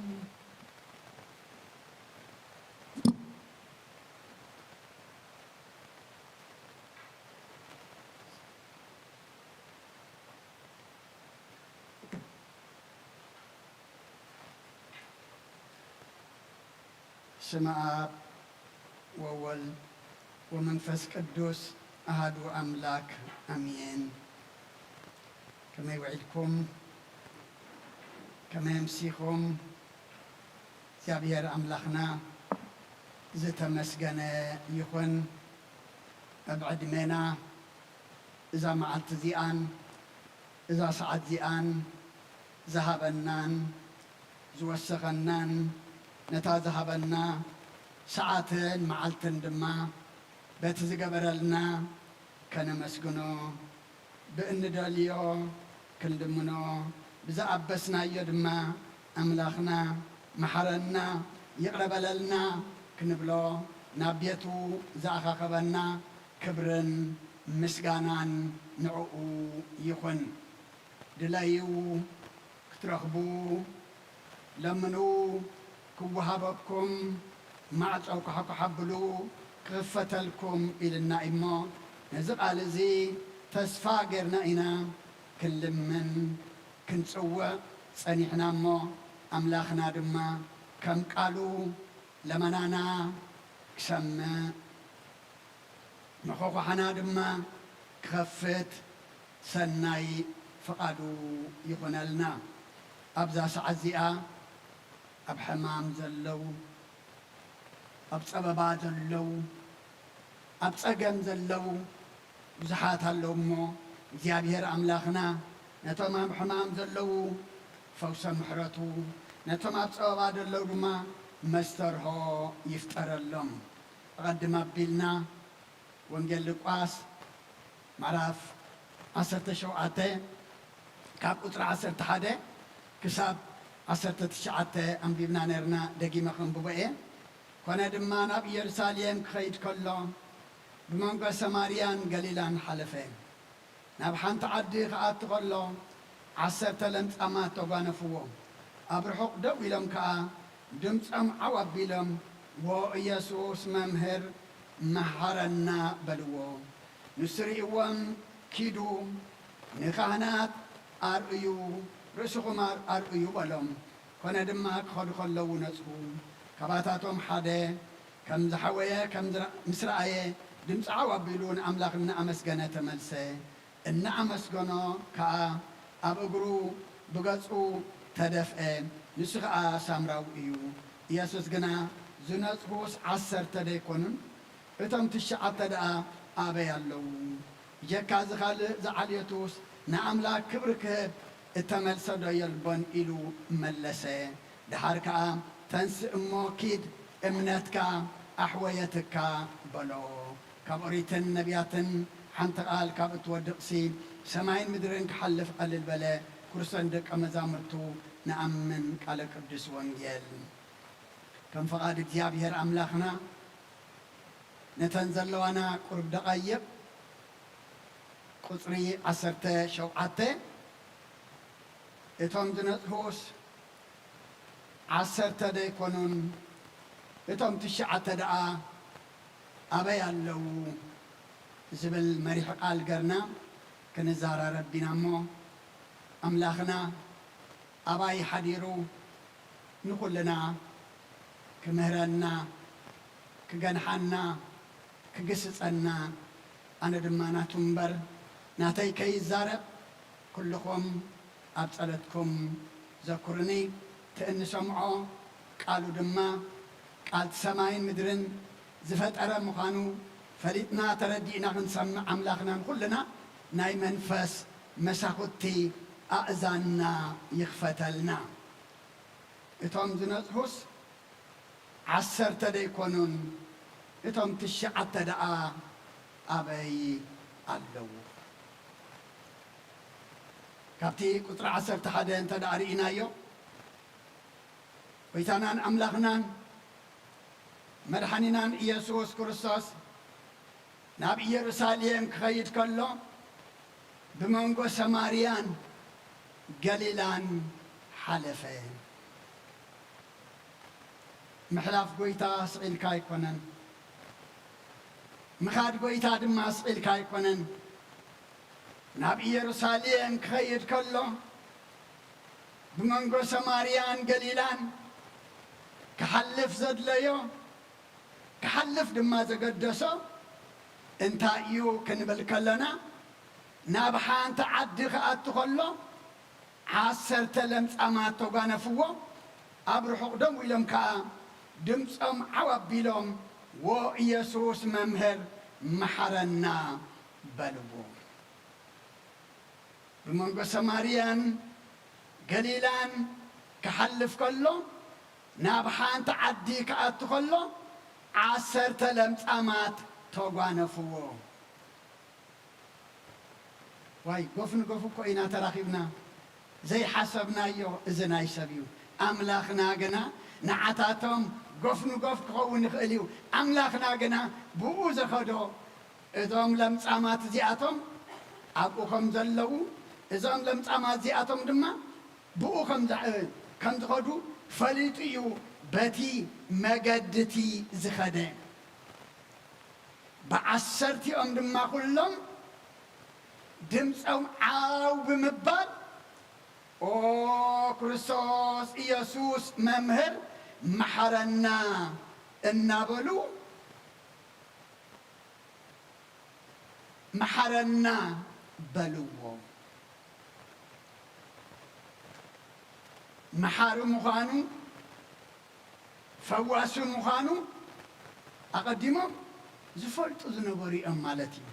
ስመ ኣብ ወወልድ ወመንፈስ ቅዱስ ኣሃዱ ኣምላክ ኣሜን። ከመይ ውዒልኩም? ከመይ ኣምሲኹም? እግዚኣብሔር ኣምላኽና ዝተመስገነ ይኹን። ኣብ ዕድሜና እዛ መዓልቲ እዚኣን እዛ ሰዓት እዚኣን ዝሃበናን ዝወሰኸናን፣ ነታ ዝሃበና ሰዓትን መዓልትን ድማ በቲ ዝገበረልና ከነመስግኖ፣ ብእንደልዮ ክንልምኖ፣ ብዝኣበስናዮ ድማ ኣምላኽና መሓረና፣ ይቕረ በለልና ክንብሎ፣ ናብ ቤቱ ዝኣኻኸበና ክብርን ምስጋናን ንዕኡ ይኹን። ድለዩ ክትረኽቡ፣ ለምኑ ክወሃበኩም፣ ማዕጾ ኳሕኳሕ ኣብሉ ክኽፈተልኩም ኢልና እሞ፣ ነዚ ቃል እዚ ተስፋ ጌርና ኢና ክንልምን ክንጽውዕ ጸኒሕና እሞ፣ ኣምላኽና ድማ ከም ቃሉ ለመናና ክሰምዕ፣ መኾኾሓና ድማ ክኸፍት ሰናይ ፍቓዱ ይኹነልና። ኣብዛ ሰዓት እዚኣ ኣብ ሕማም ዘለዉ፣ ኣብ ጸበባ ዘለዉ፣ ኣብ ጸገም ዘለዉ ብዙሓት ኣለዉ እሞ፣ እግዚኣብሔር ኣምላኽና ነቶም ኣብ ሕማም ዘለዉ ፈውሰ ምሕረቱ፣ ነቶም ኣብ ጸበባ ዘለዉ ድማ መስተርሆ ይፍጠረሎም። ኣቐድም ኣቢልና ወንጌል ሉቃስ ምዕራፍ ዓሰርተ ሸውዓተ ካብ ቁጽሪ ዓሰርተ ሓደ ክሳብ ዓሰርተ ትሽዓተ ኣንቢብና ነርና፣ ደጊመ ከንብቦ እየ። ኮነ ድማ ናብ ኢየሩሳሌም ክኸይድ ከሎ ብመንጎ ሰማርያን ገሊላን ሓለፈ። ናብ ሓንቲ ዓዲ ክኣቱ ከሎ ዓሰርተ ለምጻማት ተጓነፍዎ። ኣብ ርሑቕ ደው ኢሎም ከኣ ድምጾም ዓው ኣቢሎም፣ "ዎ ኢየሱስ መምህር፣ መሓረና" በልዎ። ንሱ ርእይዎም ኪዱ ንካህናት ኣርእዩ፣ "ርእስኹም ኣር-፣ ኣርእዩ" በሎም። ኮነ ድማ ክኸዱ ከለዉ ነጽሁ። ካባታቶም ሓደ ከም ዝሓወየ ከም ዝረ-፣ ምስ ረኣየ ድምፂ ዓው ኣቢሉ ንኣምላኽ እናኣመስገነ ተመልሰ። እናኣመስገኖ ከኣ ኣብ እግሩ ብገጹ ተደፍአ። ንሱ ኸኣ ሳምራዊ እዩ። ኢየሱስ ግና ዝነጽሁስ ዓሰርተ ደይኮኑን? እቶም ትሽዓተ ደኣ ኣበይ ኣለዉ? ብጀካ እዚ ካልእ ዝዓልየቱስ ንኣምላኽ ክብሪ ክህብ እተመልሰ ዶ የልቦን? ኢሉ መለሰ። ደሓር ከኣ፣ "ተንስእ እሞ ኪድ፣ እምነትካ ኣሕወየትካ" በሎ። ካብ ኦሪትን ነቢያትን ሓንቲ ቃል ካብ እትወድቕሲ፣ ሰማይን ምድርን ክሓልፍ ቀልል በለ። ክርስቶስ ንደቀ መዛሙርቱ ንኣምን። ቃለ ቅዱስ ወንጌል። ከም ፍቓድ እግዚኣብሔር ኣምላኽና፣ ነተን ዘለዋና ቁሩብ ደቓይቕ፣ ቁጽሪ ዓሰርተ ሸውዓተ፣ እቶም ዝነጽሁስ ዓሰርተ ደይኮኑን? እቶም ትሽዓተ ደኣ ኣበይ ኣለዉ? ዝብል መሪሕ ቃል ገርና ክንዘራረብ ኢና እሞ፣ ኣምላኽና ኣባይ ሓዲሩ ንኹልና ክምህረና፣ ክገንሓና፣ ክግስጸና፣ ኣነ ድማ ናቱ እምበር ናተይ ከይዛረብ፣ ኩልኹም ኣብ ጸሎትኩም ዘኩርኒ። እቲ እንሰምዖ ቃሉ ድማ ቃል ሰማይን ምድርን ዝፈጠረ ምዃኑ ፈሊጥና ተረዲእና ክንሰምዕ ኣምላኽና ንኹልና ናይ መንፈስ መሳኹቲ ኣእዛንና ይኽፈተልና። እቶም ዝነጽሁስ ዓሰርተ ደይኮኑን? እቶም ትሽዓተ ደኣ ኣበይ ኣለዉ? ካብቲ ቁጽሪ ዓሰርተ ሓደ እንተ ደኣ ርኢናዮ፣ ጎይታናን ኣምላኽናን መድሓኒናን ኢየሱስ ክርስቶስ ናብ ኢየሩሳሌም ክኸይድ ከሎ፣ ብመንጎ ሰማርያን ገሊላን ሓለፈ። ምሕላፍ ጎይታ ስቕ ኢልካ ኣይኮነን። ምኻድ ጎይታ ድማ ስቕ ኢልካ ኣይኮነን። ናብ ኢየሩሳሌም ክኸይድ ከሎ፣ ብመንጎ ሰማርያን ገሊላን ክሓልፍ ዘድለዮ፣ ክሓልፍ ድማ ዘገደሶ እንታይ እዩ ክንብል ከለና፣ ናብ ሓንቲ ዓዲ ክኣቱ ከሎ፣ ዓሰርተ ለምጻማት ተጓነፍዎ። ኣብ ርሑቕ ደው ኢሎም ከኣ ድምጾም ዓው ኣቢሎም፣ "ዎ ኢየሱስ መምህር፣ መሓረና" በልዎ። ብመንጎ ሰማርያን ገሊላን ክሓልፍ ከሎ፣ ናብ ሓንቲ ዓዲ ክኣቱ ከሎ፣ ዓሰርተ ለምጻማት ተጓነፍዎ። ዋይ፣ ጎፍ ንጎፍ እኮ ኢና ተራኺብና። ዘይሓሰብናዮ እዚ ናይ ሰብ እዩ። ኣምላኽና ግና ንዓታቶም ጎፍ ንጎፍ ክኸውን ይኽእል እዩ። ኣምላኽና ግና ብኡ ዘኸዶ፣ እዞም ለምጻማት እዚኣቶም ኣብኡ ከም ዘለዉ፣ እዞም ለምጻማት እዚኣቶም ድማ ብኡ ከም ዝዓ-፣ ከም ዝኸዱ ፈሊጡ እዩ በቲ መገዲ እቲ ዝኸደ። ብዓሰርቲኦም ድማ ኩሎም ድምጾም ዓው ብምባል፣ "ኦ ክርስቶስ ኢየሱስ መምህር፣ መሓረና" እናበሉ፣ "መሓረና" በልዎ። መሓሪ ምዃኑ፣ ፈዋሲ ምዃኑ ኣቐዲሞም ዝፈልጡ ዝነበሩ እዮም ማለት እዩ።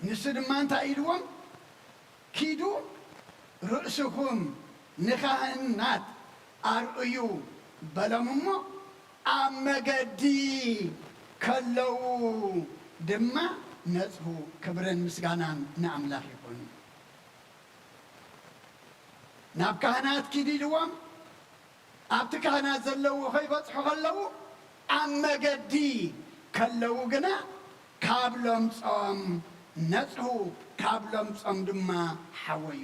ንሱ ድማ እንታይ ኢልዎም? "ኪዱ ርእስኹም ንካህናት ኣርእዩ" በሎም እሞ፣ ኣብ መገዲ ከለዉ ድማ ነጽሁ። ክብርን ምስጋናን ንኣምላኽ ይኹን። ናብ ካህናት ኪዱ ኢልዎም፣ ኣብቲ ካህናት ዘለውዎ ከይበጽሑ ከለዉ፣ ኣብ መገዲ ከለዉ ግና ካብ ለምጾም ነጽሁ፣ ካብ ለምጾም ድማ ሓወዩ።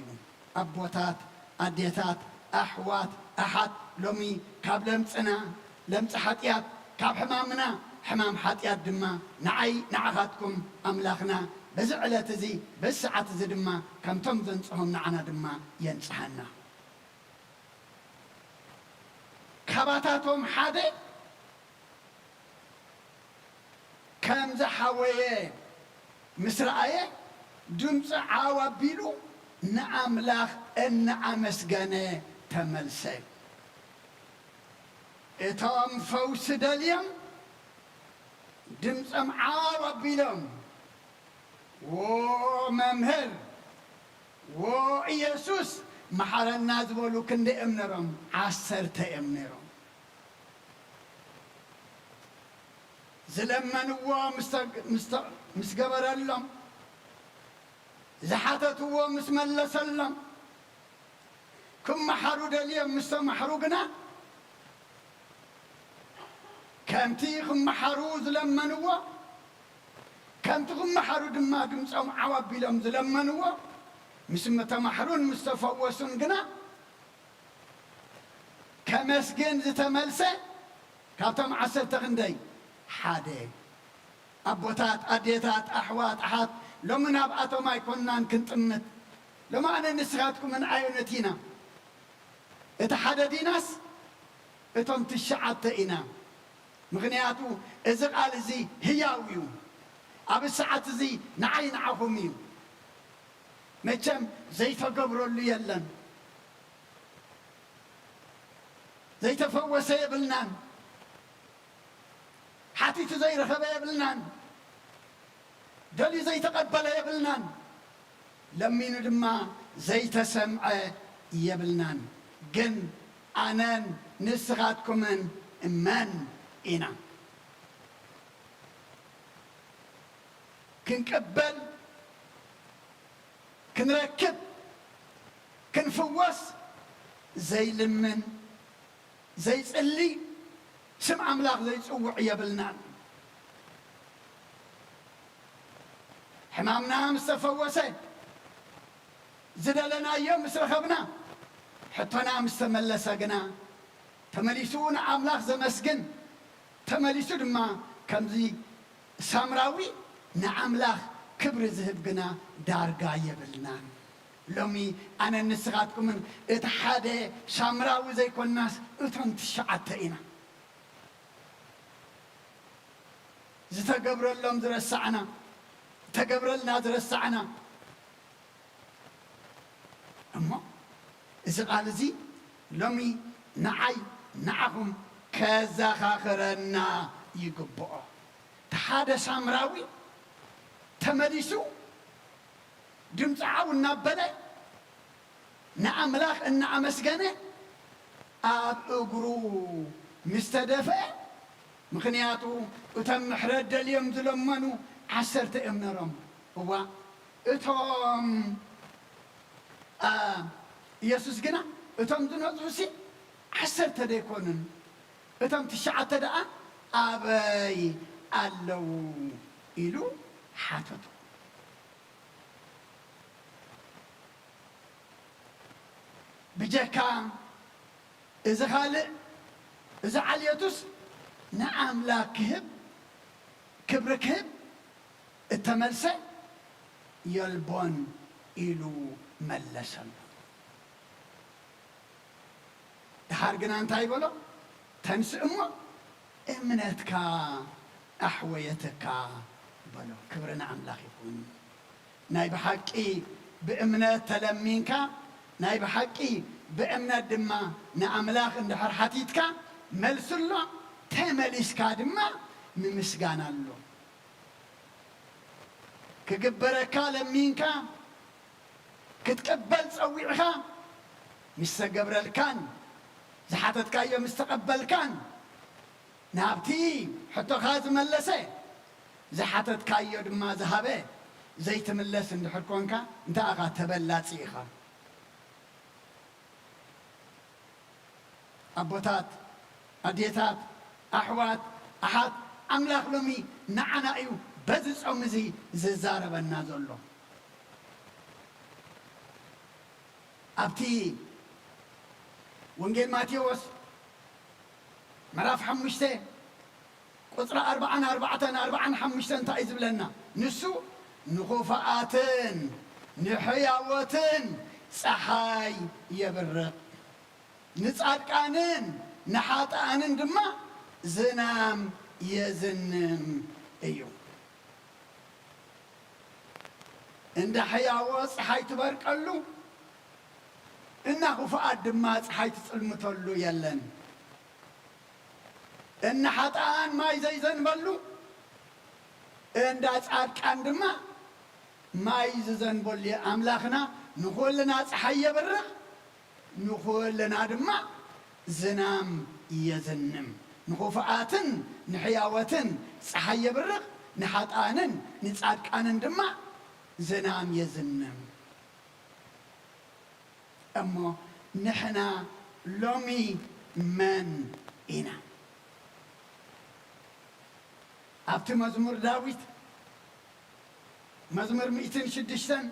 ኣቦታት፣ ኣዴታት፣ ኣሕዋት፣ ኣሓት፣ ሎሚ ካብ ለምጽና፣ ለምጺ ሓጢኣት፣ ካብ ሕማምና፣ ሕማም ሓጢኣት ድማ ንዓይ ንዓኻትኩም ኣምላኽና በዚ ዕለት እዚ፣ በዚ ሰዓት እዚ ድማ ከምቶም ዘንጽሆም ንዓና ድማ የንጽሃና። ካባታቶም ሓደ ከም ዝሓወየ ምስ ረኣየ፣ ድምፁ ዓው ኣቢሉ ንኣምላኽ እናኣመስገነ ተመልሰ። እቶም ፈውሲ ደልዮም ድምፆም ዓው ኣቢሎም፣ "ዎ መምህር፣ ዎ ኢየሱስ፣ መሓረና" ዝበሉ ክንደይ እዮም ነይሮም? ዓሰርተ እዮም ነይሮም። ዝለመንዎ ምስ ተ-፣ ምስ ተ-፣ ምስ ገበረሎም፣ ዝሓተትዎ ምስ መለሰሎም፣ ክመሓሩ ደልዮም ምስ ተማሕሩ ግና፣ ከምቲ ክመሓሩ ዝለመንዎ፣ ከምቲ ክመሓሩ ድማ ድምፆም ዓው ኣቢሎም ዝለመንዎ፣ ምስ ተማሕሩን ምስ ተፈወሱን ግና፣ ከመስግን ዝተመልሰ ካብቶም ዓሰርተ ክንደይ? ሓደ። ኣቦታት፣ ኣዴታት፣ ኣሕዋት፣ ኣሓት፣ ሎሚ ናብኣቶም ኣይኮንናን ክንጥምት። ሎሚ ኣነ ንስኻትኩምን ኣየኖት ኢና? እቲ ሓደ ዲናስ እቶም ትሽዓተ ኢና። ምኽንያቱ እዚ ቃል እዚ ህያው እዩ። ኣብ ሰዓት እዚ ንዓይ ንዓኹም እዩ። መቸም ዘይተገብረሉ የለን። ዘይተፈወሰ የብልናን። ሓቲቱ ዘይረኸበ የብልናን። ደልዩ ዘይተቐበለ የብልናን። ለሚኑ ድማ ዘይተሰምዐ የብልናን። ግን ኣነን ንስኻትኩምን መን ኢና? ክንቅበል፣ ክንረክብ፣ ክንፍወስ ዘይልምን፣ ዘይጽሊ፣ ስም ኣምላኽ ዘይጽውዕ የብልናን። ሕማምና ምስ ተፈወሰ፣ ዝደለናዮ ምስ ረኸብና፣ ሕቶና ምስ ተመለሰ ግና፣ ተመሊሱ ንኣምላኽ ዘመስግን፣ ተመሊሱ ድማ ከምዚ ሳምራዊ ንኣምላኽ ክብሪ ዝህብ ግና ዳርጋ የብልናን። ሎሚ ኣነን ንስኻትኩምን እቲ ሓደ ሳምራዊ ዘይኮንናስ፣ እቶም ትሽዓተ ኢና። ዝተገብረሎም ዝረሳዕና፣ ዝተገብረልና ዝረሳዕና። እሞ እዚ ቃል እዚ ሎሚ ንዓይ ንዓኹም ከዘኻኽረና ይግብኦ። እቲ ሓደ ሳምራዊ ተመሊሱ ድምፂ ዓው እናበለ ንኣምላኽ እናኣመስገነ ኣብ እግሩ ምስ ተደፍአ፣ ምኽንያቱ እቶም ምሕረት ደልዮም ዝለመኑ ዓሰርተ እዮም ነሮም። እዋ፣ እቶም፣ አ፣ ኢየሱስ ግና እቶም ዝነጽሁሲ ዓሰርተ ደይኮኑን፣ እቶም ትሽዓተ ደኣ ኣበይ ኣለዉ? ኢሉ ሓተቱ። ብጀካ እዚ ካልእ፣ እዚ ዓልየቱስ ንኣምላክ ክህብ፣ ክብሪ ክህብ እተመልሰ የልቦን ኢሉ መለሰሉ። ደሓር ግና እንታይ በሎ? ተንስእ እሞ እምነትካ ኣሕወየትካ በሎ። ክብሪ ንኣምላኽ ይኹን። ናይ ብሓቂ ብእምነት ተለሚንካ፣ ናይ ብሓቂ ብእምነት ድማ ንኣምላኽ እንድሕር ሓቲትካ፣ መልስሎ ተመሊስካ ድማ ምምስጋን ኣሎ። ክግበረካ ለሚንካ፣ ክትቅበል ጸዊዕኻ፣ ምስ ተገብረልካን ዝሓተትካዮ ምስ ተቐበልካን፣ ናብቲ ሕቶኻ ዝመለሰ፣ ዝሓተትካዮ ድማ ዝሃበ፣ ዘይትምለስ እንድሕር ኮንካ፣ እንታይ ኢኻ? ተበላጺ ኢኻ። ኣቦታት፣ ኣዴታት፣ ኣሕዋት፣ ኣሓት፣ ኣምላኽ ሎሚ ንዓና እዩ በዚ ጾም እዚ ዝዛረበና ዘሎ። ኣብቲ ወንጌል ማቴዎስ ምዕራፍ ሓሙሽተ ቁጽሪ ኣርብዓን ኣርባዕተን፣ ኣርብዓን ሓሙሽተን እንታይ እዩ ዝብለና? ንሱ ንኹፉኣትን ንሕያዎትን ጸሓይ የብርቕ፣ ንጻድቃንን ንሓጥኣንን ድማ ዝናም የዝንም እዩ። እንዳ ሕያዎ ጸሓይ ትበርቀሉ፣ እና ኹፉኣት ድማ ጸሓይ ትጽልምተሉ የለን። እና ሓጥኣን ማይ ዘይዘንበሉ፣ እንዳ ጻድቃን ድማ ማይ ዝዘንበሉ። ኣምላኽና ንኹልና ጸሓይ የብርቕ፣ ንኹልና ድማ ዝናም የዝንም። ንኹፉኣትን ንሕያዎትን ጸሓይ የብርቕ፣ ንሓጥኣንን ንጻድቃንን ድማ ዝናም የዝንም። እሞ ንሕና ሎሚ መን ኢና? ኣብቲ መዝሙር ዳዊት መዝሙር ሚእትን ሽዱሽተን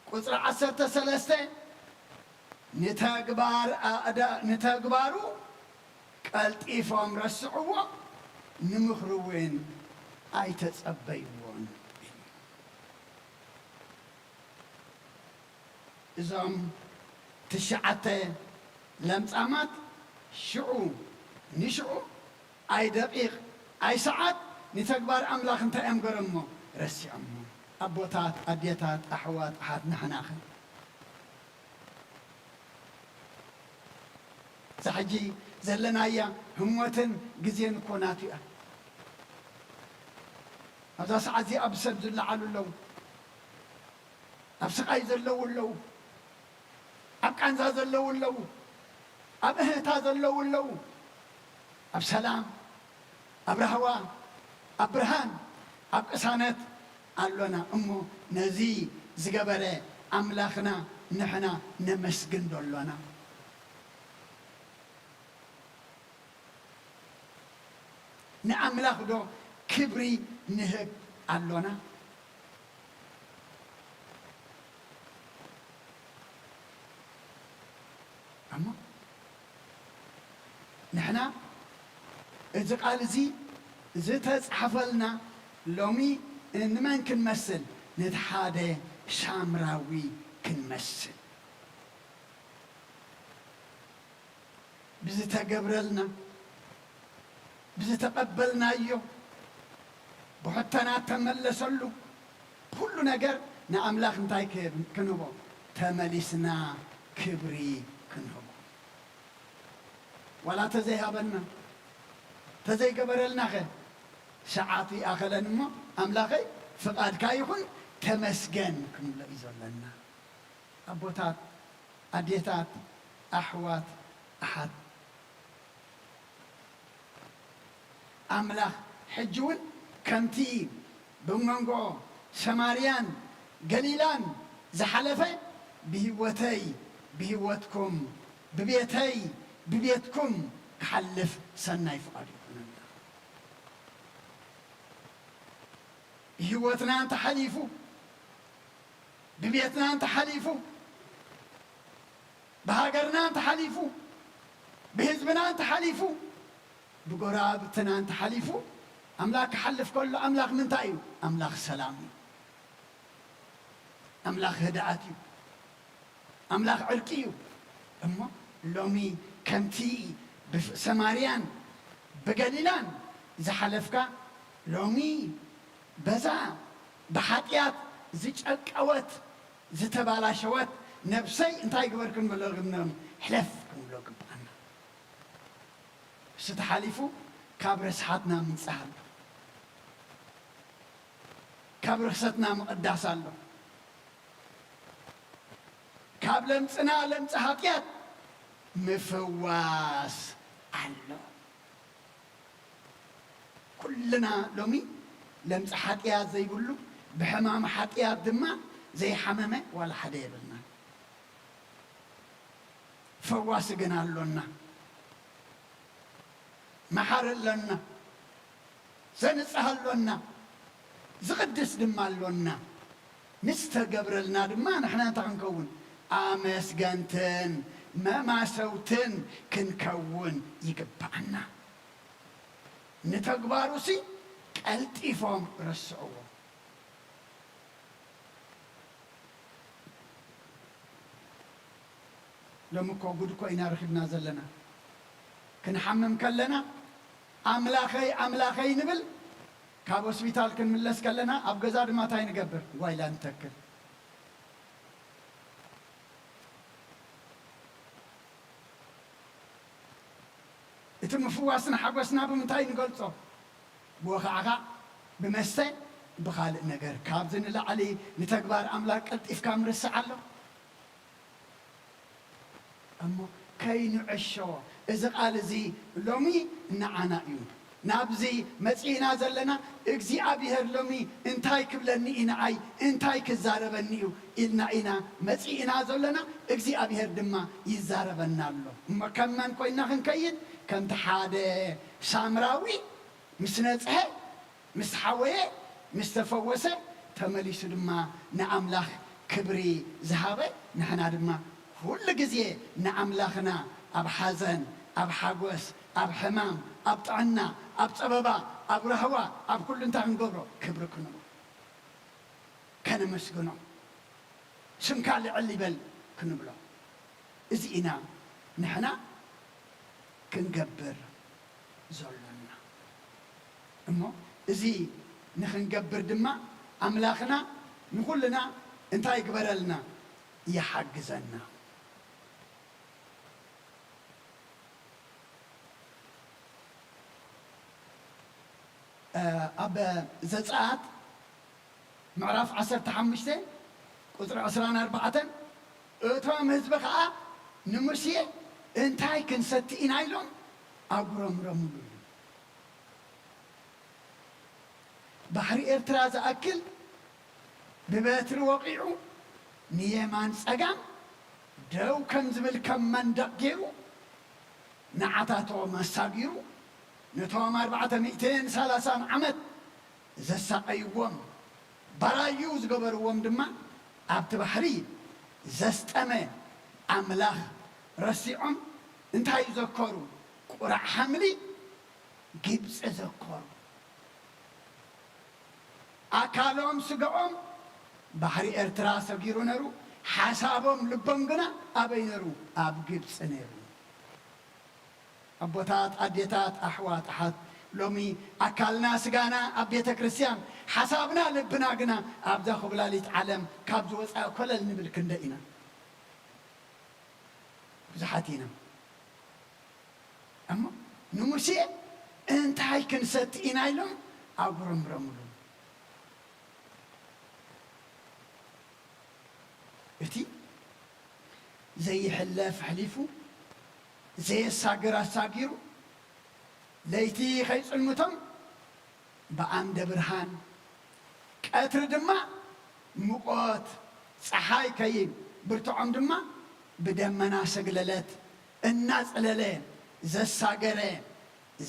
ቁጽሪ ዓሰርተ ሰለስተ፣ "ንተግባር ኣእዳ-፣ ንተግባሩ ቀልጢፎም ረስዕዎ፣ ንምኽሩ እውን ኣይተጸበይዎን" ኢሉ። እዞም ትሽዓተ ለምጻማት ሽዑ ንሽዑ ኣይ ደቂቕ ኣይ ሰዓት ንተግባር ኣምላኽ እንታይ እዮም ገረሞ? ረሲዖሞ። ኣቦታት፣ ኣዴታት፣ ኣሕዋት፣ ኣሓት፣ ንሕናኸ? እዛ ሕጂ ዘለናያ ህሞትን ግዜን እኮ ናቱ እያ። ኣብዛ ሰዓት እዚኣ ብሰብ ዝለዓሉ ኣለዉ። ኣብ ስቓይ ዘለዉ ኣለዉ። ኣብ ቃንዛ ዘለዉ ኣለዉ። ኣብ እህታ ዘለዉ ኣለዉ። ኣብ ሰላም፣ ኣብ ራህዋ፣ ኣብ ብርሃን፣ ኣብ ቅሳነት ኣሎና። እሞ ነዚ ዝገበረ ኣምላኽና ንሕና ነመስግን ዶ ኣሎና? ንኣምላኽ ዶ ክብሪ ንህብ ኣሎና? እሞ ንሕና እዚ ቃል እዚ ዝተጻሕፈልና ሎሚ ንመን ክንመስል? ነቲ ሓደ ሳምራዊ ክንመስል። ብዝተገብረልና፣ ብዝተቐበልናዮ፣ ብሕቶና ተመለሰሉ፣ ኩሉ ነገር ንኣምላኽ እንታይ ክህብ-፣ ክንህቦ? ተመሊስና ክብሪ ክንህቦ። ዋላ ተዘይሃበና፣ ተዘይገበረልናኸ? ሰዓቱ ይኣኸለን እሞ፣ ኣምላኸይ፣ ፍቓድካ ይኹን፣ ተመስገን ክንብሎ እዩ ዘለና። ኣቦታት፣ ኣዴታት፣ ኣሕዋት፣ ኣሓት፣ ኣምላኽ ሕጂ እውን ከምቲ ብመንጎ ሰማርያን ገሊላን ዝሓለፈ፣ ብህይወተይ፣ ብህይወትኩም፣ ብቤተይ፣ ብቤትኩም ክሓልፍ ሰናይ ፍቓዱ ይኹነልና። ብህይወትና እንተሓሊፉ፣ ብቤትና እንተሓሊፉ፣ ብሃገርና እንተሓሊፉ፣ ብህዝብና እንተሓሊፉ፣ ብጎረባብትና እንተሓሊፉ፣ ኣምላኽ ክሓልፍ ከሎ፣ ኣምላኽ ምንታይ እዩ? ኣምላኽ ሰላም እዩ። ኣምላኽ ህድኣት እዩ። ኣምላኽ ዕርቂ እዩ። እሞ ሎሚ ከምቲ ብሰማርያን ብገሊላን ዝሓለፍካ፣ ሎሚ በዛ ብሓጢኣት ዝጨቀወት ዝተባላሸወት ነብሰይ እንታይ ግበር ክንብሎ ግብነም? ሕለፍ ክንብሎ ግብኣና። እሱ ተሓሊፉ ካብ ርስሓትና ምንጻህ ኣሎ። ካብ ርኽሰትና ምቕዳስ ኣሎ። ካብ ለምጽና ለምጺ ሓጢኣት ምፍዋስ ኣሎ። ኩልና ሎሚ ለምጺ ሓጢኣት ዘይብሉ፣ ብሕማም ሓጢኣት ድማ ዘይሓመመ ዋላ ሓደ የብልና። ፈዋሲ ግን ኣሎና። መሓሪ ኣሎና። ዘንጽህ ኣሎና። ዝቕድስ ድማ ኣሎና። ምስ ተገብረልና ድማ ንሕና እንታይ ክንከውን? ኣመስገንትን መማሰውትን ክንከውን ይግብኣና። ንተግባሩሲ ቀልጢፎም ረስዕዎ። ሎሚ እኮ ጉድ እኮ ኢና ረኺብና ዘለና። ክንሓምም ከለና ኣምላኸይ ኣምላኸይ ንብል፣ ካብ ሆስፒታል ክንምለስ ከለና ኣብ ገዛ ድማ እንታይ ንገብር? ጓይላ ንተክል። እቲ ምፍዋስን ሓጎስና ብምንታይ ንገልጾ? ብወኻዕኻዕ፣ ብመስተ፣ ብኻልእ ነገር። ካብዚ ንላዕሊ ንተግባር ኣምላኽ ቀልጢፍካ ምርስዕ ኣሎ? እሞ ከይንዕሾ፣ እዚ ቃል እዚ ሎሚ ንዓና እዩ። ናብዚ መጺእና ዘለና እግዚኣብሔር ሎሚ እንታይ ክብለኒ እዩ ንዓይ፣ እንታይ ክዛረበኒ እዩ ኢልና ኢና መጺእና ዘለና። እግዚኣብሔር ድማ ይዛረበና ኣሎ። እሞ ከም መን ኮይንና ክንከይድ? ከምቲ ሓደ ሳምራዊ ምስ ነጽሀ፣ ምስ ሓወየ፣ ምስ ተፈወሰ፣ ተመሊሱ ድማ ንኣምላኽ ክብሪ ዝሃበ፣ ንሕና ድማ ኩሉ ግዜ ንኣምላኽና ኣብ ሓዘን፣ ኣብ ሓጎስ፣ ኣብ ሕማም፣ ኣብ ጥዕና፣ ኣብ ጸበባ፣ ኣብ ራህዋ፣ ኣብ ኩሉ እንታይ ክንገብሮ? ክብሪ ክንቦ፣ ከነመስግኖ፣ ስምካ ልዕል ይበል ክንብሎ። እዚ ኢና ንሕና ክንገብር ዘሎና። እሞ እዚ ንኽንገብር ድማ ኣምላኽና ንኹልና እንታይ ይግበረልና? ይሓግዘና። እ፣ ኣብ ዘጸኣት ምዕራፍ ዓሰርተ ሓሙሽተ ቁጽሪ ዕስራን ኣርባዕተን፣ እቶም ህዝቢ ኸኣ ንሙሴ፣ "እንታይ ክንሰቲ ኢና?" ኢሎም ኣጉረምረምሉ። ባሕሪ ኤርትራ ዝኣክል ብበትሪ ወቒዑ ንየማን ጸጋም ደው ከም ዝብል ከም መንደቕ ገይሩ ንዓታቶም ኣሳጊሩ ነቶም ኣርባዕተ ሚእትን ሰላሳን ዓመት ዘሳቐይዎም፣ ባራዩ ዝገበርዎም ድማ ኣብቲ ባሕሪ ዘስጠመ ኣምላኽ ረሲዖም እንታይ ዘከሩ? ቁራዕ ሓምሊ ግብጺ ዘከሩ። ኣካሎም ስጋኦም ባሕሪ ኤርትራ ሰጊሩ ነሩ፣ ሓሳቦም ልቦም ግና ኣበይ ነሩ? ኣብ ግብጺ ነሩ። ኣቦታት፣ ኣዴታት፣ ኣሕዋት፣ ኣሓት፣ ሎሚ ኣካልና ስጋና ኣብ ቤተ ክርስቲያን፣ ሓሳብና ልብና ግና ኣብዛ ኹብላሊት ዓለም ካብ ዝወጻ ኮለል ንብል ክንደይ ኢና? ብዙሓት ኢና። እሞ ንሙሴ እንታይ ክንሰቲ ኢና ኢሎም ኣጉረምረምሉ። እቲ ዘይሕለፍ ኣሕሊፉ፣ ዘየሳግር ኣሳጊሩ፣ ለይቲ ከይጽልምቶም ብኣምደ ብርሃን፣ ቀትሪ ድማ ሙቐት ጸሓይ ከይብርትዖም ድማ ብደመና ሰግለለት እናጽለለ ዘሳገረ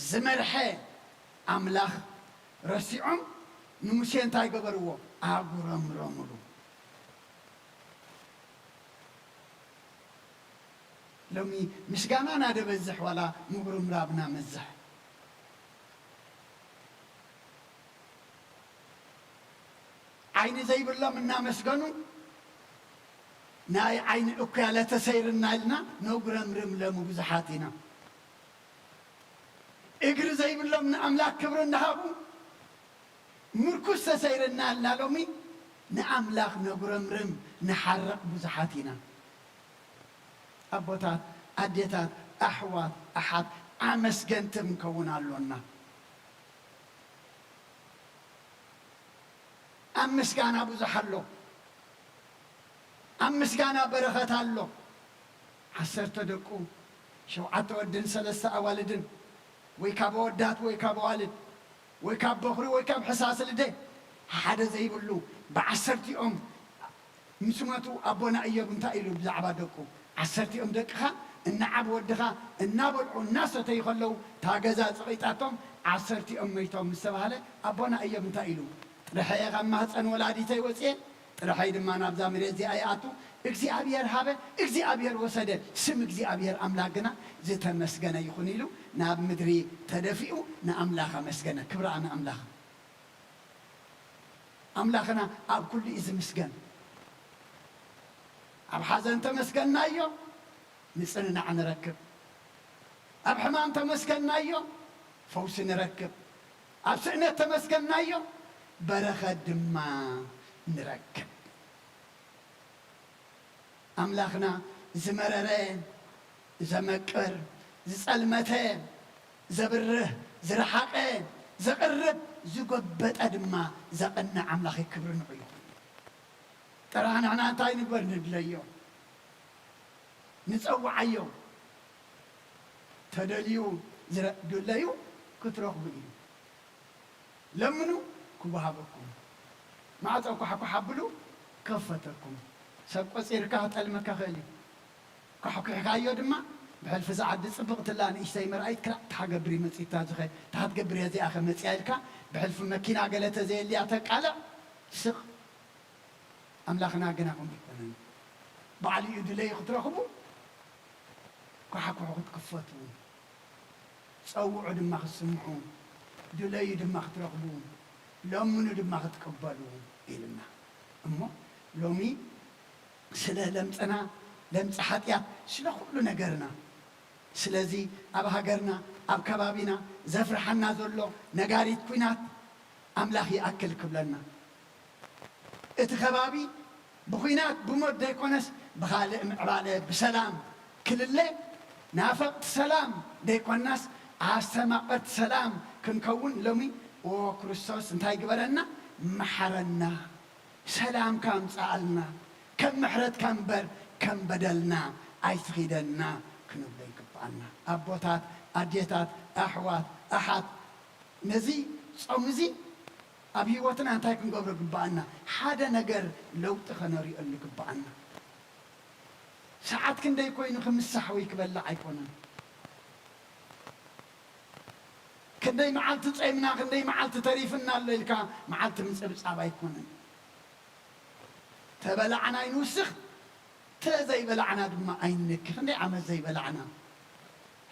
ዝመርሐ ኣምላኽ ረሲዖም ንሙሴ እንታይ ገበርዎ? ኣጉረምረምሉ። ሎሚ ምስጋናና ደበዝሕ ዋላ ምጉርምራምና መዝሕ? ዓይኒ ዘይብሎም እናመስገኑ ናይ ዓይኒ እኩያ ለተሰይርና ኢልና ነጉረምርም ሎሚ ብዙሓት ኢና። እግሪ ዘይብሎም ንኣምላኽ ክብሪ እንዳሃቡ፣ ምርኩስ ተሰይርና ኢልና ሎሚ ንኣምላኽ ነጉረምርም ንሓርቕ ብዙሓት ኢና። ኣቦታት፣ ኣዴታት፣ ኣሕዋት፣ ኣሓት፣ ኣመስገንቲ ክንከውን ኣሎና። ኣብ ምስጋና ብዙሕ ኣሎ። ኣብ ምስጋና በረኸት ኣሎ። ዓሰርተ ደቁ፣ ሸውዓተ ወድን ሰለስተ ኣዋልድን፣ ወይ ካብ ኣወዳት ወይ ካብ ኣዋልድ፣ ወይ ካብ በኹሪ ወይ ካብ ሕሳስ ልደ፣ ሓደ ዘይብሉ፣ ብዓሰርቲኦም ምስ መቱ ኣቦና እዮብ እንታይ ኢሉ ብዛዕባ ደቁ? ዓሰርቲኦም ደቅኻ እናዓብ ወድኻ እናበልዑ እናሰተዩ ከለዉ፣ እታ ገዛ ጽቒጣቶም፣ ዓሰርቲኦም መይቶም ምስ ተባህለ፣ ኣቦና እዮብ እንታይ ኢሉ? "ጥርሐየ ካብ ማህፀን ወላዲተይ ወፅየ፣ ጥርሐይ ድማ ናብዛ መሬት እዚኣ ይኣቱ። እግዚኣብሔር ሃበ፣ እግዚኣብሔር ወሰደ፣ ስም እግዚኣብሔር ኣምላኽ ግና ዝተመስገነ ይኹን" ኢሉ ናብ ምድሪ ተደፊኡ ንኣምላኽ ኣመስገነ። ክብሪ ንኣምላኽ። ኣምላኽና ኣብ ኩሉ እዩ ዝምስገን። ኣብ ሓዘን ተመስገናዮ፣ ምጽንናዕ ንረክብ። ኣብ ሕማም ተመስገናዮ፣ ፈውሲ ንረክብ። ኣብ ስእነት ተመስገናዮ፣ በረኸት ድማ ንረክብ። ኣምላኽና ዝመረረ ዘመቅር፣ ዝጸልመተ ዘብርህ፣ ዝረሓቐ ዘቕርብ፣ ዝጎበጠ ድማ ዘቕንዕ ኣምላኽ እዩ። ክብሪ ንዑ ይኹን። ጥራሕ ንሕና እንታይ ንግበር? ንድለዮ፣ ንጸውዓዮ። ተደልዩ ዝረ-፣ ድለዩ ክትረኽቡ እዩ። ለምኑ ክወሃበኩም፣ ማዕጾ ኳሕኳሕ ኣብሉ ክኽፈተኩም። ሰብ ቆጺርካ ክጠልመካ ክእል እዩ። ኳሕኲሕካዮ ድማ ብሕልፊ እዛ ዓዲ ጽብቕቲ ኣላ ንእሽተይ መርኣይት ክላእ ታሓገብር እዩ መጺእታ ዝኸ ታትገብር እያ እዚኣ ከ መጺኣ ኢልካ ብሕልፊ መኪና ገለ ተዘየልያ ተቃልዕ ስቕ። ኣምላኽና ግና ከምኡ ኣይኮነን። ባዕሉ እዩ ድለዩ ክትረኽቡ፣ ኳሕኩሑ ክትክፈቱ፣ ጸውዑ ድማ ክትስምዑ፣ ድለዩ ድማ ክትረኽቡ፣ ለምኑ ድማ ክትቅበሉ ኢልና። እሞ ሎሚ ስለ ለምጽና፣ ለምጽ ሓጢኣት፣ ስለ ኩሉ ነገርና፣ ስለዚ ኣብ ሃገርና፣ ኣብ ከባቢና ዘፍርሓና ዘሎ ነጋሪት ኲናት ኣምላኽ ይኣክል ክብለና። እቲ ከባቢ ብኹናት ብሞት ዘይኮነስ ብኻልእ ምዕባለ ብሰላም ክልለ ናፈቕቲ ሰላም ዘይኮናስ ኣስተማቐርቲ ሰላም ክንከውን ሎሚ ኦ ክርስቶስ እንታይ ግበረና? መሓረና። ሰላምካ ኣምጽኣልና። ከም ምሕረትካ እምበር ከም በደልና ኣይትኺደና ክንብሎ ይግብኣና። ኣቦታት፣ ኣዴታት፣ ኣሕዋት፣ ኣሓት፣ ነዚ ጾም እዚ ኣብ ህይወትና እንታይ ክንገብሮ ይግብኣና? ሓደ ነገር ለውጢ ከነሪኦሉ ይግብኣና። ሰዓት ክንደይ ኮይኑ ክምሳሕ ወይ ክበልዕ ኣይኮነን። ክንደይ መዓልቲ ጾምና፣ ክንደይ መዓልቲ ተሪፍና ኣሎ ኢልካ መዓልቲ ምጽብጻብ ኣይኮነን። ተበላዕና ኣይንውስኽ፣ ተዘይበላዕና ድማ ኣይንነኪ። ክንደይ ዓመት ዘይበላዕና።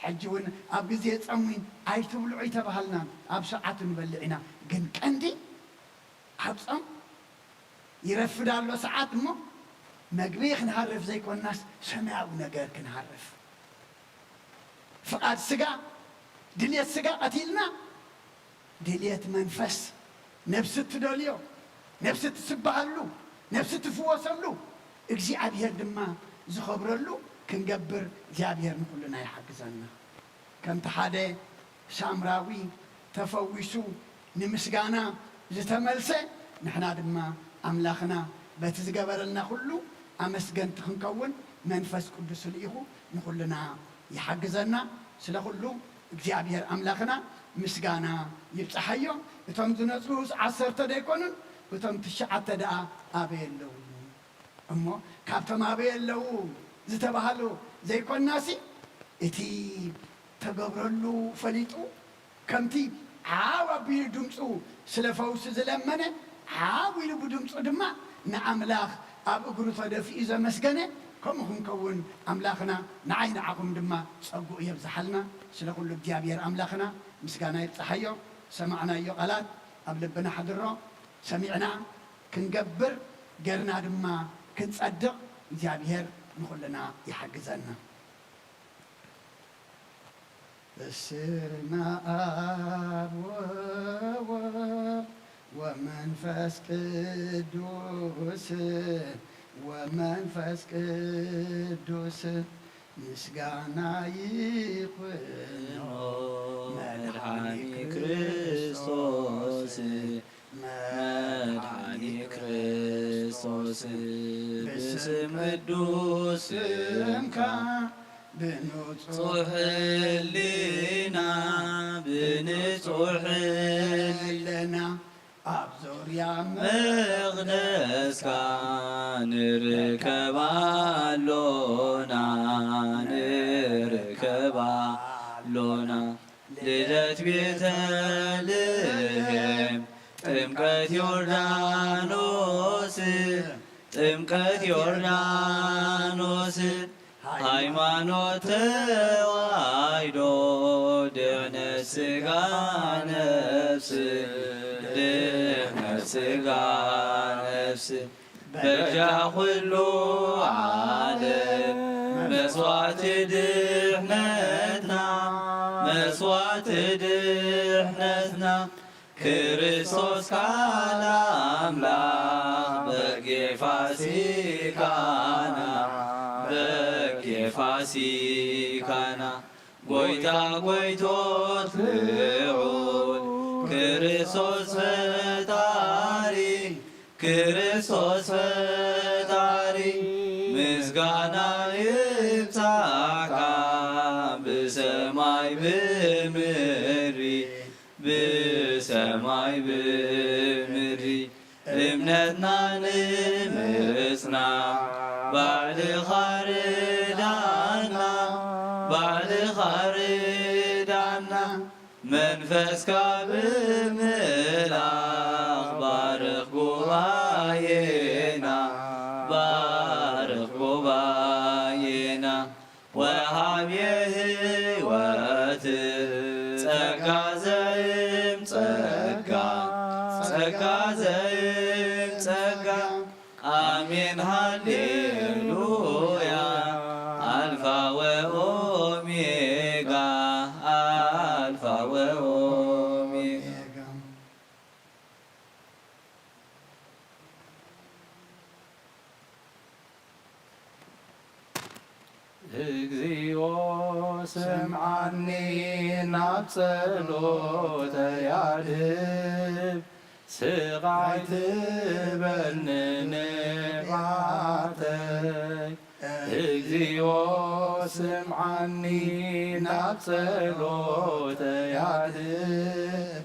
ሕጂ እውን ኣብ ግዜ ጾም እውን ኣይትብልዑ ኣይተባሃልናን፣ ኣብ ሰዓቱ ንበልዕ ኢና። ግን ቀንዲ ኣብ ጾም ይረፍድ ኣሎ ሰዓት እሞ፣ መግቢ ክንሃርፍ ዘይኮናስ ሰማያዊ ነገር ክንሃርፍ። ፍቓድ ስጋ፣ ድልየት ስጋ ቀቲልና፣ ድልየት መንፈስ፣ ነፍሲ እትደልዮ፣ ነፍሲ እትስበሃሉ፣ ነፍሲ እትፍወሰሉ፣ እግዚኣብሔር ድማ ዝኸብረሉ ክንገብር እግዚኣብሔር ንኹልና ይሓግዘና። ከምቲ ሓደ ሳምራዊ ተፈዊሱ ንምስጋና ዝተመልሰ፣ ንሕና ድማ ኣምላኽና በቲ ዝገበረልና ኩሉ ኣመስገንቲ ክንከውን መንፈስ ቅዱስ ልኢኹ ንኹልና ይሓግዘና። ስለ ኩሉ እግዚኣብሔር ኣምላኽና ምስጋና ይብጽሓዮ። እቶም ዝነጽሁ ዓሰርተ ደይኮኑን፣ እቶም ትሽዓተ ደኣ ኣበይ ኣለዉ? እሞ ካብቶም ኣበይ ኣለዉ ዝተባህሉ ዘይኮናሲ፣ እቲ ተገብረሉ ፈሊጡ፣ ከምቲ ዓው ኣቢሉ ድምፁ ስለ ፈውሲ ዝለመነ፣ ዓው ኢሉ ብድምፁ ድማ ንኣምላኽ ኣብ እግሩ ተደፊኡ ዘመስገነ፣ ከምኡ ክንከውን ኣምላኽና ንዓይ ንዓኹም ድማ ጸግኡ የብዝሓልና። ስለ ኩሉ እግዚኣብሔር ኣምላኽና ምስጋና ይብጽሓዮ። ሰማዕናዮ ቃላት ኣብ ልብና ሓድሮ፣ ሰሚዕና ክንገብር፣ ገርና ድማ ክንጸድቕ፣ እግዚኣብሔር ንኹልና ይሓግዘና። በስመ አብ ወወልድ ወመንፈስ ቅዱስ፣ ወመንፈስ ቅዱስ ምስጋና ይኹኖ መድኃኒ ክርስቶስ፣ መድኃኒ ክርስቶስ። ብስም ቅዱስ ስምካ ብንጹሕ ሕሊና፣ ብንጹሕ ሕሊና ኣብ ዙርያ መቕደስካ ንርከብ ኣሎና፣ ንርከብ ኣሎና። ልደት ቤተልሔም፣ ጥምቀት ዮርዳኖስ፣ ጥምቀት ዮርዳኖስ። ሃይማኖት ተዋሕዶ፣ ድሕነት ሥጋ ነፍስ፣ ድሕነት ሥጋ ነፍስ። በጃ ኩሉ ዓለም መስዋዕቲ ድሕነትና፣ መስዋዕቲ ድሕነትና። ክርስቶስ ቃል ኣምላኽ በጌ ፋሲካና፣ በጌ ፋሲካና። ጐይታ ጐይቶት ልዑል ክርስቶስ ፈጣሪ፣ ክርስቶስ ፈጣሪ። ምስጋና ይብጻሕካ ብሰማይ ብምድሪ፣ ብሰማይ ብምድሪ። እምነትና ንምጽና ባዕልኻ ርዳና፣ ባዕልኻ ርዳና። መንፈስካ ብምልኣኽ ባርኽ ጉባኤና፣ ባርኽ ጉባኤና። ወሃብየ ህይወት ጸጋ ዘይም ጸጋ፣ ጸጋ ዘይም ጸጋ። ኣሜን ሃሌሉያ። ኣልፋ ወኦሜጋ፣ ኣልፋ ወኦሜጋ። እግዚኦ ስምዓኒ ናብ ጸሎተይ ኣድህብ፣ ስቓይ ትበልኒ ንብዓተይ። እግዚኦ ስምዓኒ ናብ ጸሎተይ ኣድህብ፣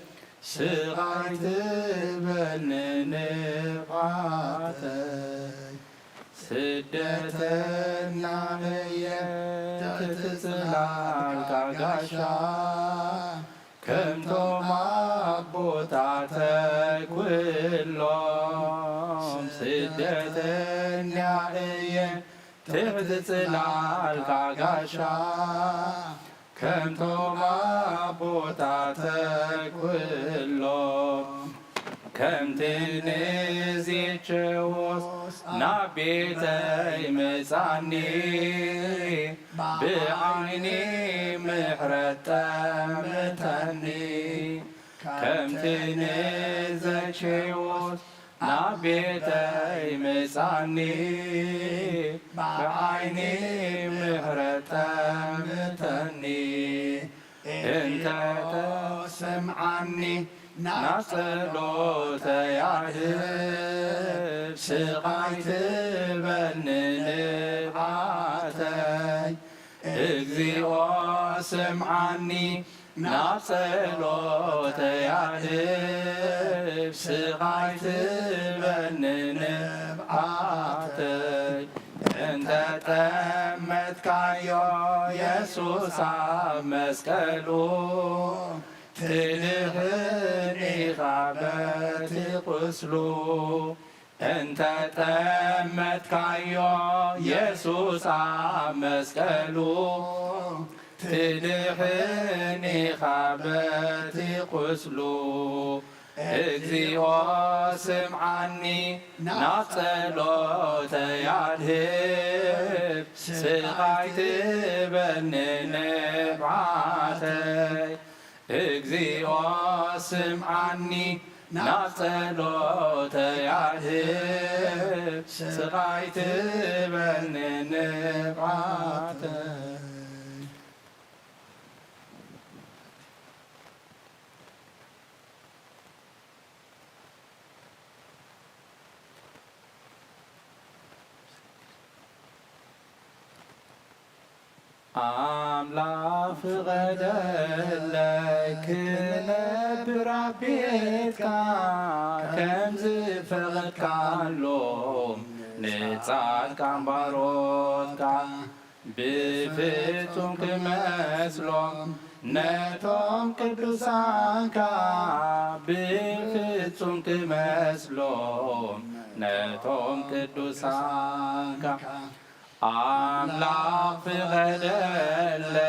ስቓይ ትበልኒ ንብዓተይ። ስደተኛ እየ ትሕቲ ጽላልካ ጋሻ፣ ከምቶም ኣቦታተይ ኩሎም። ስደተኛ እየ ትሕቲ ጽላልካ ጋሻ፣ ከምቶም ኣቦታተይ ኩሎም። ከምቲ ንዜቼዎስ ናብ ቤተይ ምጻኒ፣ ብዓይኒ ምሕረት ጠምተኒ። ከምቲ ንዘኬዎስ ናብ ቤተይ ምጻኒ፣ ብዓይኒ ምሕረት ጠምተኒ። እንተ ስምዓኒ ናብ ጸሎተይ ኣድህብ፣ ስቓይ ትበልኒ ንብዓተይ። እግዚኦ ስምዓኒ ናብ ጸሎተይ ኣድህብ፣ ስቓይ ትበልኒ ንብዓተይ። እንተ ጠመትካዮ የሱስ ኣብ መስቀሉ፣ ትድሕን ኢኻ በቲ ቁስሉ። እንተ ጠመትካዮ የሱስ ኣብ መስቀሉ፣ ትድሕን ኢኻ በቲ ቁስሉ። እግዚኦ ስምዓኒ ናብ ጸሎተይ ኣድህብ፣ ስቓይ ትበልኒ ንብዓተይ። እግዚኦ ስምዓኒ ናብ ጸሎተይ ኣድህብ፣ ስቓይ ትበልኒ ንብዓተይ። ኣምላኽ ፍቐደለይ ክነብር ኣብ ቤትካ፣ ከም ዝፈቐድካሎም ንጻድቃን ባሮትካ። ብፍጹም ክመስሎም ነቶም ቅዱሳንካ፣ ብፍጹም ክመስሎም ነቶም ቅዱሳንካ። ኣምላኽ ፍቐደለይ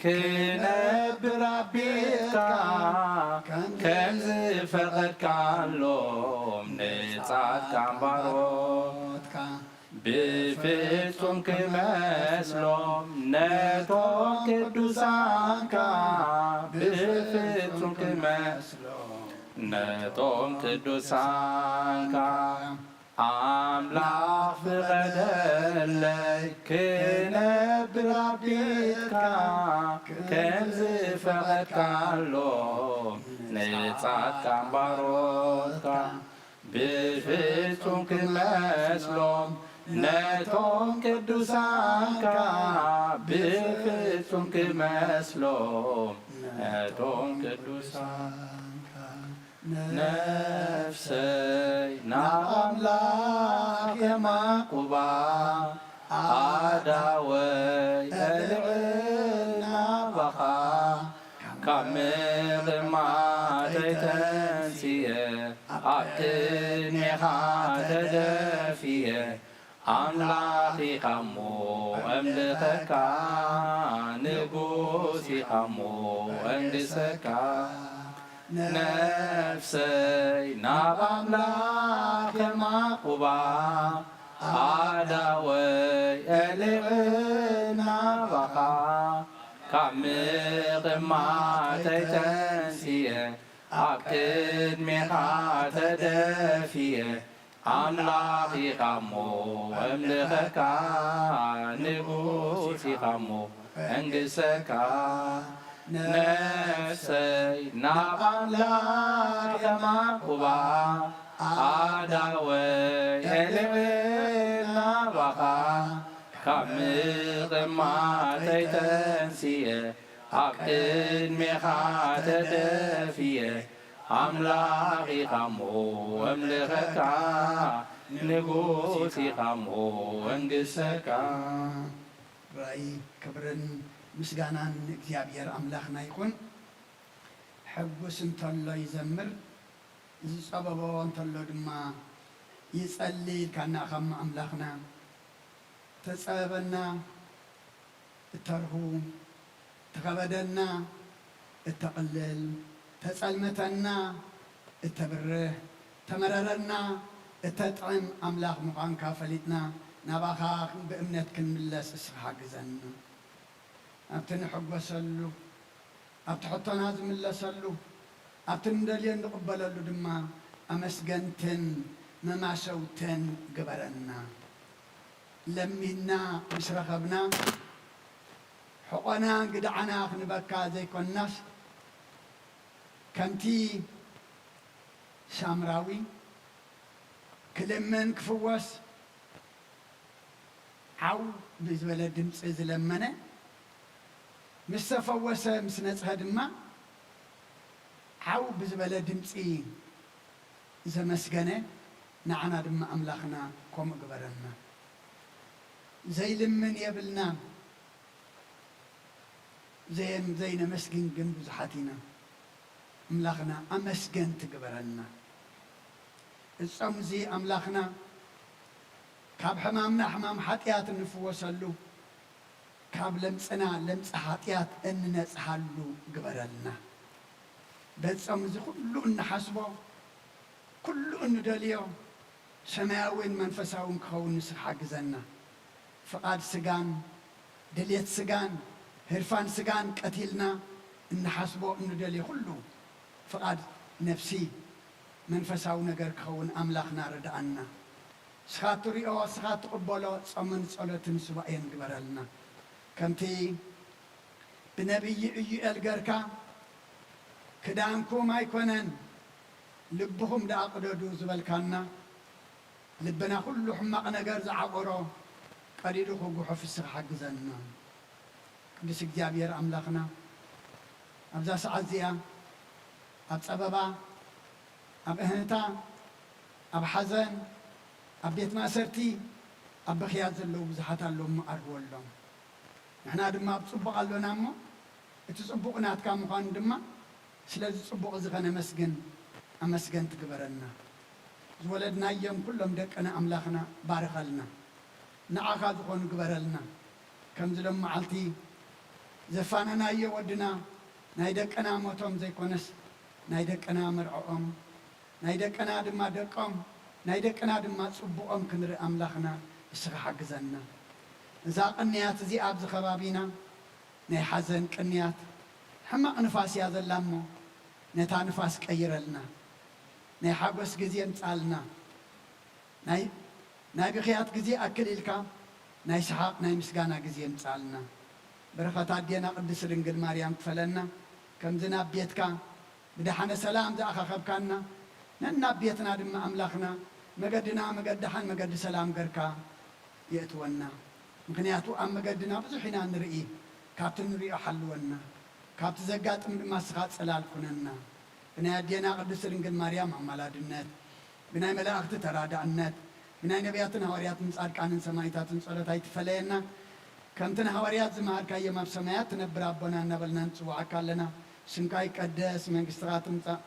ክነብር ኣብ ቤትካ፣ ከም ዝፈቐድካሎም ንጻድቃን ባሮትካ። ብፍጹም ክመስሎም ነቶም ቅዱሳንካ፣ ብፍጹም ክመስሎም ነቶም ቅዱሳንካ። ኣምላኽ ፍቐደለይ ክነብር ኣብ ቤትካ፣ ከም ዝፈቐድካሎም ንጻድቃን ባሮትካ። ብፍጹም ክመስሎም ነቶም ቅዱሳንካ፣ ብፍጹም ክመስሎም ነቶም ቅዱሳንካ። ነፍሰይ ናብ ኣምላኽ የማቁባ፣ ኣእዳወይ ኣልዕል ናባኻ፣ ካብ ምቕማጠይ ተንሲኤ ኣብ ቅድሜኻ ተደፊኤ፣ ኣምላኽ ኢኻ እሞ እምልኸካ፣ ንጉስ ኢኻ እሞ እንግሰካ። ነፍሰይ ናብ ኣምላኽ የማቁባ፣ ኣእዳወይ ኣልዕል ናባኻ፣ ካብ ምቕማጠይ ተንሲኤ ኣብ ቅድሜኻ ተደፊኤ፣ ኣምላኽ ኢኻ እሞ እምልኸካ፣ ንጉስ ኢኻ እሞ እንግሰካ። ነፍሰይ ናብ ኣምላኽ የማቁባ፣ ኣእዳወይ ኣልዕል ናባኻ፣ ካብ ምቕማጠይ ተንሲኤ ኣብ ቅድሜኻ ተደፊኤ፣ ኣምላኽ ኢኻ እሞ እምልኸካ፣ ንጉስ ኢኻ እሞ እንግሰካ። ራእይ ክብርን ምስጋናን ንእግዚኣብሔር ኣምላኽና ይኹን። ሕጉስ እንተሎ ይዘምር፣ ዝጸበቦ እንተሎ ድማ ይጸሊ ኢልካና እኻ እሞ ኣምላኽና። ተጸበበና እተርሁ፣ ተኸበደና እተቕልል፣ ተጸልመተና እተብርህ፣ ተመረረና እተጥዕም ኣምላኽ ምዃንካ ፈሊጥና፣ ናባኻ ብእምነት ክንምለስ እስኻ ሓግዘና። ኣብቲ ንሕጎሰሉ፣ ኣብቲ ሕቶና ዝምለሰሉ፣ ኣብቲ ንደልዮ እንቕበለሉ ድማ ኣመስገንትን መማሰውትን ግበረና። ለሚንና ምስ ረኸብና፣ ሕቖና ግድዓና ክንበካ ዘይኮንናስ፣ ከምቲ ሳምራዊ ክልምን ክፍወስ ዓው ብዝበለ ድምፂ ዝለመነ፣ ምስ ተፈወሰ፣ ምስ ነፅሀ ድማ ዓው ብዝበለ ድምፂ ዘመስገነ፣ ንዓና ድማ ኣምላኽና ከምኡ ግበረና። ዘይልምን የብልናን፣ ዘየን-፣ ዘይነመስግን ግን ብዙሓት ኢና። ኣምላኽና ኣመስገንቲ ግበረና። እጾም እዚ ኣምላኽና ካብ ሕማምና ሕማም ሓጢኣት እንፍወሰሉ፣ ካብ ለምጽና ለምጺ ሓጢኣት እንነጽሃሉ ግበረልና። በጾም እዚ ኩሉ እንሓስቦ፣ ኩሉ እንደልዮ፣ ሰማያዊን መንፈሳውን ክኸውን ንስኻ ሓግዘና። ፍቓድ ስጋን ድልየት ስጋን ህርፋን ስጋን ቀቲልና እንሓስቦ እንደልዮ ኩሉ፣ ፍቓድ ነፍሲ መንፈሳዊ ነገር ክኸውን ኣምላኽና ርድኣና። ንስኻ እትሪኦ፣ ንስኻ እትቕበሎ ጾምን ጸሎትን ሱባኤን ግበረልና። ከምቲ ብነቢይ ኢዩኤል ገርካ፣ "ክዳንኩም ኣይኮነን፣ ልብኹም ደኣ ቅደዱ" ዝበልካና፣ ልብና ኩሉ ሕማቕ ነገር ዝዓቆሮ ቀዲዱ ክጉሖ ፍስኻ ሓግዘና። ቅዱስ እግዚኣብሔር ኣምላኽና፣ ኣብዛ ሰዓት እዚኣ ኣብ ጸበባ፣ ኣብ እህንታ፣ ኣብ ሓዘን፣ ኣብ ቤት ማእሰርቲ፣ ኣብ ብኽያት ዘለዉ ብዙሓት ኣለዉ እሞ፣ ኣርህወሎም። ንሕና ድማ ኣብ ጽቡቕ ኣሎና እሞ፣ እቲ ጽቡቕ ናትካ ምዃኑ ድማ፣ ስለዚ ጽቡቕ እዚ ኸነመስግን፣ ኣመስገንቲ ግበረና። ዝወለድናዮም ኩሎም ደቅና ኣምላኽና ባርኸልና። ንዓኻ ዝኾኑ ግበረልና። ከምዚ ሎም መዓልቲ ዘፋነናዮ ወድና፣ ናይ ደቅና ሞቶም ዘይኮነስ፣ ናይ ደቅና መርዕኦም፣ ናይ ደቅና ድማ ደቆም፣ ናይ ደቅና ድማ ጽቡቖም ክንርኢ ኣምላኽና ንስኻ ሓግዘና። እዛ ቅንያት እዚኣ ኣብዚ ከባቢና ናይ ሓዘን ቅንያት፣ ሕማቕ ንፋስ እያ ዘላ እሞ፣ ነታ ንፋስ ቀይረልና። ናይ ሓጎስ ግዜ ምጻልና። ናይ፣ ናይ ብኽያት ግዜ ኣክል ኢልካ፣ ናይ ሰሓቕ፣ ናይ ምስጋና ግዜ ምጻልና። በረኸት ኣዴና ቅድስት ድንግል ማርያም ክፈለና። ከምዚ ናብ ቤትካ ብደሓነ ሰላም ዝኣኻኸብካና፣ ነናብ ቤትና ድማ ኣምላኽና፣ መገድና መገዲ ደሓን፣ መገዲ ሰላም ገርካ የእትወና። ምኽንያቱ ኣብ መገድና ብዙሕ ኢና ንርኢ፣ ካብቲ ንሪኦ ሓልወና፣ ካብቲ ዘጋጥም ድማ ንስኻ ጽላል ኩነና። ብናይ ኣዴና ቅድስት ድንግል ማርያም ኣማላድነት፣ ብናይ መላእኽቲ ተራዳእነት፣ ብናይ ነቢያትን ሃዋርያትን ጻድቃንን ሰማዕታትን ጸሎት ኣይትፈለየና። ከምቲ ንሃዋርያት ዝመሃርካዮም፣ "ኣብ ሰማያት ትነብር ኣቦና" እናበልና ንጽውዓካ ኣለና። ስምካ ይቀደስ፣ መንግስትኻ ትምጻእ፣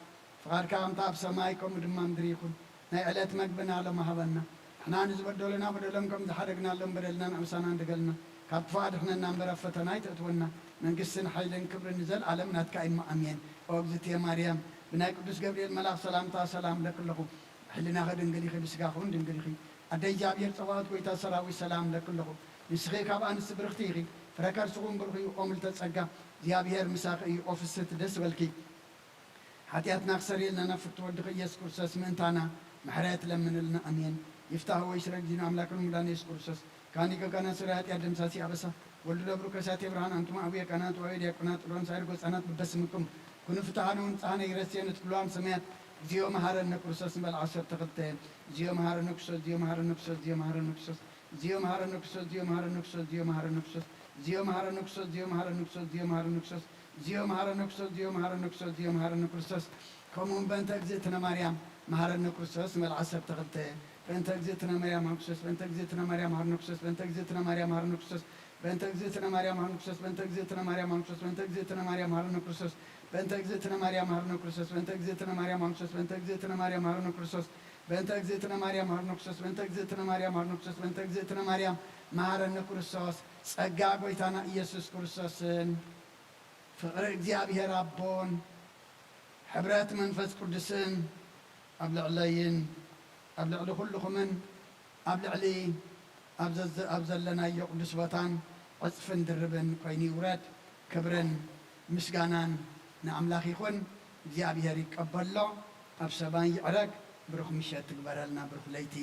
ፍቓድካ ከምቲ ኣብ ሰማይ ከምኡ ድማ ምድሪ ይኹን። ናይ ዕለት መግብና ሎም ሃበና። ንሕና ንዝበደሉና በደሎም ከም ዝሓደግናሎም በደልና ንኣምሳና እንድገልና። ካብ ክፉእ ኣድሕነና እምበር ኣብ ፈተና ኣይተእትወና። መንግስትን ሓይልን ክብርን ንዘለኣለም ናትካ እዩ እሞ ኣሜን። ኦ እግዝእትየ ማርያም፣ ብናይ ቅዱስ ገብርኤል መልኣኽ ሰላምታ ሰላም እለኪ ኣለኹ። ብሕልናኺ ድንግል ኢኺ፣ ብስጋኺ እውን ድንግል ኢኺ። ኣደ እግዚኣብሔር ጸባኦት፣ ጎይታ ሰራዊት፣ ሰላም እለኪ ኣለኹ። ንስኺ ካብ ኣንስቲ ብርኽቲ ኢኺ፣ ፍረ ከርስኺ እውን ብሩኽ እዩ። ኦ ምልዕተ ጸጋ፣ እግዚኣብሔር ምሳኺ እዩ። ኦ ፍስህቲ፣ ደስ በልኪ። ሓጢኣትና ክሰርየልና ናብ ፍትወ ወድኺ ኢየሱስ ክርስቶስ ምእንታና ምሕረት ለምንልና። ኣሜን። ይፍታህ ወይ ስረ እግዚእነ አምላክነ ሙላነ ኢየሱስ ክርስቶስ ካኒ ከካና ስረ ኃጢአት ደምሳሲ አበሳ ወልድ ለብሩ ከሳቴ ብርሃን አንቱም አቡየ ካህናት ወአቡየ ዲያቆናት ጥሎን ሳይር ጎጻናት በበስምኩም ኩኑ ፍትሃነ ወንጽሃነ ይረስየነ ትኩሉ አም ሰማያት እግዚኦ መሐረነ ክርስቶስ እንበል ዓሰርተ ክልተ። እግዚኦ መሐረነ ክርስቶስ፣ እግዚኦ መሐረነ ክርስቶስ፣ እግዚኦ መሐረነ ክርስቶስ፣ እግዚኦ መሐረነ ክርስቶስ፣ እግዚኦ መሐረነ ክርስቶስ፣ እግዚኦ መሐረነ ክርስቶስ፣ እግዚኦ መሐረነ ክርስቶስ፣ እግዚኦ መሐረነ ክርስቶስ፣ እግዚኦ መሐረነ ክርስቶስ፣ እግዚኦ መሐረነ ክርስቶስ፣ እግዚኦ መሐረነ ክርስቶስ፣ እግዚኦ መሐረነ ክርስቶስ። ከምኡውን በእንተ እግዝእትነ ማርያም መሐረነ ክርስቶስ ንበል ዓሰርተ ክልተ። በእንተ እግዝእትነ ማርያም መሐረነ ክርስቶስ፣ በእንተ እግዝእትነ ማርያም መሐረነ ክርስቶስ፣ በእንተ እግዝእትነ ማርያም መሐረነ ክርስቶስ፣ በእንተ እግዝእትነ ማርያም መሐረነ ክርስቶስ፣ በእንተ እግዝእትነ ማርያም መሐረነ ክርስቶስ፣ በእንተ እግዝእትነ ማርያም መሐረነ ክርስቶስ፣ በእንተ እግዝእትነ ማርያም መሐረነ ክርስቶስ፣ በእንተ እግዝእትነ ማርያም መሐረነ ክርስቶስ፣ በእንተ እግዝእትነ ማርያም መሐረነ ክርስቶስ፣ በእንተ እግዝእትነ ማርያም መሐረነ ክርስቶስ። ጸጋ ጎይታና ኢየሱስ ክርስቶስን ፍቕሪ እግዚኣብሔር ኣቦን ሕብረት መንፈስ ቅዱስን ኣብ ልዕለይን ኣብ ልዕሊ ኩልኹምን ኣብ ልዕሊ ኣብ ዘዘ-፣ ኣብ ዘለናዮ ቅዱስ ቦታን ዕጽፍን ድርብን ኮይኑ ይውረድ። ክብርን ምስጋናን ንኣምላኽ ይኹን። እግዚኣብሔር ይቀበሎ። ኣብ ሰማይ ይዕረግ። ብሩኽ ምሸት ትግበረልና፣ ብሩኽ ለይቲ።